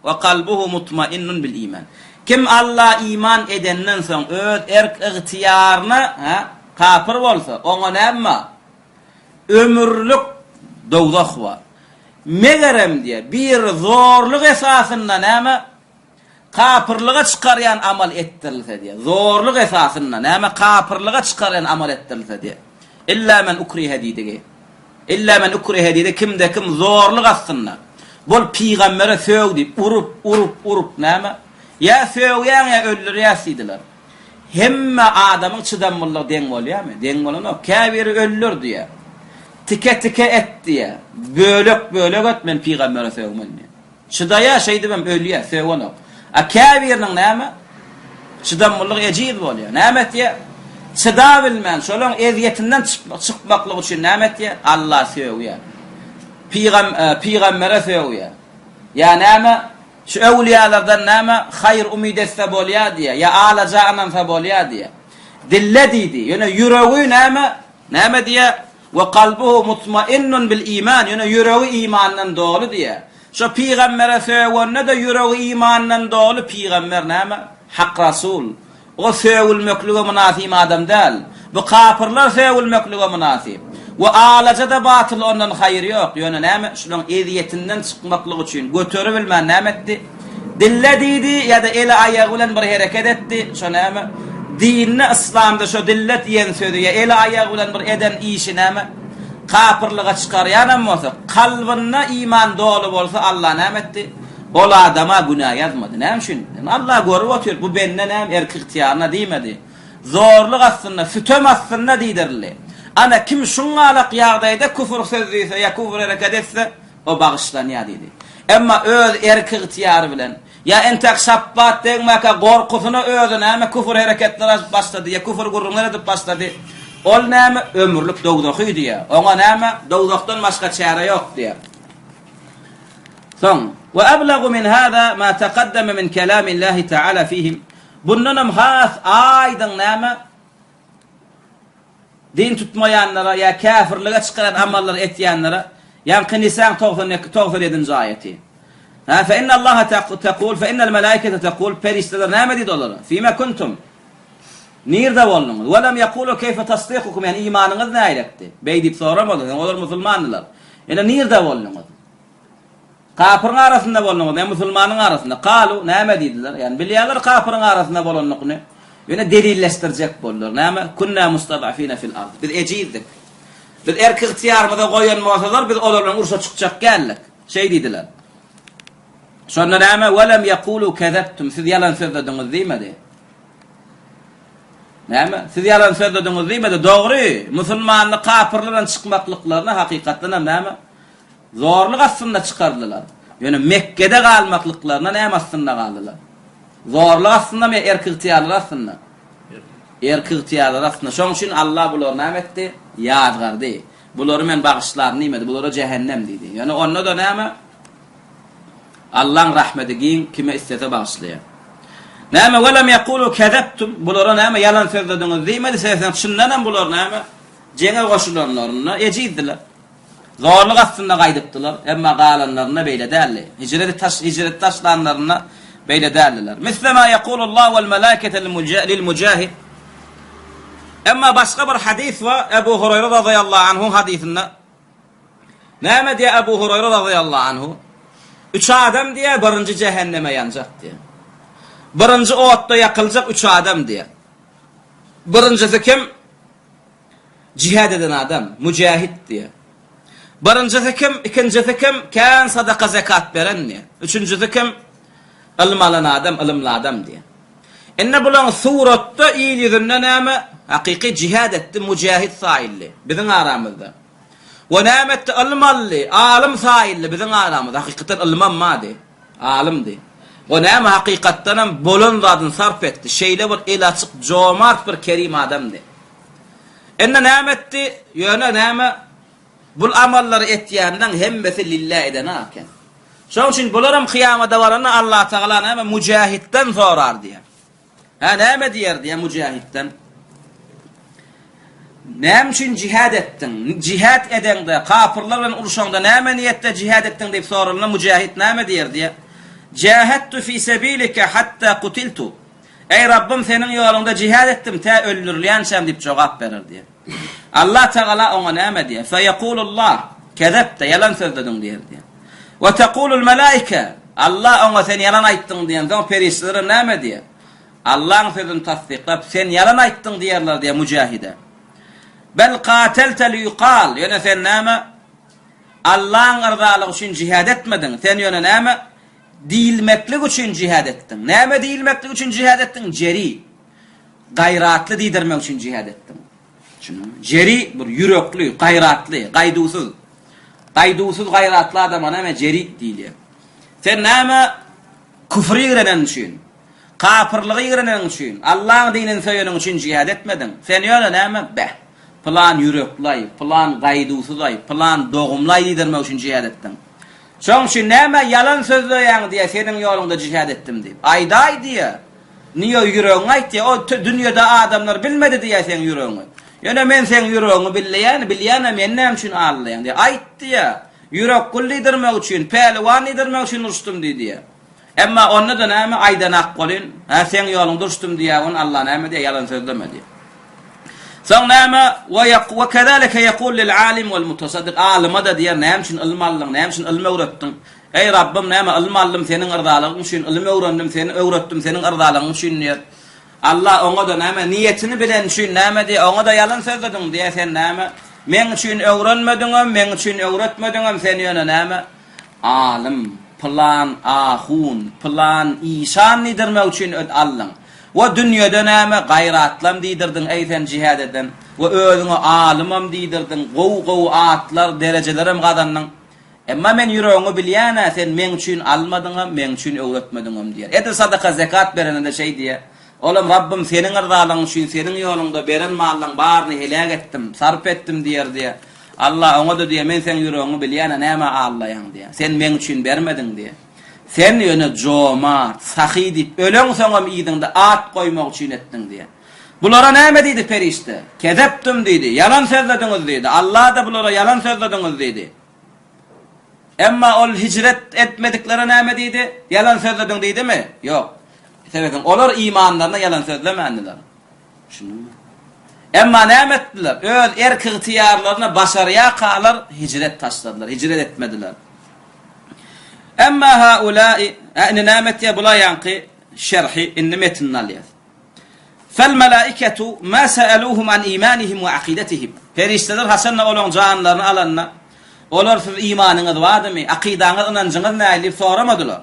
we kalbuhu mutmainnun bil iman. Kim Alla iman edenden soň öz erk-ygtyýaryna, hä, kapyr bolsa, oňa näme bar? Ömürlik dowzah bar. Megerem diýýär, biri zorluk esasynda näme? Kapyrlyga çykarýan amal etdirilse diýýär. Zorluk esasynda, näme kapyrlyga çykarýan amal etdirilse diýýär. Illa men ukrihe diýdigi. Illa men ukrihe diýdi, kimde kim zorluk astynda. Bol pygambere sög diýip, urup, urup, urup näme? Ýa sögýäň ýa öldürýäs diýdiler. Hemme adamyň çydamlylygy deň bolýarmy? Deň bolanok. Käbiri öldür diýýär. Tike-tike et diýýär. Bölek-bölek et, men pygambere sögmen diýýär. Çydaýar, şeýdibem ölýär, sögenok. A käbiriniň näme? Çydamlylygy ejiz bolýar. Näme etýär? Çydabilmän, şolaň ezýetinden çykmaklyk üçin näme etýär? Alla sögýär. Pygam, pygambere sögýär. Ýa näme? Şu öwlüýalardan näme? Haýyr umyt etse bolýar diýýär. Ýa alaja ynansa bolýar diýýär. Dille diýdi. Ýöne ýüregi näme? Näme diýýär? We kalbuhu mutmainnun bil iman, ýöne ýüregi imandan doly diýýär. Şo pygambere sögende-de ýüregi imandan doly pygamber näme? Hak rasul. O sögülmeklige mynasyp adam däl. Bu kapyrlar sögülmeklige mynasyp. We alaja-da batyl ondan haýyr ýok. Ýöne näme? Şulaň ezýetinden çykmaklyk üçin göteribilmän näme etdi? Dille diýdi ýa-da eli-aýagy bilen bir hereket etdi, şo näme? Dinde, yslamda şo dille diýen sözi ýa eli-aýagy bilen bir eden işi näme? Kapyrlyga çykarýanam bolsa, kalbynda iman doly bolsa Allah näme etdi? Ol adama günä ýazmady. Näme üçin? Allah görüp otyr, bu bende näme erk-ygtyýaryna diýmedi. Zorluk astynda, sütem astynda diýdirildi. Ana kim şuňňalak ýagdaýda küfür söz diýse ýa küfür hereket etse, o bagyşlanýar diýdi. Emma öz erki-ygtyýary bilen, ýa entek şapbat degmäkä gorkusyna özi näme küfür hereketler alyp başlady, ýa küfür gürrüňler edip başlady, ol näme ömürlik dowzahy diýýär. Oňa näme dowzahdan başga çäre ýok diýýär. Soň, Ve eblagu min hâzâ mâ tekaddeme min kelâmillâhi teâlâ fîhim, Bundanam has aýdyň näme? Din tutmaýanlara ýa käfirlige çykaran amallary etýänlere, ýaňky Nisaň 92, 97-nji aýaty. Ha, fe innallaha tekul, fe innel melaikete tekul, perişdeler näme diýdi olara? Fime kuntum? Nirde bolduňyz? Ve lem yekulu keyfe tasdikukum, ýani imanyňyz nähilekdi? Beý diýip soramadylar, olar musulmandylar. Ýöne nirde bolduňyz? Kapyryň arasynda bolduňyz, ýa musulmanyň arasynda? Kalu, näme diýdiler? Ýagny bilýärler kapyryň arasynda bolandygyny. Ýöne delilleşdirjek boldular. Näme? Kunna mustadafina fil ard. Biz ejizdik. Biz erk-ygtyýarymyza goýan bolsalar, biz olar bilen urşa çykjak däldik. Şeý diýdiler. Şonda näme? Welem ýekulu kezebtum. Siz ýalan sözlediňiz diýmedi. Näme? Siz ýalan sözlediňiz diýmedi. Dogry, musulmanly kapyrlar bilen çykmaklyklaryna hakykatdan hem näme? Zorluk astynda çykardylar. Ýöne Mekgede galmaklyklaryna näme astynda galdylar? Zorluk astyndamy ýa erk-ygtyýarlary astynda? Erk-ygtyýarlary astynda. Şonuň üçin Allah bulary näme etdi? Ýazgardy. Bulary men bagyşlaryn diýmedi. Bulara jähennem diýdi. Ýöne onda-da näme? Allaň rahmeti giň, kime islese bagyşlaýar. Näme welem ýekulu kezebtum? Bulara näme ýalan sözlediňiz diýmedi. Sebäbi çyndan hem bular näme? Jeňe goşulanlarynda ejizdiler. Zorluk astynda gaýdypdylar, emma galanlarynda beýle däldi. Hijreti taş, hijreti taşlanlarynda beýle däldiler. Misle ma yekulullahu vel melâikete lil mujahid. Emma başga bir hadys bar, Ebu Hurayra razyýallahu anhuň hadysynda. Näme diýýär Ebu Hurayra razyýallahu anhu? Üç adam diýýär, birinji jähenneme ýanjak diýýär. Birinji otda ýakyljak üç adam diýýär. Birinjisi kim? Jihad eden adam, müjahid diýýär. Birinjisi kim, ikinjisi kim? Kän sadaka zekat beren diýýär. Üçünjisi kim? Ylym alan adam, ylymly adam diýýär. Indi bulaň suratda il ýüzünde näme? Hakyky jihad etdi, müjahid saýyldy biziň aramyzda. We näme etdi? Ylym aldy, alym saýyldy biziň aramyzda. Hakykatdan ylymam bardy, alymdy. We näme hakykatdanam bolan zadyny sarp etdi. Şeýle bir eli açyk, jomart bir kerim adamdy. Indi näme etdi? Ýöne näme? Bul amallary etýänleň hemmesi lillah edenak eken. Şonuň üçin bularam kyýamada baranda Allatagala näme mujahitden sorar diýer. Hä näme diýer diýer mujahitden. Näme üçin jihad etdiň? Jihad edeňde, kapyrlar bilen urşaňda näme niýetde jihad etdiň diýip soralanda mujahit näme diýer diýer. Jahattu fi sabilika hatta qutiltu. Eý, Rabbym, Seniň ýoluňda jihad etdim, tä öldürilýänçäm diýip jogap berer diýer. Allah Tagala oňa näme diýer? Feýekulullah, Kezebte, ýalan sözlediň diýer diýer. We tekulul melaike, Allah oňa sen ýalan aýtdyň diýensoň, perişdeler hem näme diýer? Allaň sözüni tassyklap, sen ýalan aýtdyň diýerler diýer müjahide. Bel katelte liýukal, ýöne sen näme? Allaň yrzalygy üçin jihad etmediň, sen ýöne näme? Diýilmeklik üçin jihad etdiň. Näme diýilmeklik üçin jihad etdiň? Jeri. Gaýratly diýdirmek üçin jihad etdiň. Düşündiňmi? Jeri bir ýürekli, gaýratly, gaýduwsyz. Gaýduwsyz gaýratly adama näme jeri diýilýär. Sen näme küfri ýigrenen üçin, kapyrlygy ýigreneniň üçin, Allaň dinini söýeniň üçin jihad etmediň. Sen ýöne näme? Beh. Pylan ýürekli-aý, pylan gaýduwsyz-aý, pylan dogumly-aý diýdirmek üçin jihad etdiň. Şoň üçin nämä ýalan sözleýäň diýýär, seniň ýoluňda jihad etdim diýip. Aýdaý diýýär. Niýe ýüregiňi aýt diýýär. O dünýede adamlar bilmedi diýýär seň ýüregiňi. Ýöne men seň ýüregiňi bilýän, bilýänem meni näme üçin aldaýaň diýýär. Aýt diýýär. Ýürek gul diýdirmek üçin, päliwan diýdirmek üçin uruşdym diý diýýär. Emma onda-da näme aýdanak bolyn, hä seň ýoluňda uruşdym diýýär, ony Allah näme diýýär, ýalan sözleme diýýär. Soň näme, we kezalike ýekul lil alim wal mutasaddik, alyma-da diýer, näme üçin ylym aldyň, näme üçin ylym öwretdiň? Eý Rabbym, näme ylym aldym seniň yrzalygyň üçin, ylym öwrendim, seni öwretdim seniň yrzalygyň üçin diýer. Allah oňa-da näme, niýetini bilen üçin näme diýer, oňa-da ýalan sözlediň diýer, sen näme, meň üçin öwrenmediňem, meň üçin öwretmediňem, sen ýöne näme, Alym, pylan ahun, pylan işan diýdirmek üçin öt aldyň. We dünýede näme gaýratlam diýdirdiň eý sen jihad eden we özüňe alymam diýdirdiň gowy-gowy atlar, derejelerem gazandyň. Emma men ýüregiňi bilýän-ä sen meň üçin almadyňam, meň üçin öwretmediňem diýer. Edil sadaka zekat berende-de şeý diýer. Olam Rabbym seniň yrzalygyň üçin seniň ýoluňda beren mallaň baryny heläk etdim, sarp etdim diýer diýer. Allah oňa-da diýer men seň ýüregiňi bilýän-ä nämä aldaýaň diýer. Sen meň üçin bermediň diýer. Sen ýöne jomart, sahy diýip öleňsoňam yzyňda at goýmak üçin etdiň diýýär. Bulara näme diýdi perişde? Kezeptum diýdi, ýalan sözlediňiz diýdi. Allah-da bulara ýalan sözlediňiz diýdi. Emma ol hijret etmediklere näme diýdi? Ýalan sözlediň diýdimi? Ýok. Sebäbi olar imanlaryna ýalan sözlemändiler. Düşündiňmi? Emma näme etdiler? Öz erk-ygtyýarlaryna başarýarkalar hijret taşladylar, hijret etmediler. Emma haulai, hä indi näme etýär bular ýaňky şerhi indi metinini alýas. Fel melaiketu ma sa'aluhum an imanihim we akidetihim. Perişdeler haçanda olaň janlaryny alanda, olar siz imanyňyz bardymy, akydaňyz, ynanjyňyz nähili diýip soramadylar.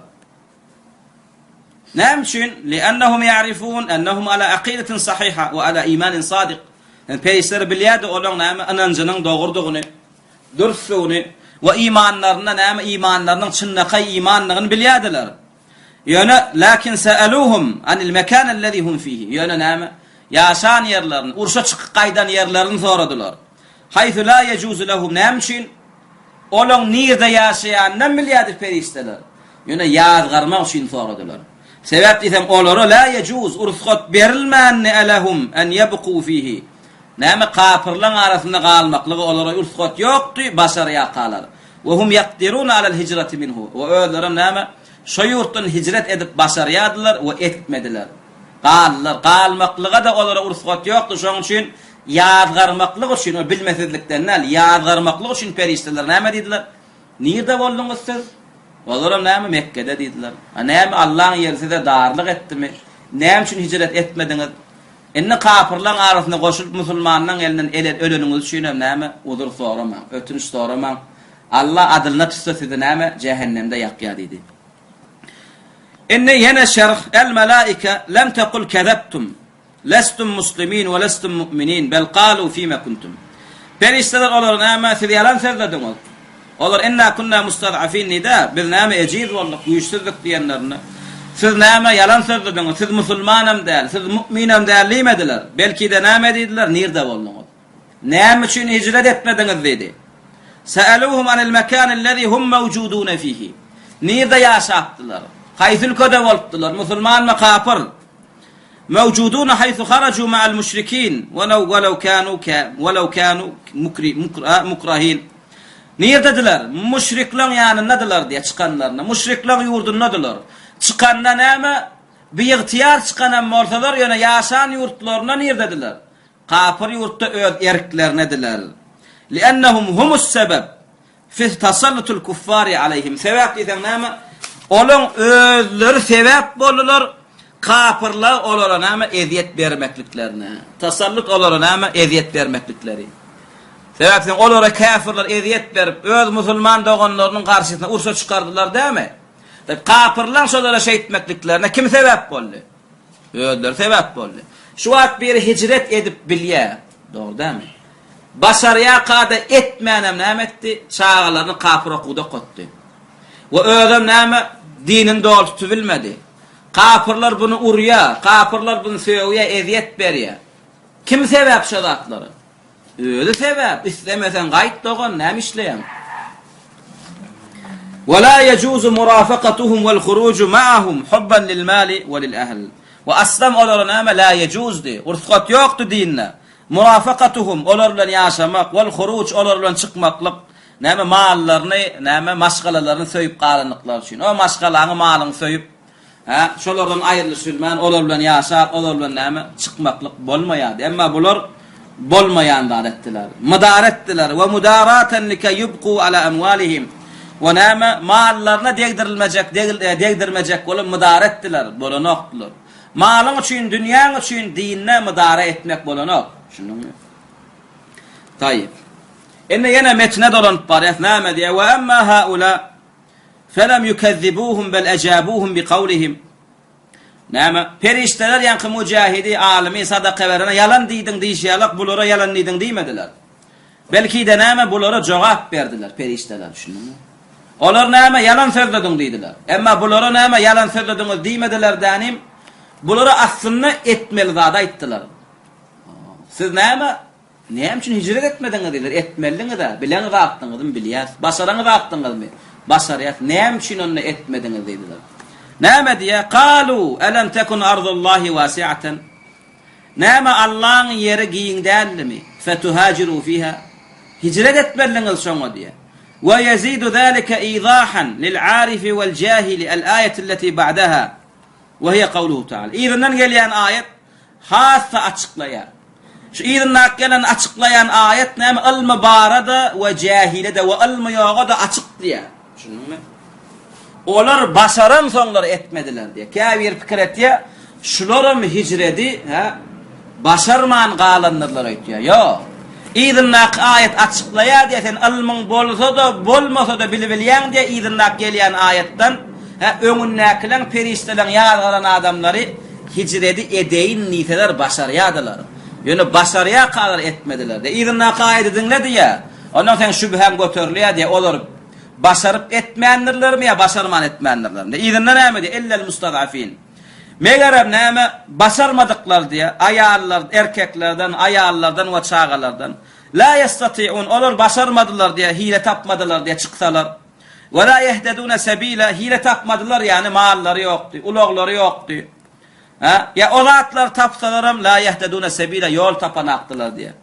Näme üçin? Li'annahum ya'rifun annahum ala aqidatin sahiha we ala imanin sadik. Yani perişdeler bilýärdi olaň näme ynanjynyň dogrudygyny. Dürsdügini we imanlarynda näme imanlarynyň çynlakaý imandygyny bilýärdiler. Ýöne lakin sa'aluhum anil mekan allazi hum fihi. Ýöne näme? Ýaşan ýerlerini, urşa çykyp gaýdan ýerlerini soradylar. Haýsu la yejuzu lehum näme üçin? Olaň nirde ýaşaýanynam bilýärdi perişdeler. Ýöne ýazgarmak üçin soradylar. Sebäp diýseň olara la yejuz ursgat berilmändi elehum en yebku fihi. Näme kapyrlaň arasynda galmaklyga olara rugsat ýokdy, başarýarkalar. We hum ýakdiruna alel hijrati minhu. We özlerem näme, şo ýurtdan hijret edip başarýardylar we etmediler. Galdylar. Galmaklyga-da olara rugsat ýokdy, şonuň üçin ýazgarmaklyk üçin, o bilmesizlikden däl, ýazgarmaklyk üçin perişdeler näme diýdiler? Nirde bolduňyz siz? Olaram näme, Mekgede diýdiler. A näme Allaň ýeri size darlyk etdimi? Näme üçin hijret etmediňiz? Indi kapyrlaň arasyna goşulyp musulmanlaň elinden ele öleniňiz üçinem näme uzur soramaň, ötünç soramaň, Alla adylyna tutsa sizi näme jähennemde ýakýar diýdi. Indi ýene şerh, El melaike lem tekul kezebtum, lestum muslimin we lestum mu'minin, bel kalu fime kuntum. Perişdeler olara näme siz ýalan sözlediňiz. Olar Inna kunna mustaz'afin diýdi-ä, biz näme ejiz bolduk, güýçsüzdik diýenlerinde, Siz näme ýalan sözlediňiz, siz musulmanam däl, siz mu'minem däl diýmediler. Belki-de näme diýdiler, Nirde bolduňyz? Näme üçin hijret etmediňiz diýdi. Sa'aluhum anil mekanillezî hum mewjudûne fihi. Nirde ýaşapdylar? Haýsy ülkede bolupdylar? Musulmanmy, kapyr? Mewjudûne haýsu harajû ma'al müşrikîn welew welew kânû welew kânû mukrahin. Nirdediler? Müşrikleň ýanyndadylar diýýär çykanlarynda. Müşrikleň ýurdundadylar. Çykanda näme? Biygtyýar çykanam bolsalar, ýöne ýaşan ýurtlarynda nirdediler? Kapyr ýurtda öz erklerinediler. Li'ennehum humus sebeb. Fih tasallutul kuffari aleýhim. Sebäp diýseň näme? Olaň özleri sebäp boldular kapyrlar olara näme ezýet bermekliklerine. Tasallut olara näme ezýet bermeklikleri. Sebäp diýseň olara käfirler ezýet berip öz musulman doganlarynyň garşysyna urşa çykardylar dämi? Kapyrlaň şolara şeýtmekliklerine kim sebäp boldy? Özleri sebäp boldy. Şu wagt biri hijret edip bilýär. Dogry dälmi? Başarýarka-da etmänem näme etdi? Çagalaryny kapyr okuwda okatdy. We özem näme? Dinini doly tutubilmedi. Kapyrlar buny urýar, kapyrlar buny sögýär, ezýet berýär. Kim sebäp şo zatlara? Özi sebäp, islemeseň gaýt dogan, näme işleýäň? Ve la yejuzu murafakatuhum vel huruju ma'ahum hubban lil mali ve lil ahl. We aslam olara näme la yejuzdy, rugsat ýokdy dinde. Murafakatuhum olar bilen ýaşamak, vel huruj olar bilen çykmaklyk, näme mallaryny, näme maşgalalaryny söýüp galandyklary üçin. O maşgalaňy, malyňy söýüp, Hä, şolardan aýrylyşbilmän, olar bilen ýaşap, olar bilen näme, çykmaklyk bolmaýardy. Emma bular bolmaýan zat etdiler. Mydar etdiler. We mudaraten like ýubku ala emwalihim. We näme, mallaryna degdirilmejek, degdirmejek bolup mydar etdiler. Bolanokdylar. Malyň üçin, dünýäň üçin dinde mydara etmek bolanok. Düşündiňmi? Taýyp. Indi ýene metne dolanyp barýas. Näme diýýär? We emma haula Felem ýukezzibuhum bel ejabuhum bi kawlihim. Näme? Perişdeler ýaňky mujahidi, alymy, sadaka berene ýalan diýdiň diýşi ýalak bulara ýalan diýdiň diýmediler. Belki-de näme bulara jogap berdiler perişdeler, düşündiňmi? Olar näme ýalan sözlediň diýdiler. Emma bulara näme ýalan sözlediňiz diýmediler dänim, bulara aslynda etmeli zady aýtdylar. Siz näme Näme üçin hijret etmediňiz diýdiler. Etmelidiňiz-ä, bilen zatdyňyzmy bilýäs, başaran zatdyňyzmy? Başarýas. Näme üçin onda etmediňiz diýdiler. Näme diýýär? Kalu elem tekun ardullahi wasiaten. Näme Allaň ýeri giň däldimi? Fetuhajiru fiha. Hijret etmelidiňiz şoňa diýýär. Ve yezidu zalika izahan lil arifi vel jahili el aýeti ba'daha. Ve hiye kawluhu taala. Yzyndan gelýän aýat has-da açyklaýar. Şu yzyndaky gelen açyklaýan aýat näme ylmy bara-da we jähile-de we ylmy ýoga-da açyk diýýär. Düşündiňmi? Olar başaransoňlar etmediler diýýär. Käbiri pikir etýär, şularam hijredi, hä, başarman galandyrlar öýtýär. Ýok. Yzyndaky aýat açyklaýar diýýär, sen ylmyň bolsa-da, bolmasa-da bilibilýäň diýýär yzyndaky gelýän aýatdan, hä, öňündäkileň perişdeleň ýazgaran adamlary Hijredi edeýin diýseler başarýadylar. Ýöne başarýarkalar etmediler diýýär. Yzyndaky aýady diňle diýýär. Ondan seň şübhäň göterilýär diýýär. Olar başaryp etmändirlermi ýa başarman etmändirlermi? Diýýär. Yzynda näme diýýär? Illel mustazafin. Megerem näme başarmadyklar diýýär. Aýallar, erkeklerden, aýallardan we çagalardan. La ýestatiun olar başarmadylar diýýär, hile tapmadylar diýýär, çyksalar. Ve la yehtedune sebila, hile tapmadylar, ýagny mallary ýokdy, ulaglary ýokdy. Ha? Ýa o zatlary tapsalaram la yehtedune sebila, ýol tapanakdylar diýýär.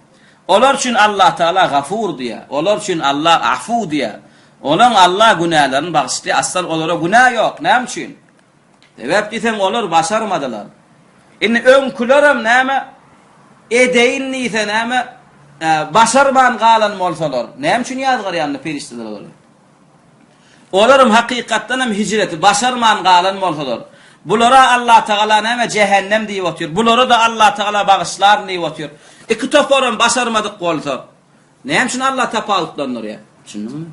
Olar üçin Allah Taala Gafur diýýär. Olar üçin Allah Afu diýýär. Olaň Allah günälerini bagyşlaýar. Aslan olara günä ýok. Näme üçin? Sebäp diýseň olar başarmadylar. Indi öňkülerem näme edeýin diýse näme başarman galan bolsalar, näme üçin ýazgarýandy perişdeler olary? Olaram hakykatdan hem hijreti başarman galan bolsalar, bulara Allah Tagala näme jähennem diýip otyr, bulara-da Allah Tagala bagyşlaryn diýip otyr. Iki toparam başarmadyk bolsa, Näme üçin Allah tapawutlandyrýar? Düşündiňmi?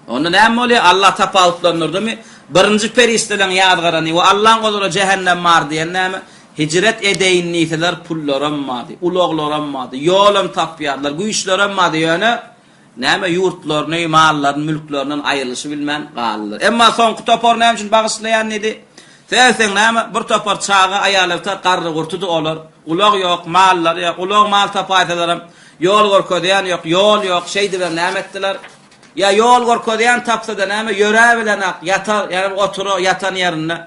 Onda näme bolýar? Allah tapawutlandyrdymy? Birinji perişdeleň ýazgarany we Allaň olara jähennem bar diýen näme? Hijret edeýin diýseler pullaram bardy, ulaglaram bardy, ýolam tapýardylar, güýçlerem bardy, ýöne näme ýurtlaryny, mallaryny, mülklerinden aýrylyşybilmän galdylar. Emma soňky topar näme üçin bagyşlaýan diýdi? Sertseň näme, bir topar çaga, aýal-ebtat, garry-gurtudy olar. Ulag ýok, mallary ýok, ulag mal tapaýsalaram, ýol görkezýän ýok, ýol ýok, şeýdibem näme etdiler? Ýa ýol görkezýän tapsa-da näme, ýöräbilenak, ýatar, ýa otura, ýatan ýerinde,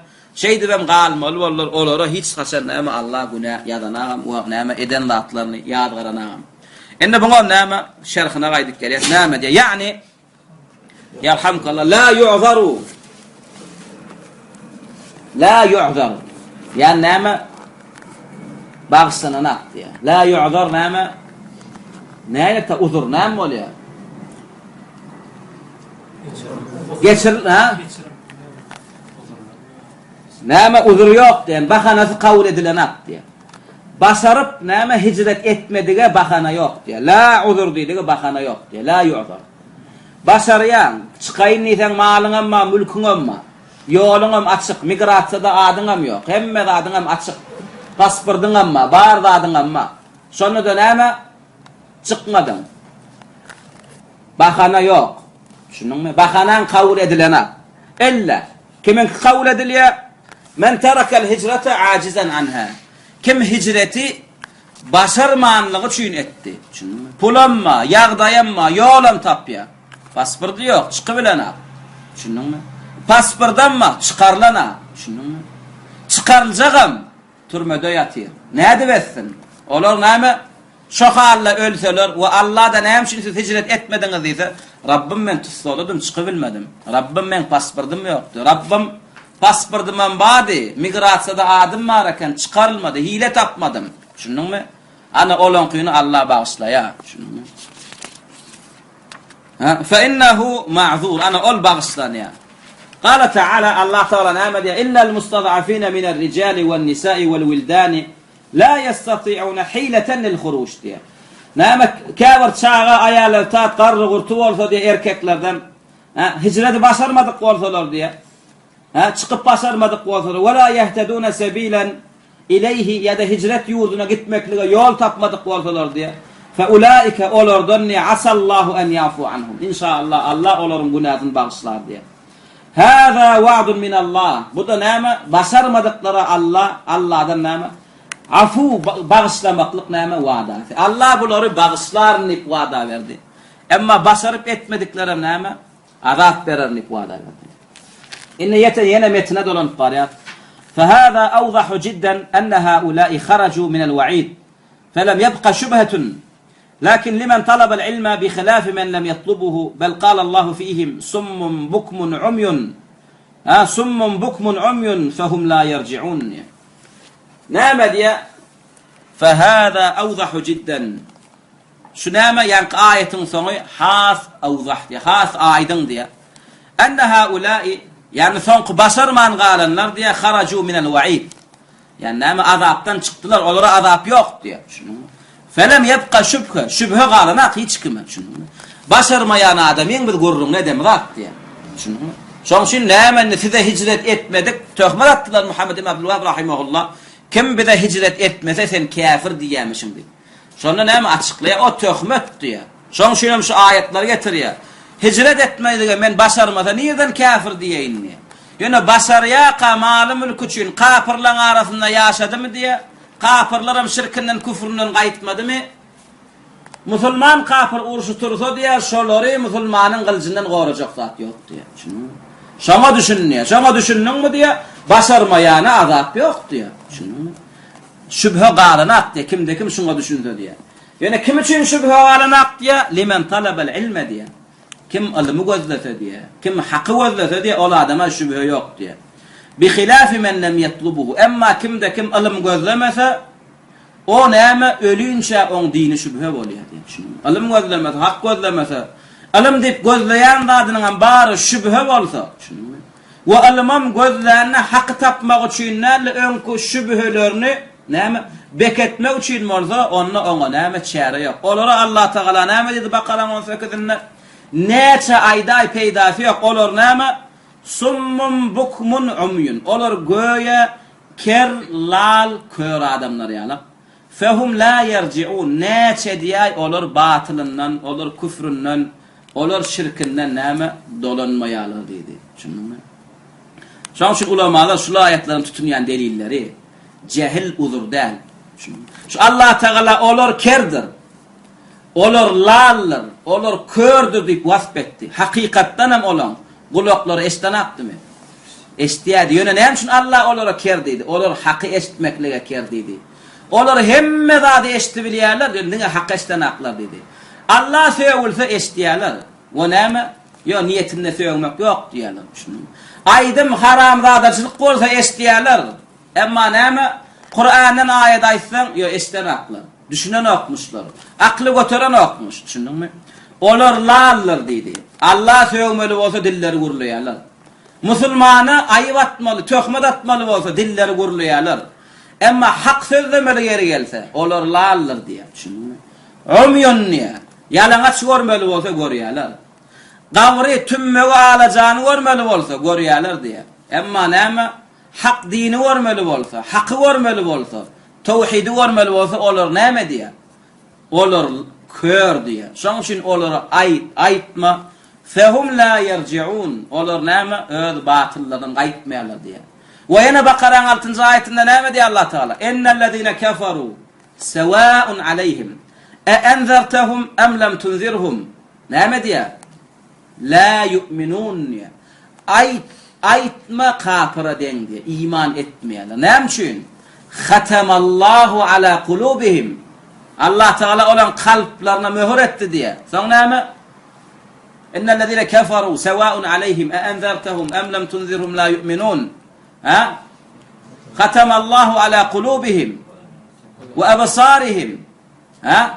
şeýdibem galmaly boldular, olara hiç haçan näme Allah günä ýazanagam we näme eden zatlaryny ýazgaranagam. Indi buňam näme, şerhine gaýdyp gelýäs, näme diýýär? Ýagny, Ýarhamkallah. La yu'zaru. La yu'zar. Ýa näme? Bagyşlananak diýýär. La yu'zar näme? Näme uzur näme bolýar? Geçir, ha? Näme uzur ýok diýen, bahanasy kabul edilenak diýen. Başaryp näme hijret etmedige bahana ýok diýen. La uzur diýdigi bahana ýok diýen. La yu'zar. Başarýaň, çykaýyn diýseň malyňam bar, mülküňem bar. Ýoluňam açyk, migrasiýada adyňam ýok. Hemme zadyňam açyk. Pasportyňam bar, bar zadyňam bar. Şonda-da näme? Çykmadyň. Bahana ýok. Düşündiňmi? Bahanaň kabul edilenak. Ella, kimiňki kabul edilýär? Men terekel hijrete ajizan anha. Kim hijreti Başarmanlygy üçin etdi. Düşündiňmi? Pulam bar, ýagdaýam bar, ýolam tapýar. Pasporty ýok, çykybilenak. Düşündiňmi? Pasportam bar, çykarylanak. Düşündiňmi? Çykaryljagam türmede ýatyr. Nädip etsin? Olar näme? Şo halda ölseler we Alla-da näme üçin siz hijret etmediňiz diýse, Rabbym men tussagdadym, çykybilmedim. Rabbym meň pasportym ýokdy. Rabbym Pasportymam bardy, migrasiýada adym bar eken, çykarylmady, hile tapmadym. Düşündiňmi? Ana olaňkyny Alla bagyşlaýar. Düşündiňmi? Ha, fe innehu ma'zur. Ana ol bagyşlanýar. Gala Teala Allah Teala näme diýýär? Illal mustazafina mine'r rijali we'n nisa'i we'l wildani la yestati'una hileten lil huruj diýýär. Näme käbir çaga, aýal, ertat, garry-gurty bolsa diýýär erkeklerden, ha, hijreti başarmadyk bolsalar diýýär. Hä, çykyp başarmadyk bolsalar, we la ýehtedune sebilen ileýhi ýa-da hijret ýurduna gitmeklige ýol tapmadyk bolsalar diýýär. Fe ulaike olardan diýýär, asallahu en ýafu anhum. Inşaallah Allah olaryň günäsini bagyşlar diýýär. Hâzâ wa'dun minallah. Bu-da näme? Başarmadyklara Allah, Allahdan näme? Afu, bagyşlamaklyk näme? Wadasy. Allah bulary bagyşlaryn diýip wada berdi. Emma başaryp etmediklerem näme? Azap bererin diýip wada berdi. Indi ýete ýene metine dolanyp barýar. Fehâzâ awzahu jidden enne hâulâi harajû minel wa'id. Felem ýebka şübhetun. Lakin limen talabel ilme bihilafi men lem ýetlubuhu bel kâlallahu fîhim summun bukmun umýun. Ha, summun bukmun umýun fehum lâ ýerji'un. Näme diýýär? Fehâzâ awzahu jidden. Şu näme, ýaňky aýatyň soňy has awzah diýýär, has aýdyň diýýär. Enne haulai, ýagny soňky başarman galanlar diýýär, haraju minel waid. Ýagny näme, azapdan çykdylar, olara azap ýok diýýär. Düşündiňmi? Felem ýebka şübhe, şübhe galanak hiç kime, düşündiňmi? Başarmaýan adamyň biz gürrüňini edemizok diýýär. Düşündiňmi? Şonuň üçin näme indi size hijret etmedik, töhmet atdylar Muhammed ibn Abdulwahab rahimehullah. Kim bize hijret etmese sen käfir diýýärmişiň diýip. Şonda näme açyklaýar? O töhmet diýýär. Şoň üçin hem şu aýatlary getirýär. Hijret etmedige men başarmasa nirden käfir diýeýin diýýär. Ýöne başarýarka maly-mülki üçin kapyrlaň arasynda ýaşadymy diýýär. Kapyrlaram şirkinden küfründen gaýtmadymy? Musulman kapyr urşy tursa diýýär, şolary musulmanyň gylyjyndan gorajak zat ýok diýýär. Düşündiňmi? Şoňa düşün diýýär. Şoňa düşündiňmi diýýär, başarmaýana azap ýok diýýär. Düşündiňmi? Şübhe galanak diýýär, kimde kim şuňa düşünse diýýär. Ýöne kim üçin şübhe galanak diýýär? Limen talabel ilme diýýär. Kim ylymy gözlese diýýär, kim haky gözlese diýýär, ol adama şübhe ýok diýýär. Bihilafi men lem ýetlubuhu. Emma kimde kim ylym gözlemese, o näme ölinçä oň dini şübhe bolýar diýýär. Düşündiňmi? Ylym gözlemese, hak gözlemese, ylym diýip gözleýän zadynyň hem bary şübhe bolsa, düşündiňmi? We ylymam gözlände haky tapmak üçin däl-de öňki şübhelerini näme beketmek üçin bolsa, onda oňa näme çäre ýok. Olara Allatagala näme diýdi Bakaraň on sekizinde? Näçe aýdaý peýdasy ýok. Olar näme? Summun bukmun umýun. Olar göýä ker, lal, kör adamlar ýalak. Fehum la ýerjiun, näçe diýäý olar batylyndan, olar küfründen, olar şirkinden näme dolanmaýarlar diýdi. Düşündiňmi? Şonuň üçin ulamalar şul aýatlaryň tutunýan delilleri jehil uzur däl. Düşündiňmi? Şu Allah Tagala olar kerdir. Olar laldyr, olar kördür diýip wasp etdi. Hakykatdan hem olaň gulaklary eşdenakdymy? Eşitýärdi. Ýöne näme üçin Allah olara ker diýdi? Olar haky eşitmeklige ker diýdi. Olar hemme zady eşidibilýärler, ýöne diňe haky eşidenaklar diýdi. Allah sögülse eşidýärler. O näme? Ýok, niýetinde sögmek ýok diýýärler. Düşündiňmi? Aýdym haramzadaçylyk bolsa eşidýärler. Emma näme? Kurandan aýat aýtsaň, ýok, eşidenaklar. Düşünenokmyşlar. Akly göterenokmyş. Düşündiňmi? Olar laldyr diýdi. Allah sögmeli bolsa dilleri gürleýärler. Musulmana aýyp atmaly, töhmet atmaly bolsa dilleri gürleýärler. Emma hak sözlemeli ýeri gelse, olar laldyr diýýär. Düşündiňmi? Umýun diýýär. Ýalaňaç görmeli bolsa görýärler. Gabry, tümmegi, alajany görmeli bolsa görýärler diýýär. Emma näme? Hak dini görmeli bolsa, haky görmeli bolsa, towhidi görmeli bolsa olar näme diýýär? Olar kör diýýär. Şonuň üçin olara aýt, aýtma, Fehum la ýerjiun, olar näme, öz batyllaryndan gaýtmaýarlar diýýär. We ýene Bakaraň altynjy aýatynda näme diýýär Allah Tagala? Ennellezine keferu sewaun aleýhim e enzertehum em lem tunzirhum. Näme diýýär? Lä ýu'minun diýýär. Aýt, aýtma kapyra deň diýýär. Iman etmeýärler. Näme üçin? Hatemallahu ala kulubihim. Allah Tagala olaryň kalplaryna möhür etdi diýýär. Soň näme? Innellezine keferu sewaun aleýhim e enzertehum em lem tunzirhum la ýu'minun. Ha? Hatemallahu ala kulubihim we ebsarihim. Hä?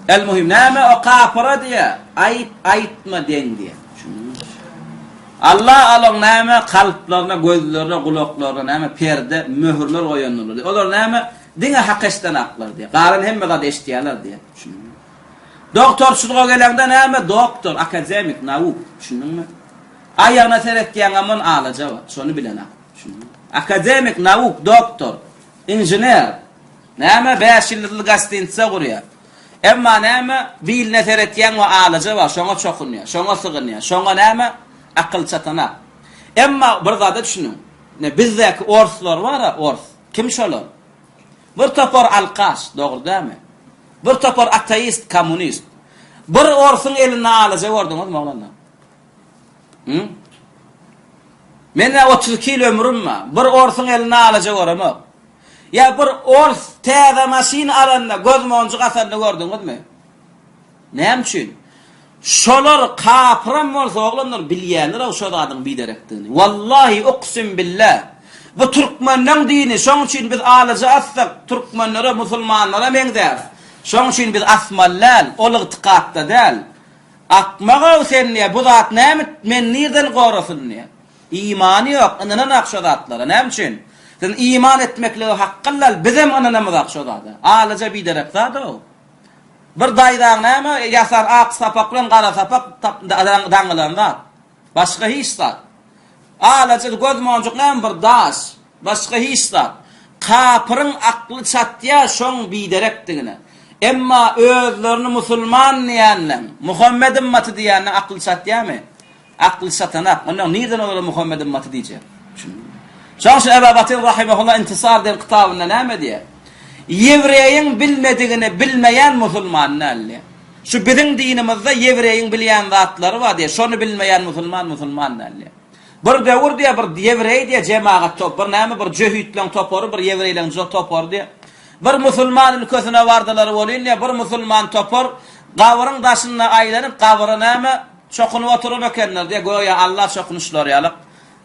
El muhim näme o kapyra diýe, aýt, aýtma deň diýe. Allah olaň näme kalplaryna, gözlerine, gulaklaryna näme perde, möhürler goýandyrlar diýe. Olar näme diňe hak eşden aklar diýe. Galan hemme zady eşitýärler diýe. Düşündiňmi? Doktorçylyga geleňde näme doktor, akademik, nauk. Düşündiňmi? Aýagyna seretýäňem on alaja bar. Şony bilenak. Düşündiňmi? Akademik, nauk, doktor, inžener. Näme, bäş ýyldyzly gostinitsa gurýar. Emma näme, biline seretýäň we alaja bar, şoňa çokunýar, şoňa sygynýar, şoňa näme, akyl çatanak. Emma bir zada düşüniň. Ine, bizdäki orslar bar-a, ors. Kim şolar? Bir topar alkaş, dogry dälmi? Bir topar ateist, kommunist. Bir orsuň elinde alaja gördüňizmi, oglanlar? Hı? Men-ä 32 ýyl ömrüm bar. Bir orsuň elinde alaja göremok. Ýa bir ors täze maşyn alanda göz monjuk asanyny gördüňizmi? Näme üçin? Şolar kapyram bolsa oglanlar bilýänler-ow şo zadyň biderekdigini. Wallahi uksim billah. Bu türkmenleň dini, şoň üçin biz alyjy assak türkmenlere, musulmanlara meňzäris. Şoň üçin biz asmaly däl, ol ygtykatda däl. Akmagow sen diýýär, bu zat näme, meni nirden gorasyn diýýär. Imany ýok, ynananak şo zatlara. Näme üçin? Siziň iman etmeklige hakgyň däl, bizem ynanamyzak şo zada. Alaja biderek zat-ow. Bir daýzaň näme ýasan ak sapak bilen gara sapak daňylan zat. Başga hiç zat. Alaja göz monjuk näme bir daş. Başga hiç zat. Kapyryň akly çatýar şoň biderekdigine. Emma özlerini musulman diýenleň, Muhammet ymmaty diýenleň akly çatýarmy? Akly çatanak. Ondan nirden olara Muhammet ymmaty diýjek? Düşündiňmi? Şonuň üçin Ebu Batyr rahimehullah Intisar diýen kitabynda näme diýýär? Ýewreýiň bilmedigini bilmeýän musulman däl diýýär. Şu biziň dinimizde ýewreýiň bilýän zatlary bar diýýär. Şony bilmeýän musulman musulman däl diýýär. Bir döwür diýýär, bir ýewreý diýýär, jemagat top, bir näme bir jöhitleň topary, bir ýewreýleň topary diýýär. Bir musulman ülkesine bardylar welin diýýär, bir musulman topar gabyryň daşynda aýlanyp gabyra näme Çokunyp oturan ekenler diýýär, göýä Alla çokunyşlary ýalyk.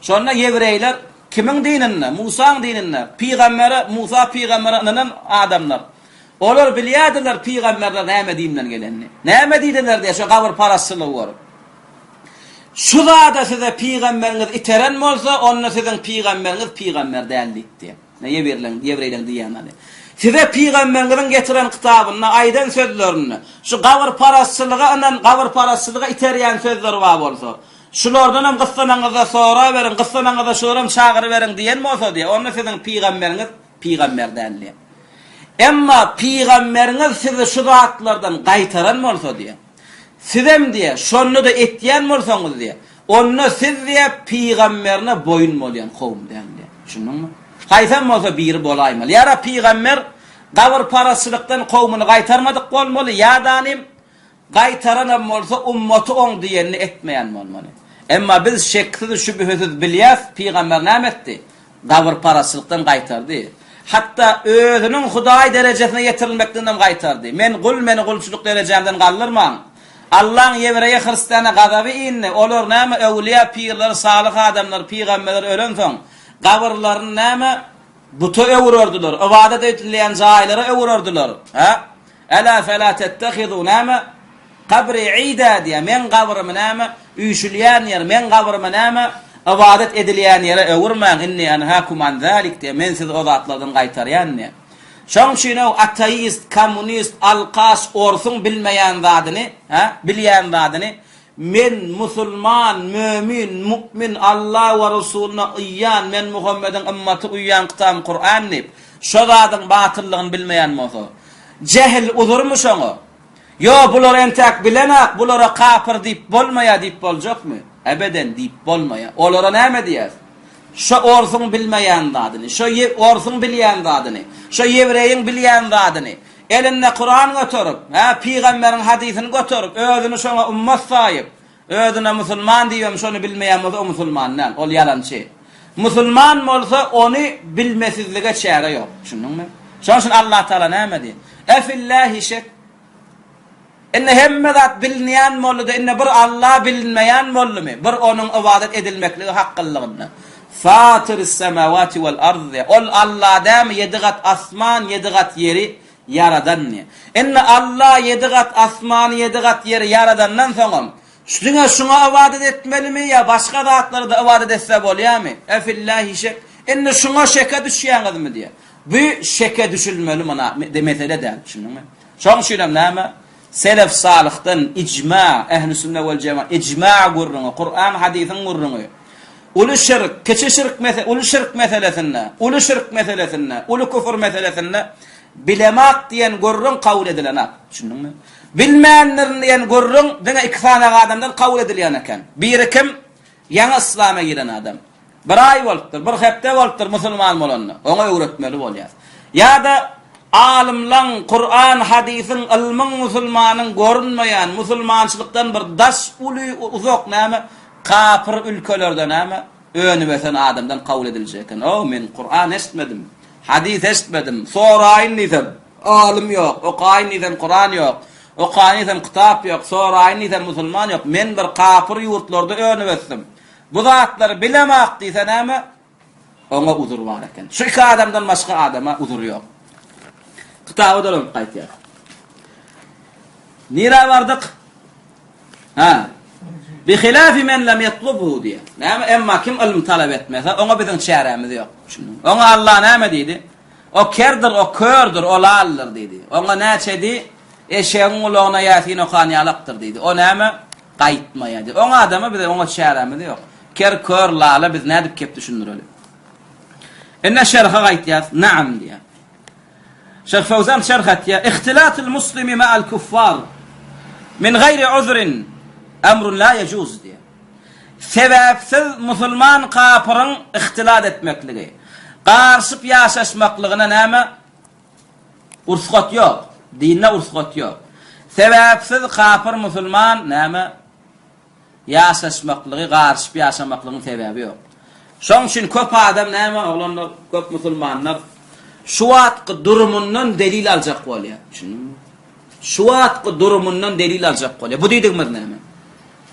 Şonda ýewreýler kimiň dininde? Musaň dininde. Pygambere, Musa pygambere ynanan adamlar. Olar bilýärdiler pygamberler näme dinden gelenini. Näme diýdiler diýýär, şo gabyrparazçylygy görüp. Şu zada size pygamberiňiz iteren bolsa, onda siziň pygamberiňiz pygamber däl diýip diýýär. Ne ýewreýleň, ýewreýleň diýýän zady. Size pygamberiňiziň getiren kitabynda, aýdan sözlerinde, şu gabyrparazçylyga ynan, gabyrparazçylyga iterýän sözler bar bolsa, şulardanam gyssanaňyzda soraberiň, gyssanaňyzda şularam çagyryberiň diýen bolsa diýýär, onda siziň pygamberiňiz pygamber däl diýýär. Emma pygamberiňiz sizi şu zatlardan gaýtaran bolsa diýýär, Sizem diýýär, şonda-da etýän bolsaňyz diýýär, onda siz diýýär, pygamberine boýun bolýan kowum däl diýýär. Düşündiňmi? Haýsam bolsa biri bolaýmaly. Ýa-da pygamber gabyrparazçylykdan kowumyny gaýtarmadyk bolmaly, ýa-da-nim gaýtaranam bolsa ummaty oň diýenini etmeýän bolmaly. Emma biz şeksiz-şübhesiz bilýäs, pygamber näme etdi? Gabyrparazçylykdan gaýtardy. Hatda özüniň Hudaý derejesine ýetirilmekdenem gaýtardy. Men gul, meni gulçulyk derejämden galdyrmaň. Allaň ýewreýe, hristiana gazaby indi. Olar näme, öwlüýä, pirler, salyh adamlar, pygamberler ölensoň, gabyrlaryny näme, buta öwürerdiler, ybadat edilýän jaýlara öwürerdiler. Hä? Ela fela tettehizu näme? Kabri ida diýýär, meň gabrymy näme, üýşülýän ýer, meň gabrymy näme, ybadat edilýän ýere öwürmäň, inni enhakum an zalik diýýär, men sizi o zatlardan gaýtarýan diýýär. Şoň üçin-ow ateist, kommunist, alkaş, orsuň bilmeýän zadyny, hä, bilýän zadyny, men musulman, mömin, mu'min, Alla we Resulyna uýýan, men Muhammediň ymmaty, uýýan kitabym Kuran diýip, şo zadyň batyllygyny bilmeýän bolsa, jähil uzurmy şoňa? Ýo, bular entäk bilenak, bulara kapyr diýip bolmaýa diýip boljakmy? Ebeden diýip bolmaýa. Olara näme diýäs? Şo orsuň bilmeýän zadyny, şo orsuň bilýän zadyny, şo ýewreýiň bilýän zadyny, elinde Kuran göterip, hä, pygamberiň hadysyny göterip, özüni şoňa ummat saýyp, özüne musulman diýibem şony bilmeýän bolsa o musulman däl, ol ýalançy. Musulman bolsa ony bilmesizlige çäre ýok. Düşündiňmi? Şonuň üçin Allatagala näme diýýär? Efillähi şek. Indi hemme zat bilinýän boldy-da, indi bir Alla bilinmeýän boldumy? Bir Onuň ybadat edilmekligi hakkylygynda. Fatyris-semawati wal-ard diýýär. Ol Alla dämi ýedi gat asman, ýedi gat ýeri ýaradan diýýär. Indi Alla ýedi gat asmany, ýedi gat ýeri ýaradandan soňam, diňe şuňa ybadat etmelimi ýa başga zatlara-da ybadat etse bolýarmy? Efillähi şek. Indi şuňa şeke düşýäňizmi diýýär. Bu şeke düşülmeli mesele däl, düşündiňmi? Şoň üçinem näme? Selef salyhdan ijma, ehli sünne wel jema, ijma gürrüňi, Kuran hadysyň gürrüňi. Uly şirk, kiçi şirk mese, uly şirk meselesinde, uly şirk meselesinde, uly küfür meselesinde bilemak diýen gürrüň kabul edilenak. Düşündiňmi? Bilmändirin diýen gürrüň diňe iki sany adamdan kabul edilýän eken. Biri kim? Ýaňy yslama giren adam. Bir aý bolupdyr, bir hepde bolupdyr musulman bolanyna. Oňa öwretmeli bolýar. Ýa-da alymlaň, Kuran, hadysyň, ylmyň musulmanyň görünmeýän, musulmançylykdan bir daş, uly, uzak näme, kapyr ülkelerde näme, önüp ösen adamdan kabul ediljek eken. O, men Kuran eşitmedim, hadys eşitmedim, soraýyn diýsem, alym ýok, okaýyn diýsem, Kuran ýok, okaýyn diýsem, kitap ýok, soraýyn diýsem, musulman ýok, men bir kapyr ýurtlarda önüp ösdüm. Bu zatlary bilemak diýse näme? Oňa uzur bar eken. Şu iki adamdan başga adama uzur ýok. Kitaba dolanyp gaýtýar. Nirä bardyk? Ha. Bi hilafi men lem ýetlubhu diýýär. Näme? Emma kim ylym talap etmese, oňa biziň çärämiz ýok. Oňa Allah näme diýdi? O kerdir, o kördür, o laldyr diýdi. Oňa näçe diý? Eşegiň gulagyna Ýasin okan ýalakdyr diýdi. O näme? Gaýtmaýar diýdi. Oň adama bize oňa çärämiz ýok. Ker, kör, lala biz nädip kep düşündireli? Indi şerhe gaýtýas. Naam diýýär. Şyh Fowzan şerh etýär, Ihtilatul muslimi ma'al kuffar min gaýri uzrin emrun la ýejuz diýýär. Sebäpsiz musulman kapyryň ihtilat etmekligi, garyşyp ýaşaşmaklygyna näme? Ursgat ýok. Dinde ursgat ýok. Sebäpsiz kapyr musulman näme? Ýaşaşmaklygy, garyşyp ýaşamaklygyň sebäbi ýok. Şoň üçin köp adam näme oglanlar, köp musulmanlar şu wagtky durumyndan delil aljak bolýar. Düşündiňmi? Şu wagtky durumyndan delil aljak bolýar. Bu diýdigimiz näme?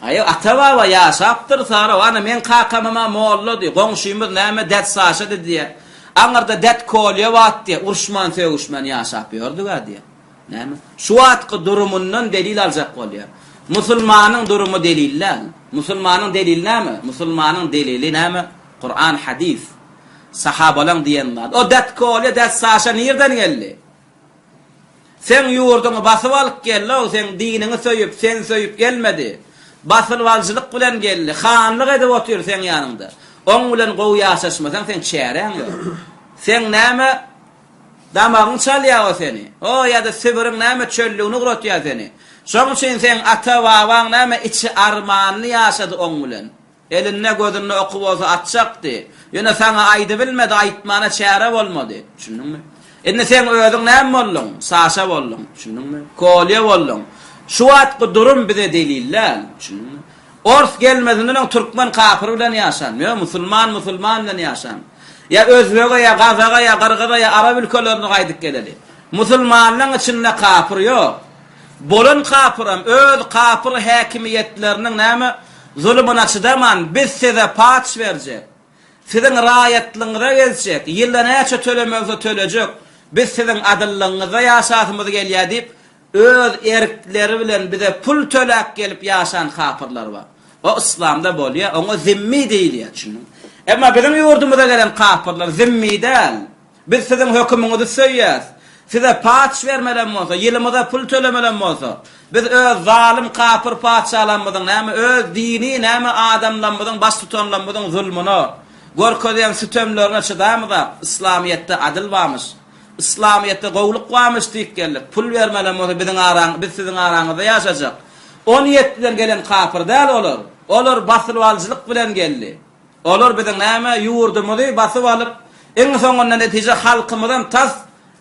Aý, ata-baba ýaşapdyr, Sara, ana meň kakamam-a mollady, goňşymyz näme däd Saşady diýýär. Aňyrda däd Kolýa bat diýýär, uruşman-sögüşmän ýaşap ýördük-ä diýýär. Näme? Şu wagtky durumyndan delil aljak bolýar. Musulmanyň durumy delil däl. Musulmanyň delili näme? Musulmanyň delili näme? Kuran, hadys. Sahabalaň diýen zady. O däd Kolýa, däd Saşa nirden geldi? Seň ýurduňy basyp alyp geldi-ow, seň diniňi söýüp, seni söýüp gelmedi. Basylybalyjylyk bilen geldi, hanlyk edip otyr seň ýanyňda. Oň bilen gowy ýaşaşmasaň seň çäräň ýok. Seň näme damagyň çalýar o seni. O ýa-da Sibiriň näme çöllügine ugratýar seni. Şoň üçin seň ata-babaň näme içi armanly ýaşady oň bilen. Elinde gözünde oky bolsa atjakdy. Ýöne saňa aýdybilmedi, aýtmana çäre bolmady. Düşündiňmi? Indi seň özüň näme bolduň? Saşa bolduň. Düşündiňmi? Kolýa bolduň. Şu wagtky durum bize delil däl. Düşündiňmi? Ors gelmezinden öň türkmen kapyr bilen ýaşan. Ýa musulman musulman bilen ýaşan. Ýa özbege, ýa gazaga, ýa gyrgyza, ýa arap ülkelerine gaýdyp geleli. Musulmanlaň içinde kapyr ýok. Bolan kapyram öz kapyr häkimiýetleriniň näme zulumyna çydaman biz size paç berjek, siziň raýatlygyňyza gezjek, ýylda näçe tölemegse tölejek, biz siziň adyllygyňyzda ýaşasymyz gelýär diýip öz erkleri bilen bize pul töläp gelip ýaşan kapyrlar bar. O yslamda bolýar, oňa zimmi diýilýär, düşündiňmi? Emma biziň ýurdumyza gelen kapyrlar zimmi däl. Biz siziň hökümiňizi söýýäs. Size paç bermelem bolsa, ýylymyza pul tölemelem bolsa, biz öz zalym kapyr patyşalarymyzyň, näme, öz dini, näme, adamlarymyzyň, baştutanlarymyzyň zulmuna, görkezýän sütemlerine çydamyzak. Yslamyýetde adyl barmyş. Yslamyýetde gowulyk barmyş diýip geldik. Pul bermelem bolsa biziň araň, biz siziň araňyzda ýaşajak. O niýet bilen gelen kapyr däl olar. Olar basybalyjylyk bilen geldi. Olar biziň näme, ýurdumyzy basyp alyp, iň soňunda netije halkymyzam tas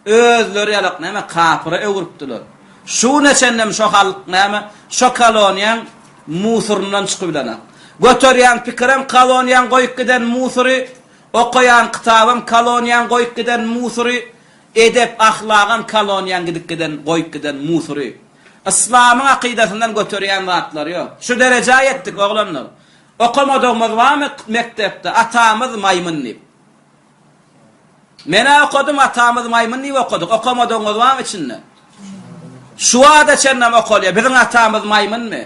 özleri ýalak näme, kapyra öwrüpdiler. Şu güne çenlem şo halk näme, şo koloniýaň musuryndan çykybilenak. Göterýän pikirem koloniýaň goýup giden musury, okaýan kitabam koloniýaň goýup giden musury, edep-ahlagam koloniýaň gidip giden, goýup giden musury. Yslamyň akydasyndan göterýän zatlary ýok. Şu derejä ýetdik, oglanlar. Okamadygymyz barmy mekdepde atamyz maýmyn diýip. Menä okadym atamyz maýmyn diýip okadyk. Okamadygyňyz barmy içinde? Şu wagta çenlem okalýar. Biziň atamyz maýmynmy?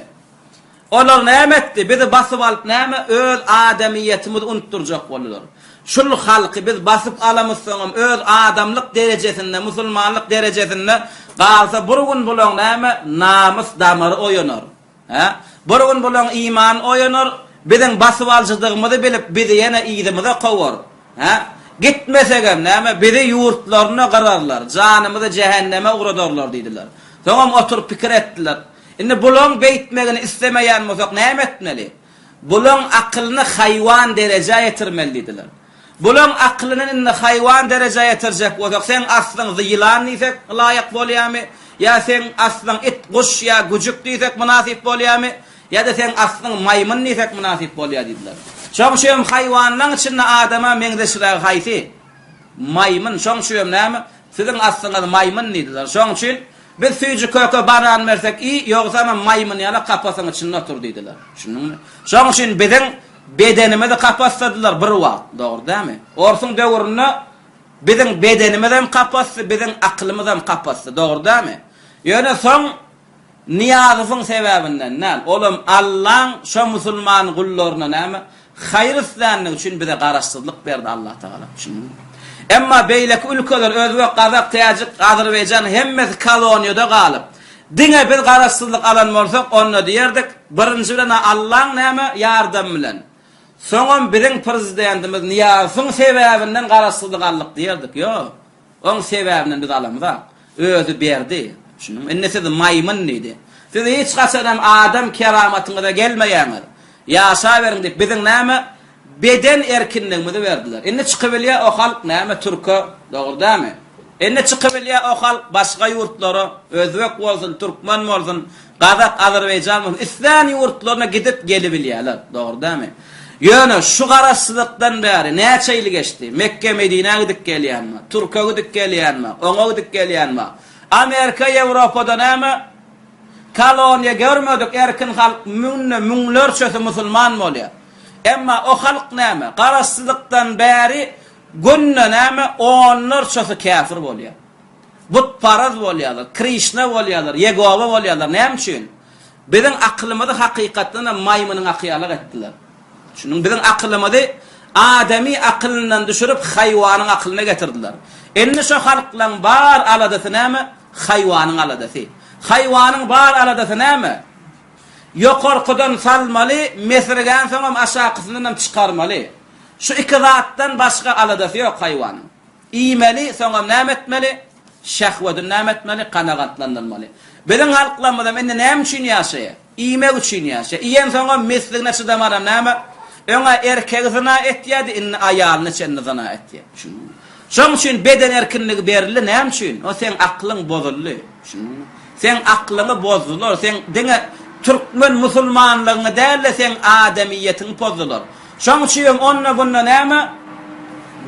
Olar näme etdi? Bizi basyp alyp näme öz adamyýetimizi unutdyrjak boldular. Şul halky biz basyp alamyzsoňam öz adamlyk derejesinde, musulmanlyk derejesinde galsa bir gün bulaň näme namys damary oýanar. Hä? Bir gün bulaň imany oýanar, biziň basybalyjydygymyzy bilip bizi ýene yzymyza kowar. Hä? Gitmesegem näme bizi ýurtlaryna gyrarlar, janymyzy jähenneme ugradarlar diýdiler. Soňam oturyp pikir etdiler. Indi bulaň beýtmegini islemeýän bolsak näme etmeli? Bulaň akylyny haýwan derejä ýetirmeli diýdiler. Bulaň akylyny indi haýwan derejä ýetirjek bolsak, seň aslyň ýylan diýsek laýyk bolýamy? Ýa seň aslyň it, guş ýa güjük diýsek mynasyp bolýamy? Ýa-da seň aslyň maýmyn diýsek mynasyp bolýar diýdiler. Şoň üçinem haýwanlaň içinde adama meňzeşrägi haýsy? Maýmyn. Şoň üçinem näme? Siziň aslyňyz maýmyn diýdiler. Şoň üçin Biz süýji-köke banan bersek iý, ýogsamam maýmyn ýaly kapasyň içinde otur diýdiler. Düşündiňmi? Şoň üçin biziň bedenimizi kapasdadylar bir wagt. Dogry dälmi? Orsuň döwründe biziň bedenimizem kapasdy, biziň akylymyzam kapasdy. Dogry dälmi? Ýöne soň Nyýazowyň sebäbinden däl, olam Allaň şo musulman gullaryna näme, haýyr islänligi üçin bize garaşsyzlyk berdi Allatagala. Düşündiňmi? Emma beýleki ülkeler, özbek, gazak, täjik, azerbaýjan hemmesi koloniýada galyp, diňe biz garaşsyzlyk alan bolsak, onda diýerdik, birinji bilen-ä Allaň näme, ýardamy bilen, soňam biziň prezidentimiz Nyýazowyň sebäbinden garaşsyzlyk aldyk diýerdik. Ýok. Oň sebäbinden biz alamyzak. Özi berdi. Düşündiňmi? Indi siz maýmyn diýdi. Siz hiç haçanam adam keramatyňyza gelmeýäňiz. Ýaşaberiň diýip, biziň näme, beden erkinligimizi berdiler. Indi çykybilýär o halk näme, türke, dogry dälmi? Indi çykybilýär o halk başga ýurtlara, özbek bolsun, türkmen bolsun, Gazak, azerbaýjan bolsun, islän ýurtlaryna gidip gelibilýärler. Dogry dälmi? Ýöne şu garaşsyzlykdan bäri näçe ýyl geçdi? Mekge, Medinä gidip gelýän bar, Türke gidip gelýän bar, oňa gidip gelýän bar. Amerika, Ýewropada näme? Koloniýa görmedik erkin halk münde müňlerçesi musulman bolýar. Emma o halk näme? Garaşsyzlykdan bäri günde näme onlarçasy käfir bolýar. Butparaz bolýarlar, Krişna bolýarlar, Ýegowa bolýarlar. Näme üçin? Biziň akylymyzy hakykatdan hem maýmynyň akyýalak etdiler. Düşündiňmi? Biziň akylymyzy adamy akylyndan düşürip haýwanyň akylyna getirdiler. Indi şo halklaň bar aladasy näme? Haýwanyň aladasy. Haýwanyň bar aladasy näme? Ýokarkydan salmaly, mesirgänsoňam aşakysyndanam çykarmaly. Şu iki zatdan başga aladasy ýok haýwanyň. Iýmeli, soňam näme etmeli? Şehwedini näme etmeli? Kanagatlandyrmaly. Biziň halklarymyzam indi näme üçin ýaşaýar? Iýmek üçin ýaşaýar. Iýensoňam mesligine çydamanam näme? Öň-ä erkegi zyna etýärdi, indi aýalyna çenli zyna etýär. Düşündiňmi? Şoň üçin beden erkinligi berildi, näme üçin? O seň aklyň bozuldy. Düşündiňmi? Seň aklyňy bozdular, seň diňe türkmen musulmanlygyňy däl-de, seň adamyýetiňi pozdular. Şoň üçinem onda-bunda näme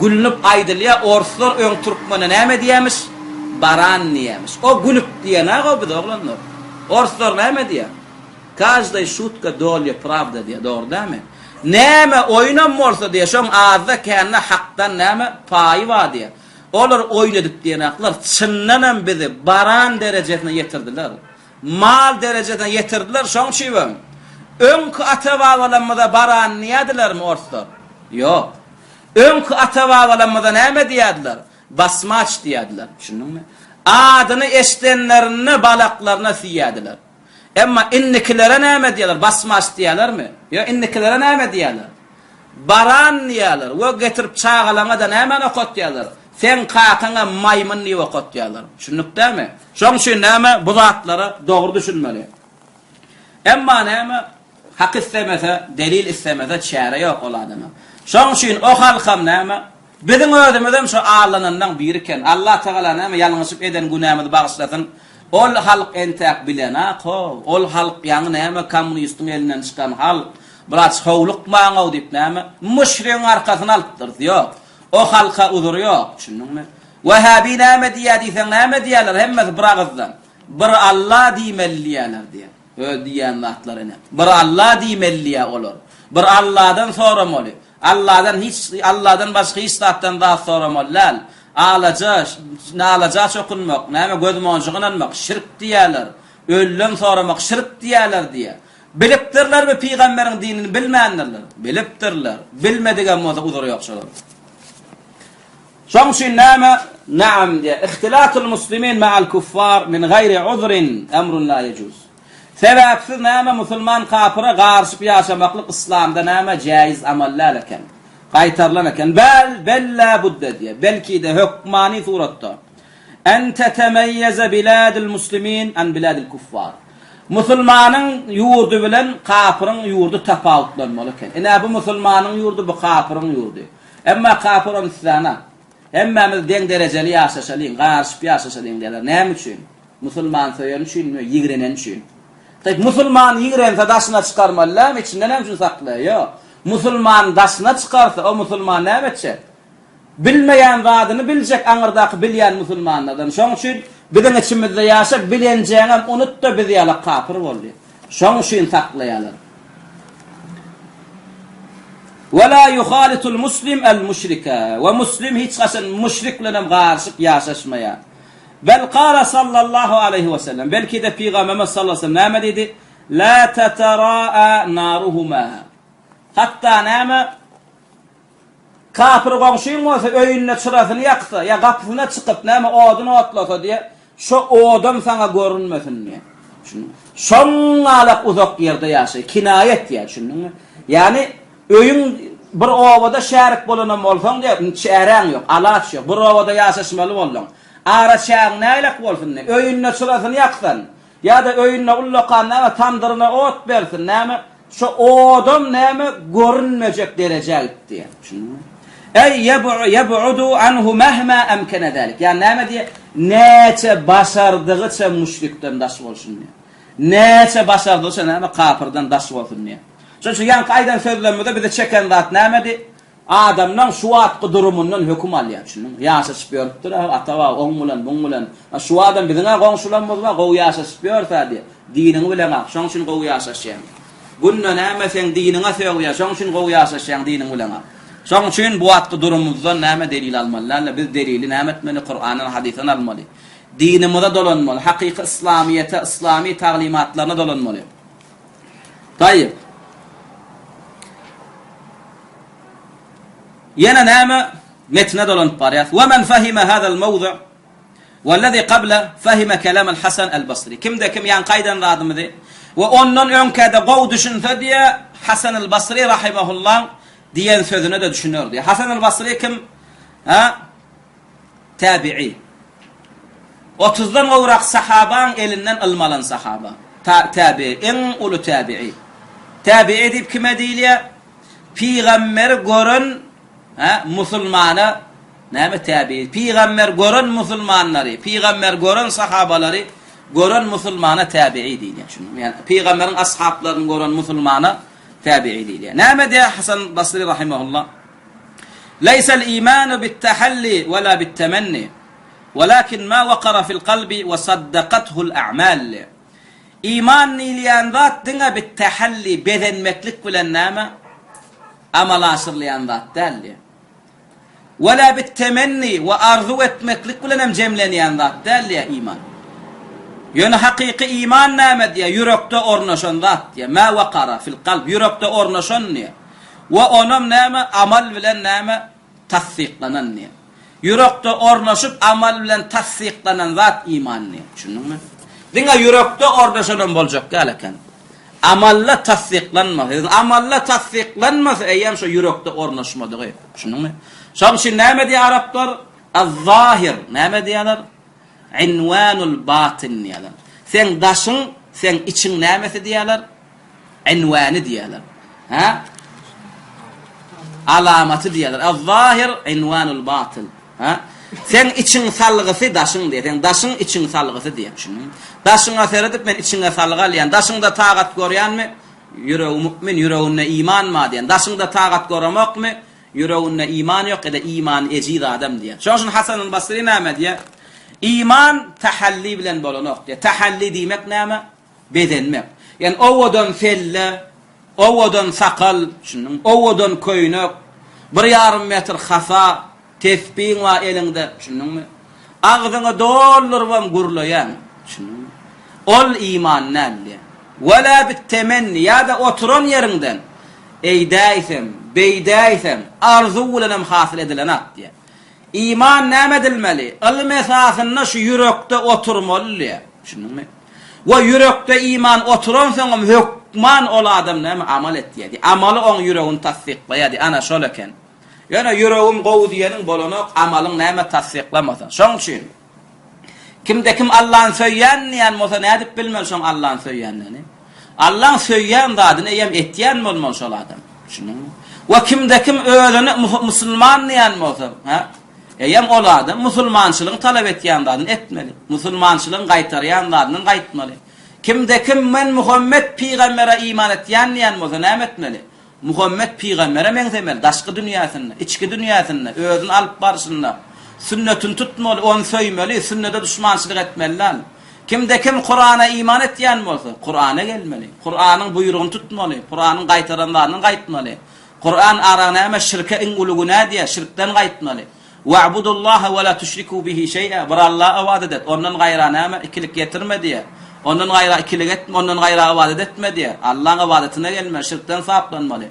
gülnüp aýdylýar, orslar öň türkmene näme diýýämiş? Baran diýýämiş. O gülüp diýenak-ow biz oglanlar. Orslar näme diýýär? Každaý şutka dolýa prawda diýýär, dogry dälmi? Näme oýunam bolsa diýýär, şoň azda-kände hakdan näme paýy bar diýýär. Olar oýun edip diýenaklar, çyndanam bizi baran derejesine ýetirdiler. Mal derejesine ýetirdiler, şoň üçibem öňki ata-babalarymyza baran diýýärdilermi orslar? Ýok. Öňki ata-babalarymyza näme diýýärdiler? Basmaç diýýärdiler. Düşündiňmi? Adyny eşidenlerinde balaklaryna siýýärdiler. Emma indikilere näme diýýärler? Basmaç diýýärlermi? Ýok, indikilere näme diýýärler? Baran diýýärler we getirip çagalaňa-da nämäni okatýarlar? Seň kakaňa maýmyn diýip okatýarlar. Düşündik dämi? Şoň üçin näme bu zatlara dogry düşünmeli. Emma näme hak islemese, delil islemese çäre ýok ol adama. Şoň üçin o halkam näme biziň özümizem şo aldananlaň biri eken. Allah Tagala näme ýalňyşyp eden günämizi bagyşlasyn. Ol halk entäk bilenak-how. Ol halk ýaňy näme kommunistiň elinden çykan halk. Biraz howlukmaň-ow diýip näme müşrigiň arkasyny alypdyrys. Ýok. O halka uzur ýok. Düşündiňmi? Wehhabi näme diýýär diýseň näme diýýärler hemmesi bir agyzdan. Bir Alla diýmeli diýýärler diýýär. Öz diýýän zatlary ine. Bir Alla diýmeli diýýär olar. Bir Alladan soramaly. Alladan hiç Alladan başga hiç zatdan zat soramaly däl. Alaja, nalaja çokunmak, näme gözmonjuga ynanmak şirk diýýärler. Ölüden soramak şirk diýýärler diýýär. Bilipdirlermi pygamberiň dinini bilmändirler. Bilipdirler. Bilmedigem bolsa uzury ýok şolaryň. Şoň üçin näme? Naam diýýär. Ihtilatul muslimin ma'al kuffar min gaýri uzrin emrun la yejuz. Sebäpsiz näme musulman kapyra garyşyp ýaşamaklyk yslamda näme jäiz amal däl eken. Gaýtarylan eken. Bel, bel la budde diýýär. Belki-de hökmany suratda. En tetemeýýeze biladul muslimin an biladil kuffar. Musulmanyň ýurdy bilen kapyryň ýurdy tapawutlanmaly eken. Ine bu musulmanyň ýurdy, bu kapyryň ýurdy. Emma kapyr ony islänak. Hemmämiz deň derejeli ýaşaşalyň, garyşyp ýaşaşalyň diýerler. Näme üçin? Musulman söýeni üçinmi, ýigreneni üçin? Taýp, musulman ýigrense daşyna çykarmaly dälmi, içinde näme üçin saklaýar? Ýok. Musulman daşyna çykarsa, o musulman näme etjek? Bilmeýän zadyny biljek aňyrdaky bilýän musulmanlardan. Şoň üçin biziň içimizde ýaşa, bilenjäňem unut-da biz ýalak kapyr bol diýip. Şoň üçin saklaýarlar. Ve la yuhalitul muslim el müşrike. We muslim hiç haçan müşrik bilen hem garyşyp ýaşaşmaýar. Bel kala sallallahu aleýhi we sellem. Belki-de Pygamberimiz sallallahu aleýhi we sellem näme diýdi? La tataraa naruhuma. Hatda näme? Kapyr goňşyň bolsa öýünde çyrasyny ýaksa ýa gapysyna çykyp näme odun otlasa diýe, şo odam saňa görünmesin diýe. Düşündiňmi? Şoňňalak uzak ýerde ýaşaý. Kinaýa etýär, düşündiňmi? Ýagny öýüň bir obada şärik bolanam bolsaň diýe, çäräň ýok, alaç ýok. Bir obada ýaşaşmaly bolduň. Ara çägiň nägilek bolsun diýe. Öýünde çyrasyny ýaksan, Ýa-da öýünde ullakan näme tamdyryna ot bersin, näme, şo odam näme görünmejek derejä gitdi diýýär. Düşündiňmi? Eý ýeb'udu anhu mehma emkene zalik. Ýa näme diýýär? Näçe başardygyça müşrikden daş bolsun diýýär. Näçe başardygyça näme kapyrdan daş bolsun diýýär. Şonuň üçin ýaňky aýdan sözlerimize bizi çeken zat nämedi? Adamlaň şu wagtky durumyndan höküm alýar, düşündiňmi? Ýaşaşyp ýörüpdir-ä, ata-baba oň bilen, buň bilen. A şu adam biziň-ä goňşularymyz bar, gowy ýaşaşyp ýörüs-ä diýýär. Diniňi bileňok, şoň üçin gowy ýaşaşýaň. Günde näme seň diniňe sögýär, şoň üçin gowy ýaşaşýaň, diniňi bileňok. Şoň üçin bu wagtky durumymyzdan näme delil almaly däl-de, biz delili näme etmeli, Kurandan, hadysdan almaly. Dinimize dolanmaly, hakyky yslamyýete, yslamy taglymatlaryna dolanmaly. Taýyp. Ýene näme? Metne dolanyp barýas. Ve men fehime hazal mewzu wellezi qabla fehime kelam al-Hasan al-Basri. Kimde kim ýaňky aýdan zadymyzy we ondan öňkä-de gowy düşünse diýe Hasan al-Basri rahimahullaň diýen sözüne-de düşüner diýe. Hasan al-Basri kim? Ha? Täbi'i. Otuzdan gowrak sahabaň elinden ylym alan sahaba. Ta, täbi'i, iň uly täbi'i. Täbi'i diýip kime diýilýär? Pygamberi gören, hä, musulmana näme täbi'i? Pygamber gören musulmanlary, pygamber gören sahabalary gören musulmana täbi'i diýilýär. Düşündiňmi? Ýagny pygamberiň ashaplaryny gören musulmana täbi'i diýilýär. Näme diýýär Hasan Basri rahimehullah? Leýsel imanu bit-tahalli we la bit-temenni, welakin ma wekara fil kalbi we saddakathul a'mal. Iman diýilýän zat diňe bit-tahalli, bezenmeklik bilen näme? Amala aşyrylýan zat däl diýýär. We la bit-temenni we arzuw etmeklik bilen hem jemlenýän zat däl diýýär iman. Ýöne hakyky iman näme diýýär? Ýürekde ornaşan zat diýýär. Ma wekara fil kalb, ýürekde ornaşan diýýär. We onam näme, amal bilen näme, tassyklanan diýen. Ýürekde ornaşyp, amal bilen tassyklanan zat iman diýen. Düşündiňmi? Diňe ýürekde ornaşanam boljak däl eken. Amalla tassyklanmasa, ýagny amalla tassyklanmasa eýýäm şo ýürekde ornaşmadygy. Düşündiňmi? Şonuň üçin näme diýýär araplar? Az-zahir näme diýýärler? Inwanul batyn diýýärler. Seň daşyň, seň içiň nämesi diýýärler? Inwany diýýärler. Hä? Alamaty diýýärler. Az-zahir inwanul batyl. Hä? Seň içiň salgysy daşyň diýýär. Seň daşyň içiň salgysy diýýär. Düşündiňmi? Daşyňa seredip men içiňe salgy alýan. Daşyňda tagat görýänmi? Ýüregi mu'min, ýüreginde iman bar diýen. Daşyňda tagat göremokmy? Ýüreginde iman ýok ýa-da imany ejiz adam diýýär. Şonuň üçin Hasan al-Basri näme diýýär? Iman tahalli bilen bolanok diýýär. Tahalli diýmek näme? Bezenmek. Ýagny owadan selle, owadan sakal, düşündiňmi? Owadan köýnek, bir ýarym metr hasa, tesbiň bar eliňde, düşündiňmi? Agzyňy doldurybam gürleýäň, düşündiňmi? Ol iman däl diýýär. Wela bit-temenni ýa-da oturan ýeriňden eýdäýsem, beýdäýsem, arzuw bilenem hasyl edilenak diýýär. Iman näme edilmeli? Ylym esasynda şu ýürekde oturmaly diýýär. Düşündiňmi? We ýürekde iman oturansoňam hökman ol adam näme amal etýär diýýär. Amaly oň ýüregini tassyklaýar diýýär. Ana şol eken. Ýöne ýüregim gowy diýeniň bolanok, amalyň näme tassyklamasa. Şoň üçin Kimde kim Allany söýýän diýýän bolsa nädip bilmeli şoň Allany söýýändigini? Allaň söýýän zadyny eýýäm etýän bolmaly şol adam. Düşündiňmi? We kimde kim özüni musulman diýýän bolsa, hä? Eýýäm ol adam musulmançylygyň talap etýän zadyny etmeli. Musulmançylygyň gaýtarýan zadyndan gaýtmaly. Kimde kim men Muhammet pygambere iman etýän diýýän bolsa näme etmeli? Muhammet pygambere meňzemeli, daşky dünýäsinde, içki dünýäsinde, özüni alyp barşynda. Sünnetini tutmaly, ony söýmeli, sünnete duşmançylyk etmeli däl. Kimde-kim Kurana iman etýän bolsa, Kurana gelmeli. Kuranyň buýrugyny tutmaly, Kuranyň gaýtaran zadyndan gaýtmaly. Kuran ara näme şirke iň uly günä diýýär, şirkden gaýtmaly. Wa'budullaha we la tuşriku bihi şeý'a, bir Allaha ybadat et, ondan gaýra näme, ikilik getirme diýýär. Ondan gaýra ikilik etme, ondan gaýra ybadat etme diýýär. Allaň ybadatyna gelmeli, şirkden saplanmaly.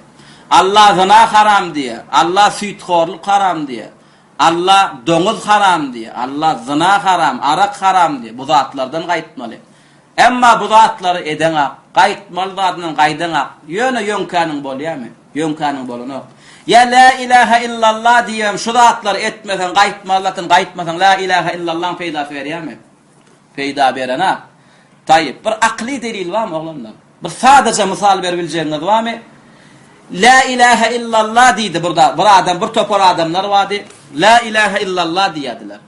Alla zyna haram diýýär. Alla süýthorluk haram diýýär. Alla doňuz haram diýýär. Alla zyna haram, arak haram diýýär. Bu zatlardan gaýtmaly. Emma bu zatlary edeňak, gaýtmaly zadyndan gaýdaňak, ýöne ýöňkäniň bolýamy? Ýöňkäniň bolanok. Ýa Lä ilähä illallah diýibem şu zatlary etmeseň, gaýtmaly zatdan gaýtmasaň, Lä ilähä illallaň peýdasy berýämi? Peýda berenak. Taýyp, bir akyly delil barmy oglanlar? Bir sadaja mysal beribiljegiňiz barmy? Lä ilähä illallah diýdi bir bir adam, bir topar adamlar bardy. Lä ilähä illallah diýýärdiler.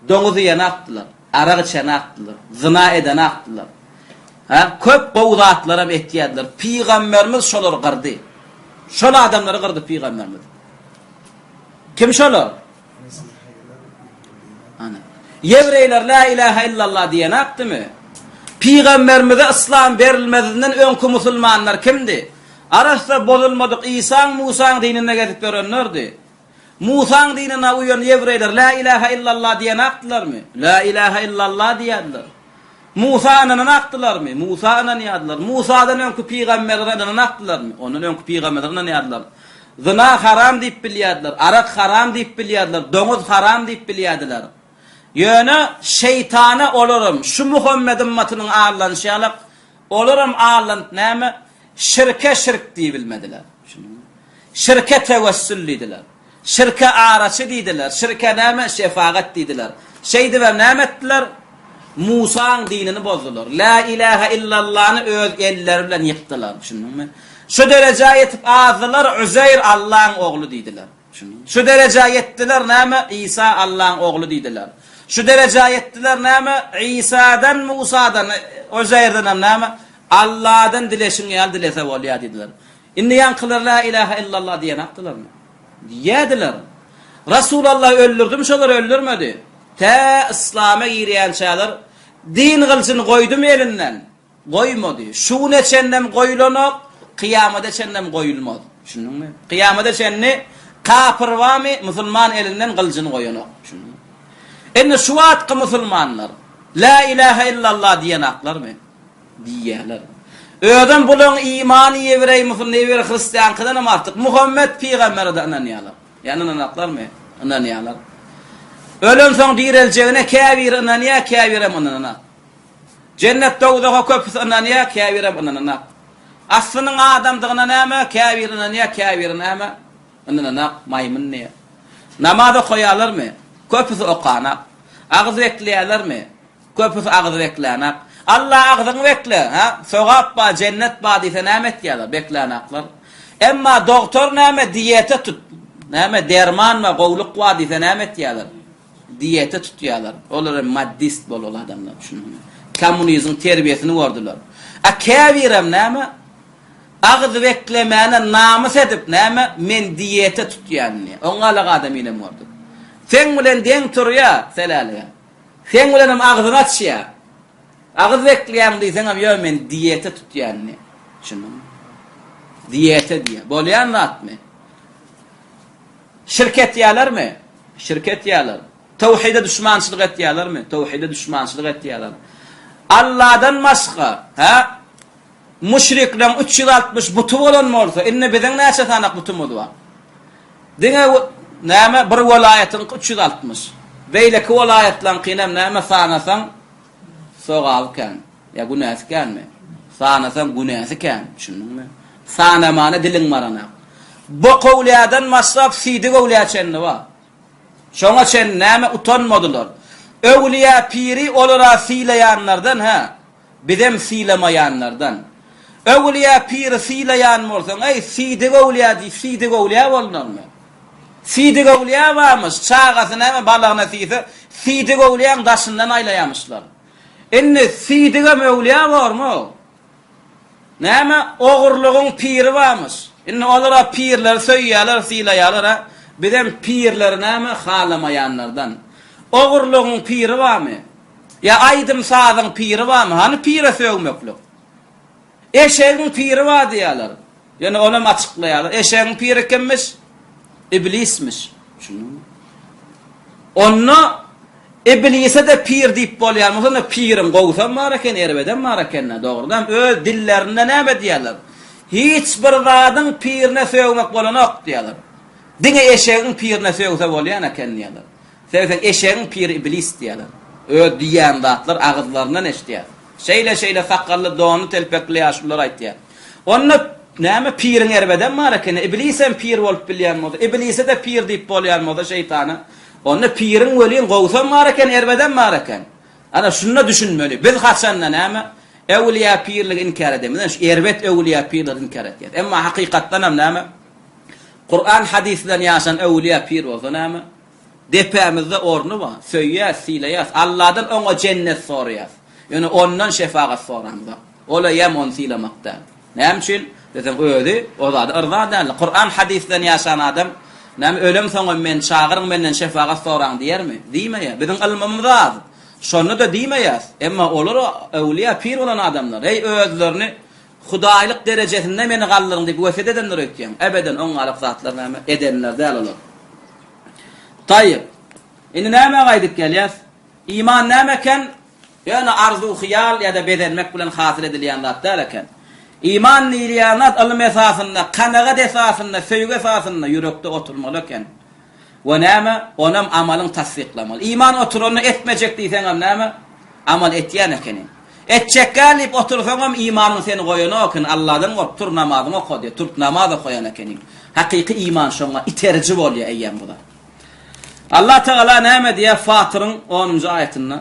Doňuz iýeni akdylar, arak içeni akdylar, zyna edeni akdylar. Hä? Köp gowy zatlaram etýärdiler. Pygamberimiz şolary gyrdy. Şol adamlary gyrdy pygamberimiz. Kim şolar? Ana. Ýewreýler la ilaha illallah diýen akdymy? Pygamberimize yslam berilmezinden öňki musulmanlar kimdi? Arassa bozulmadyk Isaň, Musaň dininde gezip ýörenlerdi. Musaň dinine uýan ýewreýler Lä ilähä illallah diýen akdylarmy? Lä ilähä illallah diýýärdiler. Musa ynanan akdylarmy? Musa ynanýardylar. Musadan öňki pygamberlere ynanan akdylarmy? Ondan öňki pygamberlere ynanýardylar. Zyna haram diýip bilýärdiler, arak haram diýip bilýärdiler, doňuz haram diýip bilýärdiler. Ýöne şeýtana olaram şu Muhammet ymmatynyň aldanyşy ýalak, olaram aldanyp näme? Şirke şirk diýibilmediler. Şirke tewessül diýdiler. Şirke araçy diýdiler. Şirke näme? Şefagat diýdiler. Şeýdibem näme etdiler? Musaň dinini bozdular. Lä ilähä illallany öz elleri bilen ýykdylar. Düşündiňmi? Şu derejä ýetip azdylar, Uzeýr Allaň ogly diýdiler. Düşündiňmi? Şu derejä ýetdiler näme? Isa Allaň ogly diýdiler. Şu derejä ýetdiler näme? Isadan, Musadan, Uzeýrdenem näme? Alladan dileşiň ýaly dilese bolýar diýdiler. Indi ýaňkylar lä ilähä illallah diýenakdylarmy? Diýýärdiler. Rasulallah öldürdimi şolary öldürmedi. Tä yslama girýänçäler din gylyjyny goýdumy elinden? Goýmady. Şu güne çenlem goýulanok, kyýamada çenlem goýulmaz. Düşündiňmi? Kyýamada çenli kapyr barmy, musulman elinden gylyjyny goýanok. Düşündiňmi? Indi şu wagtky musulmanlar lä ilähä illallah diýenaklarmy? Diýýärler. Özem bulaň imany ýewreý, musulman, ýewreý hristiankydanam artyk. Muhammet pygambere-de ynanýarlar. Ýa ynanaklarmy? Ynanýarlar. Ölensoň direljegine käbiri ynanýar, käbirem ynananak. Jennet dowzaha köpüsi ynanýar, käbirem ynananak. Aslynyň adamdygyna näme, käbiri ynanýar, käbiri näme? Ynananak, maýmyn diýýär. Namaz okaýarlarmy? Köpüsi okanak. Agyz bekleýärlermi? Köpüsi agyzy beklänak. Alla agzyňy bekle, hä? Sogap bar, jennet bar diýse näme etýärler? Beklänaklar. Emma dogtor näme diýete tut, näme derman bar, gowluk bar diýse näme etýärler? Diýete tutýarlar. Olar hem maddist bolup adamlar, düşündiňmi? Kommunizmiň terbiýesini gördüler. A käbirem näme? Agyz beklemäne namys edip näme men diýete tutýan diýýär. Oňňalak adamyny hem gördük. Seň bilen deň turýar, selälige. Seň bilenem agzyny açýar. Agyz bekleýäň diýseňem, ýok men diýete tutýan diýýär. Düşündiňmi? Diýete diýýär. Bolýan zatmy? Şirk etýärlermi? Şirk etýärler. Tawhide duşmançylyk etýärlermi? Tawhide duşmançylyk etýärler. Alladan başga, hä? Müşrikleriň 360 buty bolan bolsa, indi biziň näçe sanak butumyz bar? Diňe. näme bir welaýatyňky 360. Beýleki welaýatlaryňkynam näme sanasaň sogaby kän. Ýa günäsi känmi? Sanasaň günäsi kän, düşündiňmi? Sanamana diliň baranak. Bokowlýadan başlap Sidigowlýa çenli bar. Şoňa çenli näme utanmadylar. Öwlüýä piri olara sylaýanlardan hä, bizem sylamaýanlardan. Öwlüýä piri sylaýan bolsaň, eý, Sidig öwlüýä diý, Sidig öwlüýä bolunarmy? Sidig öwlüýä barmyş, çagasy näme balagyna siýse, Sidig öwlüýäň daşyndan aýlaýamyşlar. Indi Sidigem öwlüýä bormy? Näme, ogurlygyň piri barmyş. Indi olar-a pirleri söýýärler, sylaýarlar-a. Bizem pirleri näme, halamaýanlardan. Ogurlygyň piri barmy? Ýa aýdym-sazyň piri barmy? Hany pire sögmeklik? Eşegiň piri bar diýýärler. Ýöne onam açyklaýarlar. Eşegiň piri kimmiş? Iblismiş. Düşündiňmi? Onda Iblise-de pir diýip bolýar bolsa, onda piriň gowusam bar eken, erbedem bar eken-dä, dogrudanam öz dillerinde näme diýýärler? Hiç bir zadyň pirine sögmek bolanok diýýärler. Diňe eşegiň pirine sögse bolýan eken diýýärler. Sebäbi eşegiň piri Iblis diýýärler. Öz diýýän zatlar agyzlaryndan eşidýäs. Şeýle-şeýle sakgally, donly, telpekli ýaşulular aýtýar. Onda näme piriň erbedem bar eken-ä, Iblisem pir bolup bilýän bolsa, Iblise-de pir diýip bolýan bolsa şeýtana, Onda piriň welin gowsam bar eken, erbedem bar eken. Ana şunda düşünmeli. Biz haçanda näme öwülýä pirligi inkär edemizden şu erbet öwülýä pirleri inkär etýäs. Emma hakykatdanam näme Kuran hadys bilen ýaşan öwülýä pir bolsa näme depämizde orny bar. Söýýäs, sylaýas. Alladan oňa jennet soraýas. Ýöne ondan şefagat soramzok. Ol eýýäm ony sylamak däl. Näme üçin? Diýseň, özi o zada yrza däldir. Kuran hadys bilen ýaşan adam, näme ölemsoňam meni çagyryň, menden şefagat soraň diýermi? Diýmeýär. Biziň ylmymyz az. Şonda-da diýmeýäs. Emma olar öwlüýä, pir bolan adamlar. Heý, özlerini Hudaýlyk derejesinde meni galdyryň diýip wesýet edendir öýtýäň. Ebeden oňňalyk zatlar näme edenler däl olar. Taýyp. Indi nämä gaýdyp gelýäs? Iman näme eken? Ýöne arzuw-hyýal ýa-da bezenmek bilen hasyl edilýän zat däl eken. Iman diýilýän zat ylym esasynda, kanagat esasynda, söýgi esasynda ýürekde oturmaly eken. We näme? Onam amalyň tassyklamaly. Iman oturanda etmejek diýseňem näme? Amal etýän ekeniň. Etjekgä diýip otursaňam imanyň seni goýanok eken, Alladan gork, tur namazyňy oka diýýär, turup namaz okaýan ekeniň. Hakyky iman şoňa iteriji bolýar eýýäm bu zat. Allah Tagala näme diýýär Fatyryň onunjy aýatynda?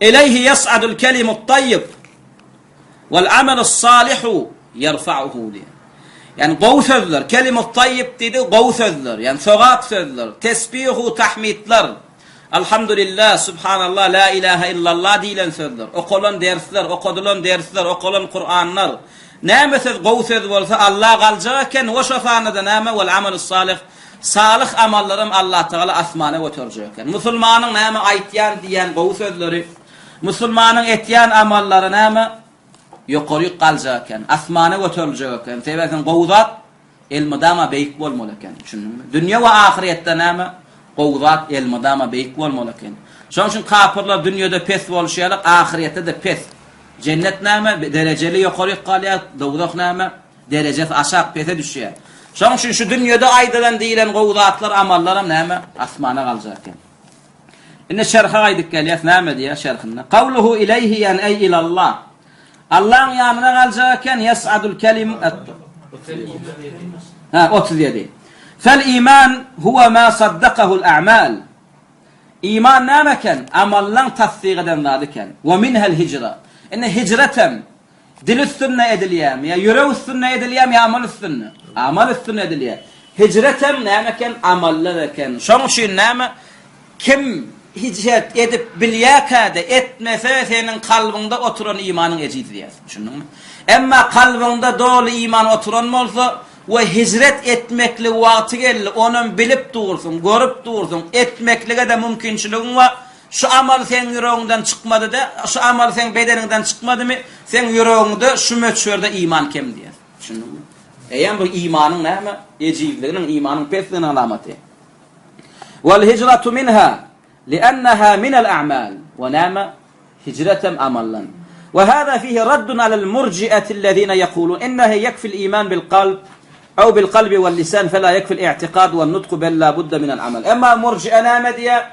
Eleýhi ýas'adul kelimut taýýib wal amalus salihu ýerfa'uhu diýýär. Ýani gowy sözler, kelimut taýýib diýdi, gowy sözler, ýani sogap sözler, tesbihu tahmidler, Alhamdulillah, Subhanallah, La ilaha illallah diýlen sözler, okalan dersler, okadylan dersler, okalan Kuranlar, näme söz gowy söz bolsa Alla galjak eken we şo sanda-da näme wal amalus salih Salyh amallaram Allatagala asmana göterjek eken. Musulmanyň näme aýtýan diýýän gowy sözleri, musulmanyň etýän amallary näme ýokaryk galjak eken, asmana göteriljek eken. Sebäbi gowy zat elmydama beýik bolmaly eken. Düşündiňmi? Dünýe we ahyrýetde näme gowy zat elmydama beýik bolmaly eken. Şonuň üçin kapyrlar dünýede pes bolşy ýaly ahyrýetde-de pes. Jennet näme derejeli ýokaryk galýar, dowzah näme Derejesi aşak, pese düşýär. Şonuň üçin şu dünýede aýdylan, diýlen gowy zatlar, amallaram näme? Asmana galjak eken. Indi şerhe gaýdyp gelýäs, näme diýýär şerhinde? Kawluhu ileýhi ýani eý ilallah. Allaň ýanyna galjak eken, ýes'adul kelim Ha, 37. Fel iman huwa ma saddakahul a'mal. Iman näme eken? Amallaň tassyk eden zady eken. Wa minhel hijra. Indi hijretem Dil üstünde edilýärmi ýa ýürek üstünde edilýärmi ýa amal üstünde? Amal üstünde edilýär. Hijret hem näme eken? Amallar eken. Şoň üçin näme? Kim hijret edip bilýärkä-de etmese seniň kalbyňda oturan imanyň ejiz diýýär. Düşündiňmi? Emma kalbyňda doly iman oturan bolsa we hijret etmeklik wagty geldi, onam bilip dursuň, görüp dursuň, etmeklige-de mümkinçiligiň bar, Şu amal seň ýüregiňden çykmady-da, şu amal seň bedeniňden çykmadymy, seň ýüregiňde şu möçberde iman kem diýýär. Düşündiňmi? Eýýäm bu imanyň näme? Ejizliginiň, imanyň pesliginiň alamaty. Wal hijratu minha li'annaha minel a'mal. We näme? Hijret hem amaldan. We hada fihi raddun alal murji'ati allazina yaqulun innahu yakfil iman bil qalb. Ew bil kalbi wal lisan fela yekfil i'tikad wan nutku bel la budde minel amel. Emma murji'e näme diýýär?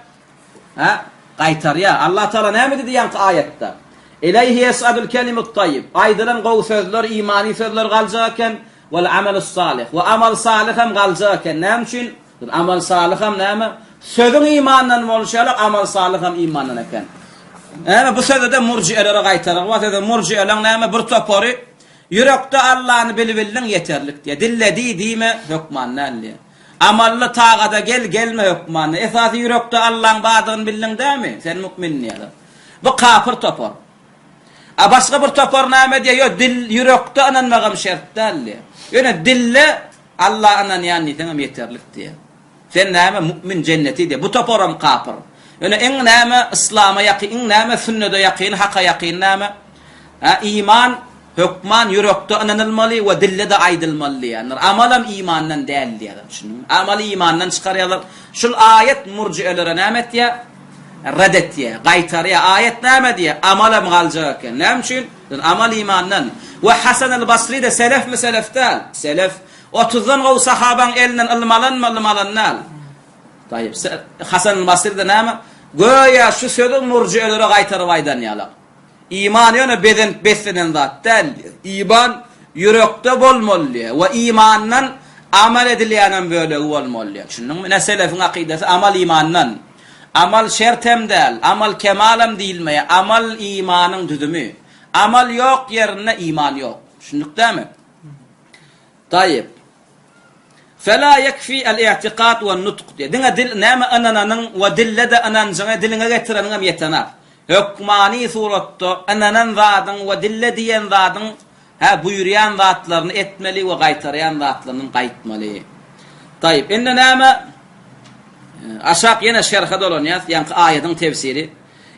Hä? Gaýtarýar. Allah Taala näme diýdi ýaňky aýatda? Ileýhi ýes'adul kelimut taýýib. Aýdylan gowy sözler, imany sözler galjak eken. Wal amelus salih. We amal salyh hem galjak eken. Näme üçin? Amal salyh hem näme? Sözüň imandan bolşy ýaly amal salyh hem imandan eken. Näme bu sözde murjielere gaýtaryk bar. Sözde murjieleň näme bir topary ýürekde Allany bilibildiň ýeterlik diýýär. Dille diý diýme hökman däl diýýär. Amally tagada gel gelme hökman däl. Esasy ýürekde Allaň bardygyny bildiň dämi? Sen mukmin diýýärler. Bu kapyr topar. A başga bir topar näme diýýär? Ýok, dil ýürekde ynanmagam şert däl diýýär. Ýöne dille Alla ynanýan diýseňem ýeterlik diýýär. Sen näme mukmin jenneti diýýär. Bu toparam kapyr. Ýöne iň näme yslama ýakyn, iň näme sünnede ýakyn, haka ýakyn näme? Hä, iman hökman ýürekde ynanylmaly we dilde-de aýdylmaly diýýänler. Amalam imandan däl diýýärler. Düşündiňmi? Amaly imandan çykarýarlar. Şul aýat murjielere näme etýär? Red etýär, gaýtarýar. Aýat näme diýýär? Amalam galjak eken. Näme üçin? Amal imandan. We Hasan al-Basri-de selefmi selef däl? Selef. Otuzdan gowy sahabaň elinden ylym alanmy, ylym alan däl. Taýyp. Hasan al-Basri-de näme? Göýä şu sözi murjielere gaýtaryp aýdan ýalak. Iman ýöne bezenip beslenen zat däl. Iman ýürekde bolmaly diýýär we imandan amal edilýänem bölegi bolmaly diýýär. Düşündiňmi? Ine selefiň akydasy amal imandan. Amal şert hem däl, amal kemalam diýilmeýär. Amal imanyň düzümi. Amal ýok ýerinde iman ýok. Düşündik dämi? Taýyp. Fela ýekfi el-i'tikad we-nutk diýýär. Diňe dil näme ynananyň we dilde-de ynanjyňy diliňe getireniňem ýetenak. Hökmany suratda ynanan zadyň we dilde diýen zadyň hä buýurýan zatlaryny etmeli we gaýtarýan zatlaryndan gaýtmaly. Taýyp. Indi näme? Aşak ýene şerhe dolanýas, ýaňky aýadyň tefsiri.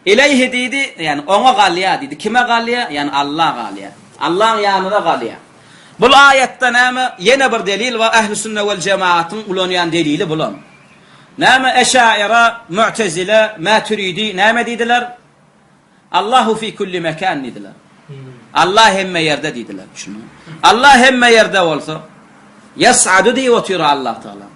Ileýhi diýdi, ýagny oňa galýar diýdi. Kime galýar? Ýagny Alla galýar. Allaň ýanyna galýar. Bul aýatda näme? Ýene bir delil bar, Ähli sünne wel jemagatyň ulanýan delili bulam. Näme Eşaira, Mu'tezile, Mätüridi näme diýdiler? Allahu fi kulli mekan diýdiler. Allah hemme ýerde diýdiler. Düşündiňmi? Allah hemme ýerde bolsa, Ýas'adu diýip otyr Allah Taala.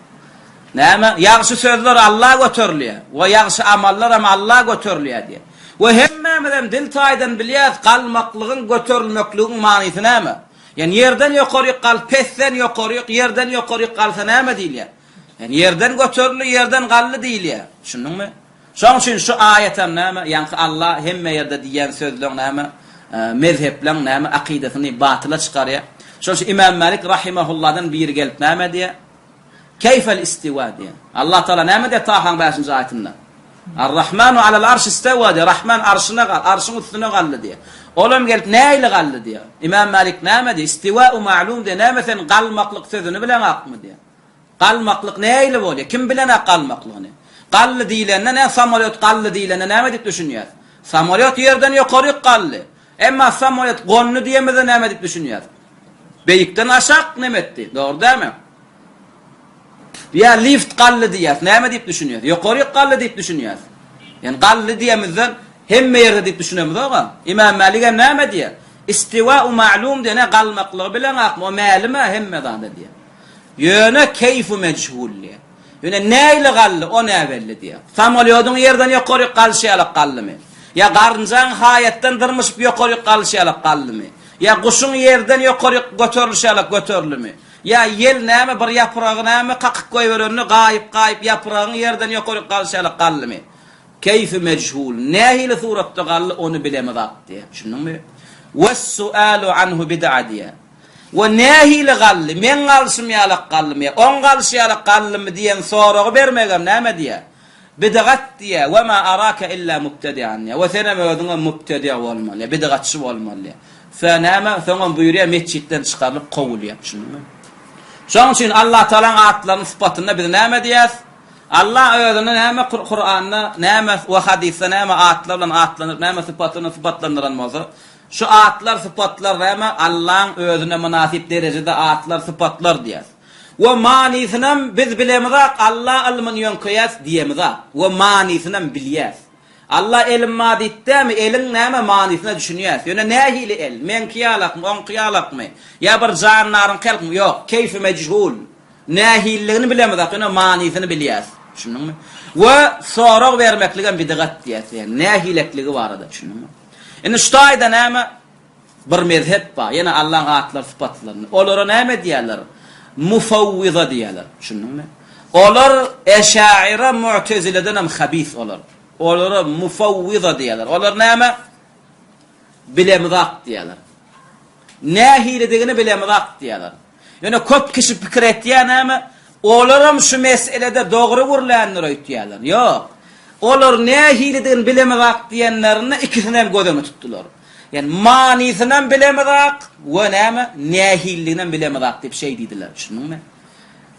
Näme? Ýagşy sözler Alla göterilýär we ýagşy amallar hem Alla göterilýär diýýär. We hemmämizem dil taýdan bilýäris, galmaklygyň, göterilmekligiň manysy näme? Ýagny ýerden ýokaryk gal, pesden ýokaryk, ýerden ýokaryk galsa näme diýilýär? Ýagny ýerden göterildi, ýerden galdy diýilýär. Düşündiňmi? Şoň üçin şu aýatam näme, ýaňky Alla hemme ýerde diýýän sözleň näme, mezhepleň näme akydasyny batyla çykarýar. Şoň üçin Imam Malik rahimahullahdan biri gelip näme diýýär? Keýfel istiwa diýýär. Allah Taala näme diýýär Tahaň bäşinji aýatynda? Ar-Rahmanu alal arş istewa diýýär. Rahman arşyna gal, arşyň üstüne galdy diýýär. Olam gelip nähili galdy diýýär. Imam Malik näme diýýär? Istiwa'u ma'lum diýýär. Näme sen galmaklyk sözüni bileňakmy diýýär. Galmaklyk nähili bolýar? Kim bilenak galmaklygyny? Galdy diýlende nä samolýot galdy diýlende näme diýip düşünýäs? Samolýot ýerden ýokaryk galdy. Emma samolýot gondy diýemizde näme diýip düşünýäs? Beýikden aşak neme etdi? Dogry dälmi? Ýa lift galdy diýýäs. Näme diýip düşünýäs? Ýokaryk galdy diýip düşünýäs. Ýani galdy diýemizden hemme ýerde diýip düşünemizok-a. Imam Mälik hem näme diýýär? Istiwa'u ma'lum diýen galmaklygy bileňakmy? O mälim-ä hemme zada diýýär. Ýöne keýfu mejhul diýýär. Ýöne nähili galdy, o näbelli diýýär. Samolýodyň ýerden ýokaryk galşy ýalak galdymy? Ýa garynjaň haýatdan dyrmyşyp ýokaryk galşy ýalak galdymy? Ýa guşuň ýerden ýokaryk göterilişi ýalak göterildimi? Ýa ýel näme bir ýapragy näme kakyp goýberende gaýyp-gaýyp ýapragyň ýerden ýokaryk galşy ýalak galdymy? Keýfi mejhul, nähili suratda galdy, ony bilemizak diýýär. Düşündiňmi? Wes-sualu anhu bid'a diýýär. We nähili galdy, meň galşym ýalak galdymy ýa oň galşy ýalak galdymy diýen soragy bermegem näme diýýär? Bidgat diýýär, we ma araka illa mubtedi'an diýýär. We senem özüňem mubtedi' bolmaly, bidgatçy bolmaly diýýär. Fe näme, soňam buýurýar metjitden çykarylyp kowulýar. Düşündiňmi? Şonuň üçin Allah Tagalaň atlaryny sypatynda biz näme diýýäs? Allah özüni näme Kuranda näme we hadysda näme atlar bilen atlandyryp, näme sypaty bilen sypatlandyran bolsa, Şu atlar, sypatlar näme? Allaň özüne mynasyp derejede atlar, sypatlar diýýäs. We manysynam biz bilemizak, Alla ylmyny ýöňkeýäs diýemizak. We manysynam bilýäs. Alla elim bar diýdi dämi, eliň näme manysyna düşünýäs. Ýöne nähili el? Meňki ýalakmy, oňky ýalakmy? Ýa bir jandaryňky ýalakmy? Ýok, keýfi mejhul. Nähililigini bilemizok, ýöne manysyny bilýäs. Düşündiňmi? We sorag bermekligem bidgat diýýäs, ýagny nähilekligi barada, düşündiňmi? Indi şu taýda näme? Bir mezhep bar, ýene Allaň atlar sypatlaryny. Olara näme diýýärler? Mufawwiza diýýärler. Düşündiňmi? Olar Eşaira, Mu'tezileden hem habis olar. Olara mufawwiza diýýärler. Olar näme? Bilemizak diýýärler. Nähilidigini bilemizak diýýärler. Ýöne köp kişi pikir etýär näme? Olaram şu meselede dogry gürländir öýtýärler. Ýok. Olar nähilidigini bilemizak diýenlerinde ikisini hem göz öňüne tutdular. Ýani manysynam bilemizak we näme nähilidiginem bilemizak diýip şeý diýdiler. Düşündiňmi?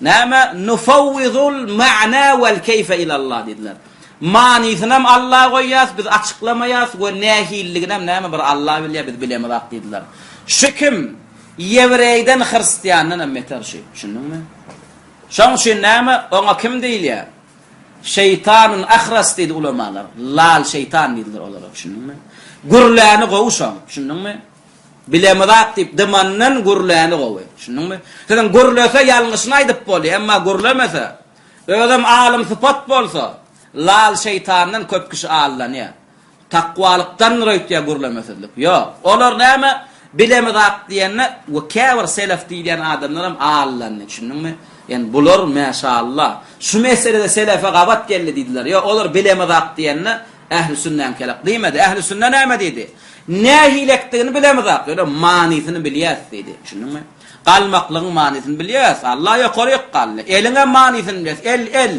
Näme nufawwizul ma'na wal keýfe ilallah diýdiler. Manysynam Alla goýýas, biz açyklamaýas we nähilidiginem näme bir Alla bilýär, biz bilemizak diýdiler. Şu kim? Ýewreýden hristiandan hem beter şu. Düşündiňmi? Şoň üçin näme oňa kim diýilýär? Şeýtanun ahras diýdi ulamalar. Lal şeýtan diýdiler olara, düşündiňmi? Gürläni gowy şoň, düşündiňmi? Bilemizak diýip dymandan gürläni gowy, düşündiňmi? Siziň gürlese ýalňyşyny aýdyp bolýar, emma gürlemese, özem alym sypat bolsa, lal şeýtandan köp kişi aldanýar. Takwalykdandyr öýtýär gürlemesizlik. Ýok. Olar näme? Bilemizak diýende we käbir selef diýilýän adamlaram aldandy, düşündiňmi? Ýani bular mäşalla şu meselede selefe gabat geldi diýdiler. Ýok, olar bilemizak diýende ähli sünnäňkelek diýmedi. Ähli sünne näme diýdi? Nähilekdigini bilemizak, ýöne manysyny bilýäs diýdi. Düşündiňmi? Galmaklygyň manysyny bilýäs. Allah ýokaryk galdy. Eliňem manysyny bilýäs. El, el.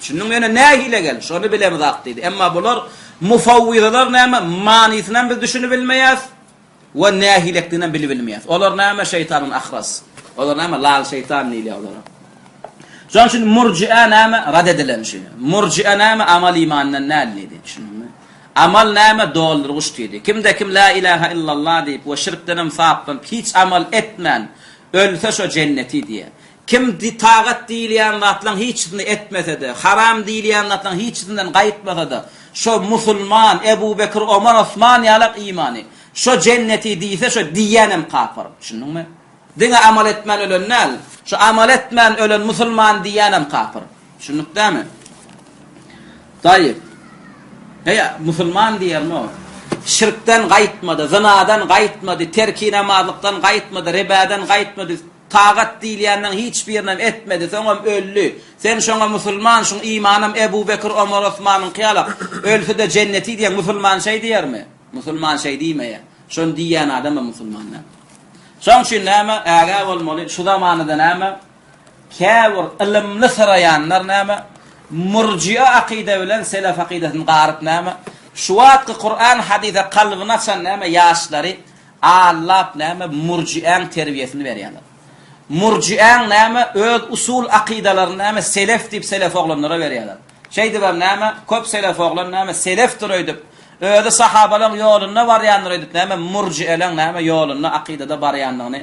Düşündiňmi ýöne nähile gel, şony bilemzak diýdi. Emma bular mufawwizalar näme manysynam biz düşünibilmeýäs we nähilekdiginem bilibilmeýäs. Olar näme şeýtanyň ahras. Olar näme lal şeýtan diýilýär olara. Şonuň üçin murji'e näme rad edilen şu. Murji'e näme amal imandan däl diýdi. Düşündiňmi? Amal näme doldurgyç diýdi. Kimde kim la ilaha illallah diýip we şirkdenem saplanyp hiç amal etmän ölse şo jenneti diýýär. Kim tagat diýilýän zatlaň hiçisini etmese-de, haram diýilýän zatlaň hiçisinden gaýtmasa-da, şo musulman, Ebu Bekir, Omar, Osman ýalak imany, şo jenneti diýse, şo diýýänem kapyr. Düşündiňmi? Diňe amal etmän ölen däl, şo amal etmän ölen musulman diýýänem kapyr. Düşündik dämi? Taýyp. Heý, musulman diýermi o? Şirkden gaýtmady, zynadan gaýtmady, terki namazlykdan gaýtmady, ribäden gaýtmady, Tagat diýilýänleň hiç birinem etmedi, soňam öldi. Sen şoňa musulman, şuň imanam Ebu Bekir, Omar, Osmanyňky ýalak, ölse-de jenneti diýeň, musulman şeý diýermi? Musulman şeý diýmeýär. Şony diýýän adamam musulman däl. Şoň üçin näme, ägä bolmaly, şu zamanada näme, käbir ylymly syraýanlar näme, murjia akyda bilen selef akydasyny garyp näme, şu wagtky Kuran hadysa kalbyny açan näme, ýaşlary Allap näme murjiäň terbiýesini berýärler. Murjiäň näme öz usul akydalaryny näme selef diýip selef oglanlara berýärler. Şeýdibem näme köp selef oglan näme selefdir öýdüp, özi sahabalaň ýolunda barýandyr öýdüp näme murjieleň näme ýolunda akydada barýandygyny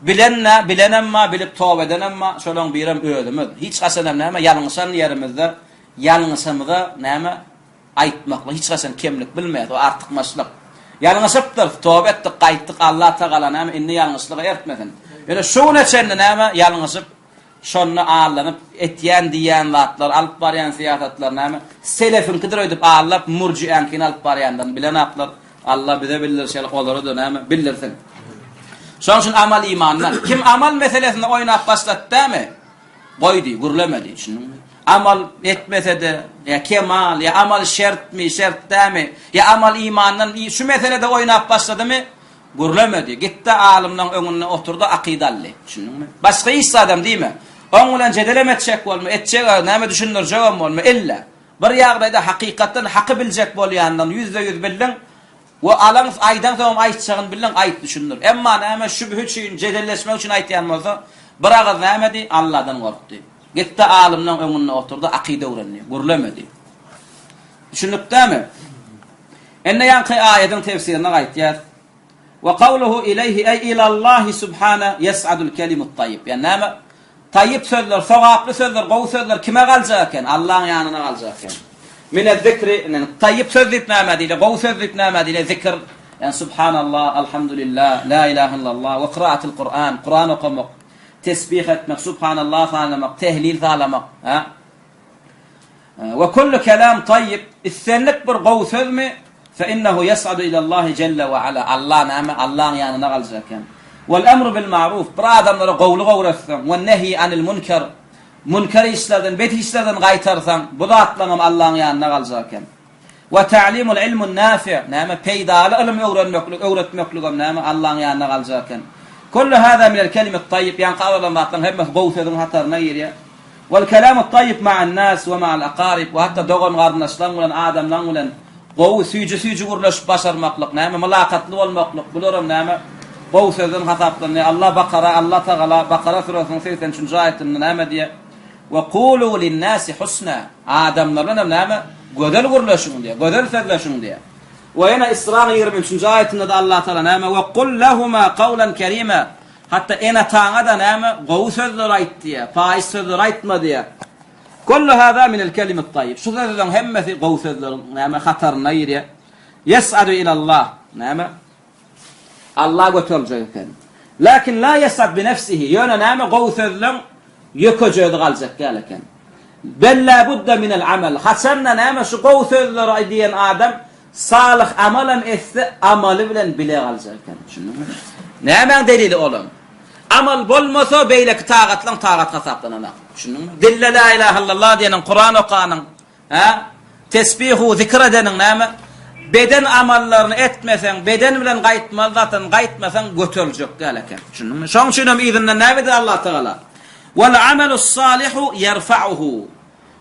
bilen nä bilenem bar bilip toba edenem bar şolaň birem özümiz. Hiç haçanam näme ýalňyşan ýerimizde ýalňyşamyza näme Aýtmaklyk hiç haçan kemlik bilmeýär, o artykmaçlyk. Ýalňyşypdyrys, toba etdik, gaýtdyk, Allah Tagala näme indi ýalňyşlyga ertmesin. Ýöne şu güne çenli näme ýalňyşyp, şonda allanyp etýän diýýän zatlar, alyp barýan syýasatlar näme selefiňkidir öýdüp allap murjiäňkini alyp barýanlaryny bilenaklar. Allah bize bildirişi ýaly olara-da näme bildirsin. Şonuň üçin amal imandan. Kim amal meselesinde oýnap başlady dämi? Goýdy, gürlemedi, düşündiňmi? Amal etmese-de, ýa kemal, ýa amal şertmi, şert dämi, ýa amal imandan, şu meselede oýnap başladymy, gürlemedi. Gitdi alymlaň öňünde oturdy, akyda aldy. Düşündiňmi? Başga hiç zadam diýme. Oň bilen jedelem etjek bolma, etjek, näme düşündirjegem bolma, illa bir ýagdaýda hakykatdan haky biljek bolýandygyny ýüzde-ýüz bildiň, We alaň aýdan soňam aýtjagyny bildiň aýt düşündir. Emma näme şübhe üçin jedelleşmek üçin aýtýan bolsa bir agyz näme diý Alladan gorkdy. Gitdi alymlaň öňünde oturdy akyda öwrendi. Gürlemedi. Düşündik dämi? Indi ýaňky aýadyň tefsirine gaýtýas. We kawluhu ileýhi eý ilallahi subhana ýes'adul kelimut taýyp. Ýani näme? Taýyp sözler, sogaply sözler, gowy sözler kime galjak eken? Allaň ýanyna galjak eken. Minez-zikri, indi taýýyp söz diýip nämä diýilýär? Gowy söz diýip nämä diýilýär? Zikr, ýagny Subhanallah, Alhamdulillah, La ilahe illallah we kyraatul Kuran, Kuran okamak, tesbih etmek, Subhanallah sanamak, tehlil salamak, hä? We kullu kelam taýýyp, islendik bir gowy sözmi, fe innehu ýes'adu ilallahi jelle we ala, Allah näme, Allaň ýanyna galjak eken. Wal emru bil ma'ruf, bir adamlara gowulyk öwretseň, we nehýi anil munker, Münker işlerden, bet işlerden gaýtarsaň, bu zatlaryňam Allaň ýanynda galjak eken. We ta'limul ilmun nafi', näme, peýdaly ylym öwrenmeklik, öwretmekligem näme, Allaň ýanynda galjak eken. Kullu hâzâ minel kelimit taýýib, ýaňky agzalan zatlaryň hemmesi gowy sözüň hataryna girýär. Wel kelamut taýýib ma'an nas we ma'al aqarib, we hatda dogan-garyndaşlaryň bilen, adamlaryň bilen Gowy, süýji-süýji gürleşip başarmaklyk, näme, mylakatly bolmaklyk, bularam näme, gowy sözden hasaplanýar. Allah Bakara, Allah Tagala Bakara süresiniň 83-nji aýatynda näme diýýär? We kulu linnasi husna. Adamlar bilen hem näme, gözel gürleşiň diýýär, gözel sözleşiň diýýär. We ýene Israň 23-nji aýatynda-da Allah Tagala näme, We kul lehuma kawlan kerima. Hatda ene-ataňa-da näme, gowy sözler aýt diýýär, paýyş sözler aýtma diýýär. Kullu hâzâ minel kelimit taýýib. Şu sözleriň hemmesi gowy sözleriň näme hataryna girýär. Ýes'adu ilallah. Näme? Alla göteriljek eken. Lakin la ýes'ad bi nefsihi. Ýöne näme gowy sözleň ýökeje özi galjak däl eken. Bel la budda minel amel. Haçanda näme şu gowy sözleri diýen adam salyh amalam etse amaly bilen bile galjak eken. Düşündiňmi? Nämäň delili olam? Amal bolmasa beýleki tagatlaň tagat hasaplananak. Düşündiňmi? Dille la ilahe illallah diýeniň, Kuran okanyň, hä? Tesbihu zikr edeniň näme? Beden amallaryny etmeseň, beden bilen gaýtmaly zatdan gaýtmasaň göteriljek däl eken. Düşündiňmi? Şoň üçin hem yzyndan näme diýdi Allah Tagala? Wal amalus salihu ýerfa'uhu.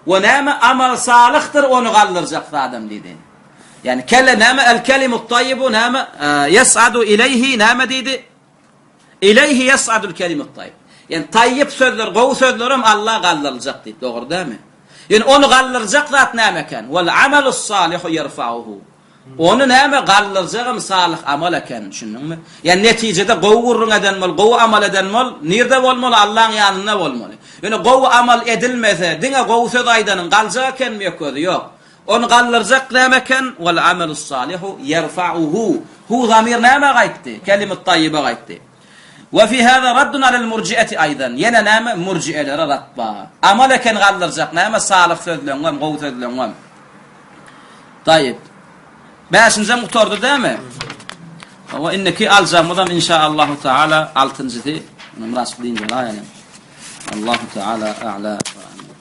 We näme amal salyhdyr ony galdyrjak zadam diýdi. Ýani kelle näme el kelimut taýyibu näme ýes'adu ileýhi näme diýdi? Ileýhi ýes'adul kelimut taýyb. Ýani taýyp sözler, gowy sözlerem Alla galdyryljak diýip, dogry dälmi? Ýani ony galdyrjak zat näme eken? Wal amalus salihu ýerfa'uhu. Ony näme galdyrjagam salyh amal eken, düşündiňmi? Ýani netijede gowy gürrüň eden bol, gowy amal eden bol, nirde bolmaly? Allaň ýanynda bolmaly. Ýöne gowy amal edilmese, diňe gowy söz aýdanyň galjak ekenmi ýok özi? Ýok. Ony galdyrjak näme eken? Wal amelus salihu ýerfa'uhu. Hu zamir nämä gaýtdy? Kelimut taýýiba gaýtdy. We fi hâzâ raddun alel murji'eti aýdan. Ýene näme? Murji'elere rat bar. Amal eken galdyrjak näme? Salyh sözleňňem, gowy sözleňňem. Taýýip. Bäşinjem gutardy dämi? Hawa, indiki aljagymyzam inşaallahu taala altynjysy. Muny biraz dynç alaýalyň. Allahu taala a'la we a'lam.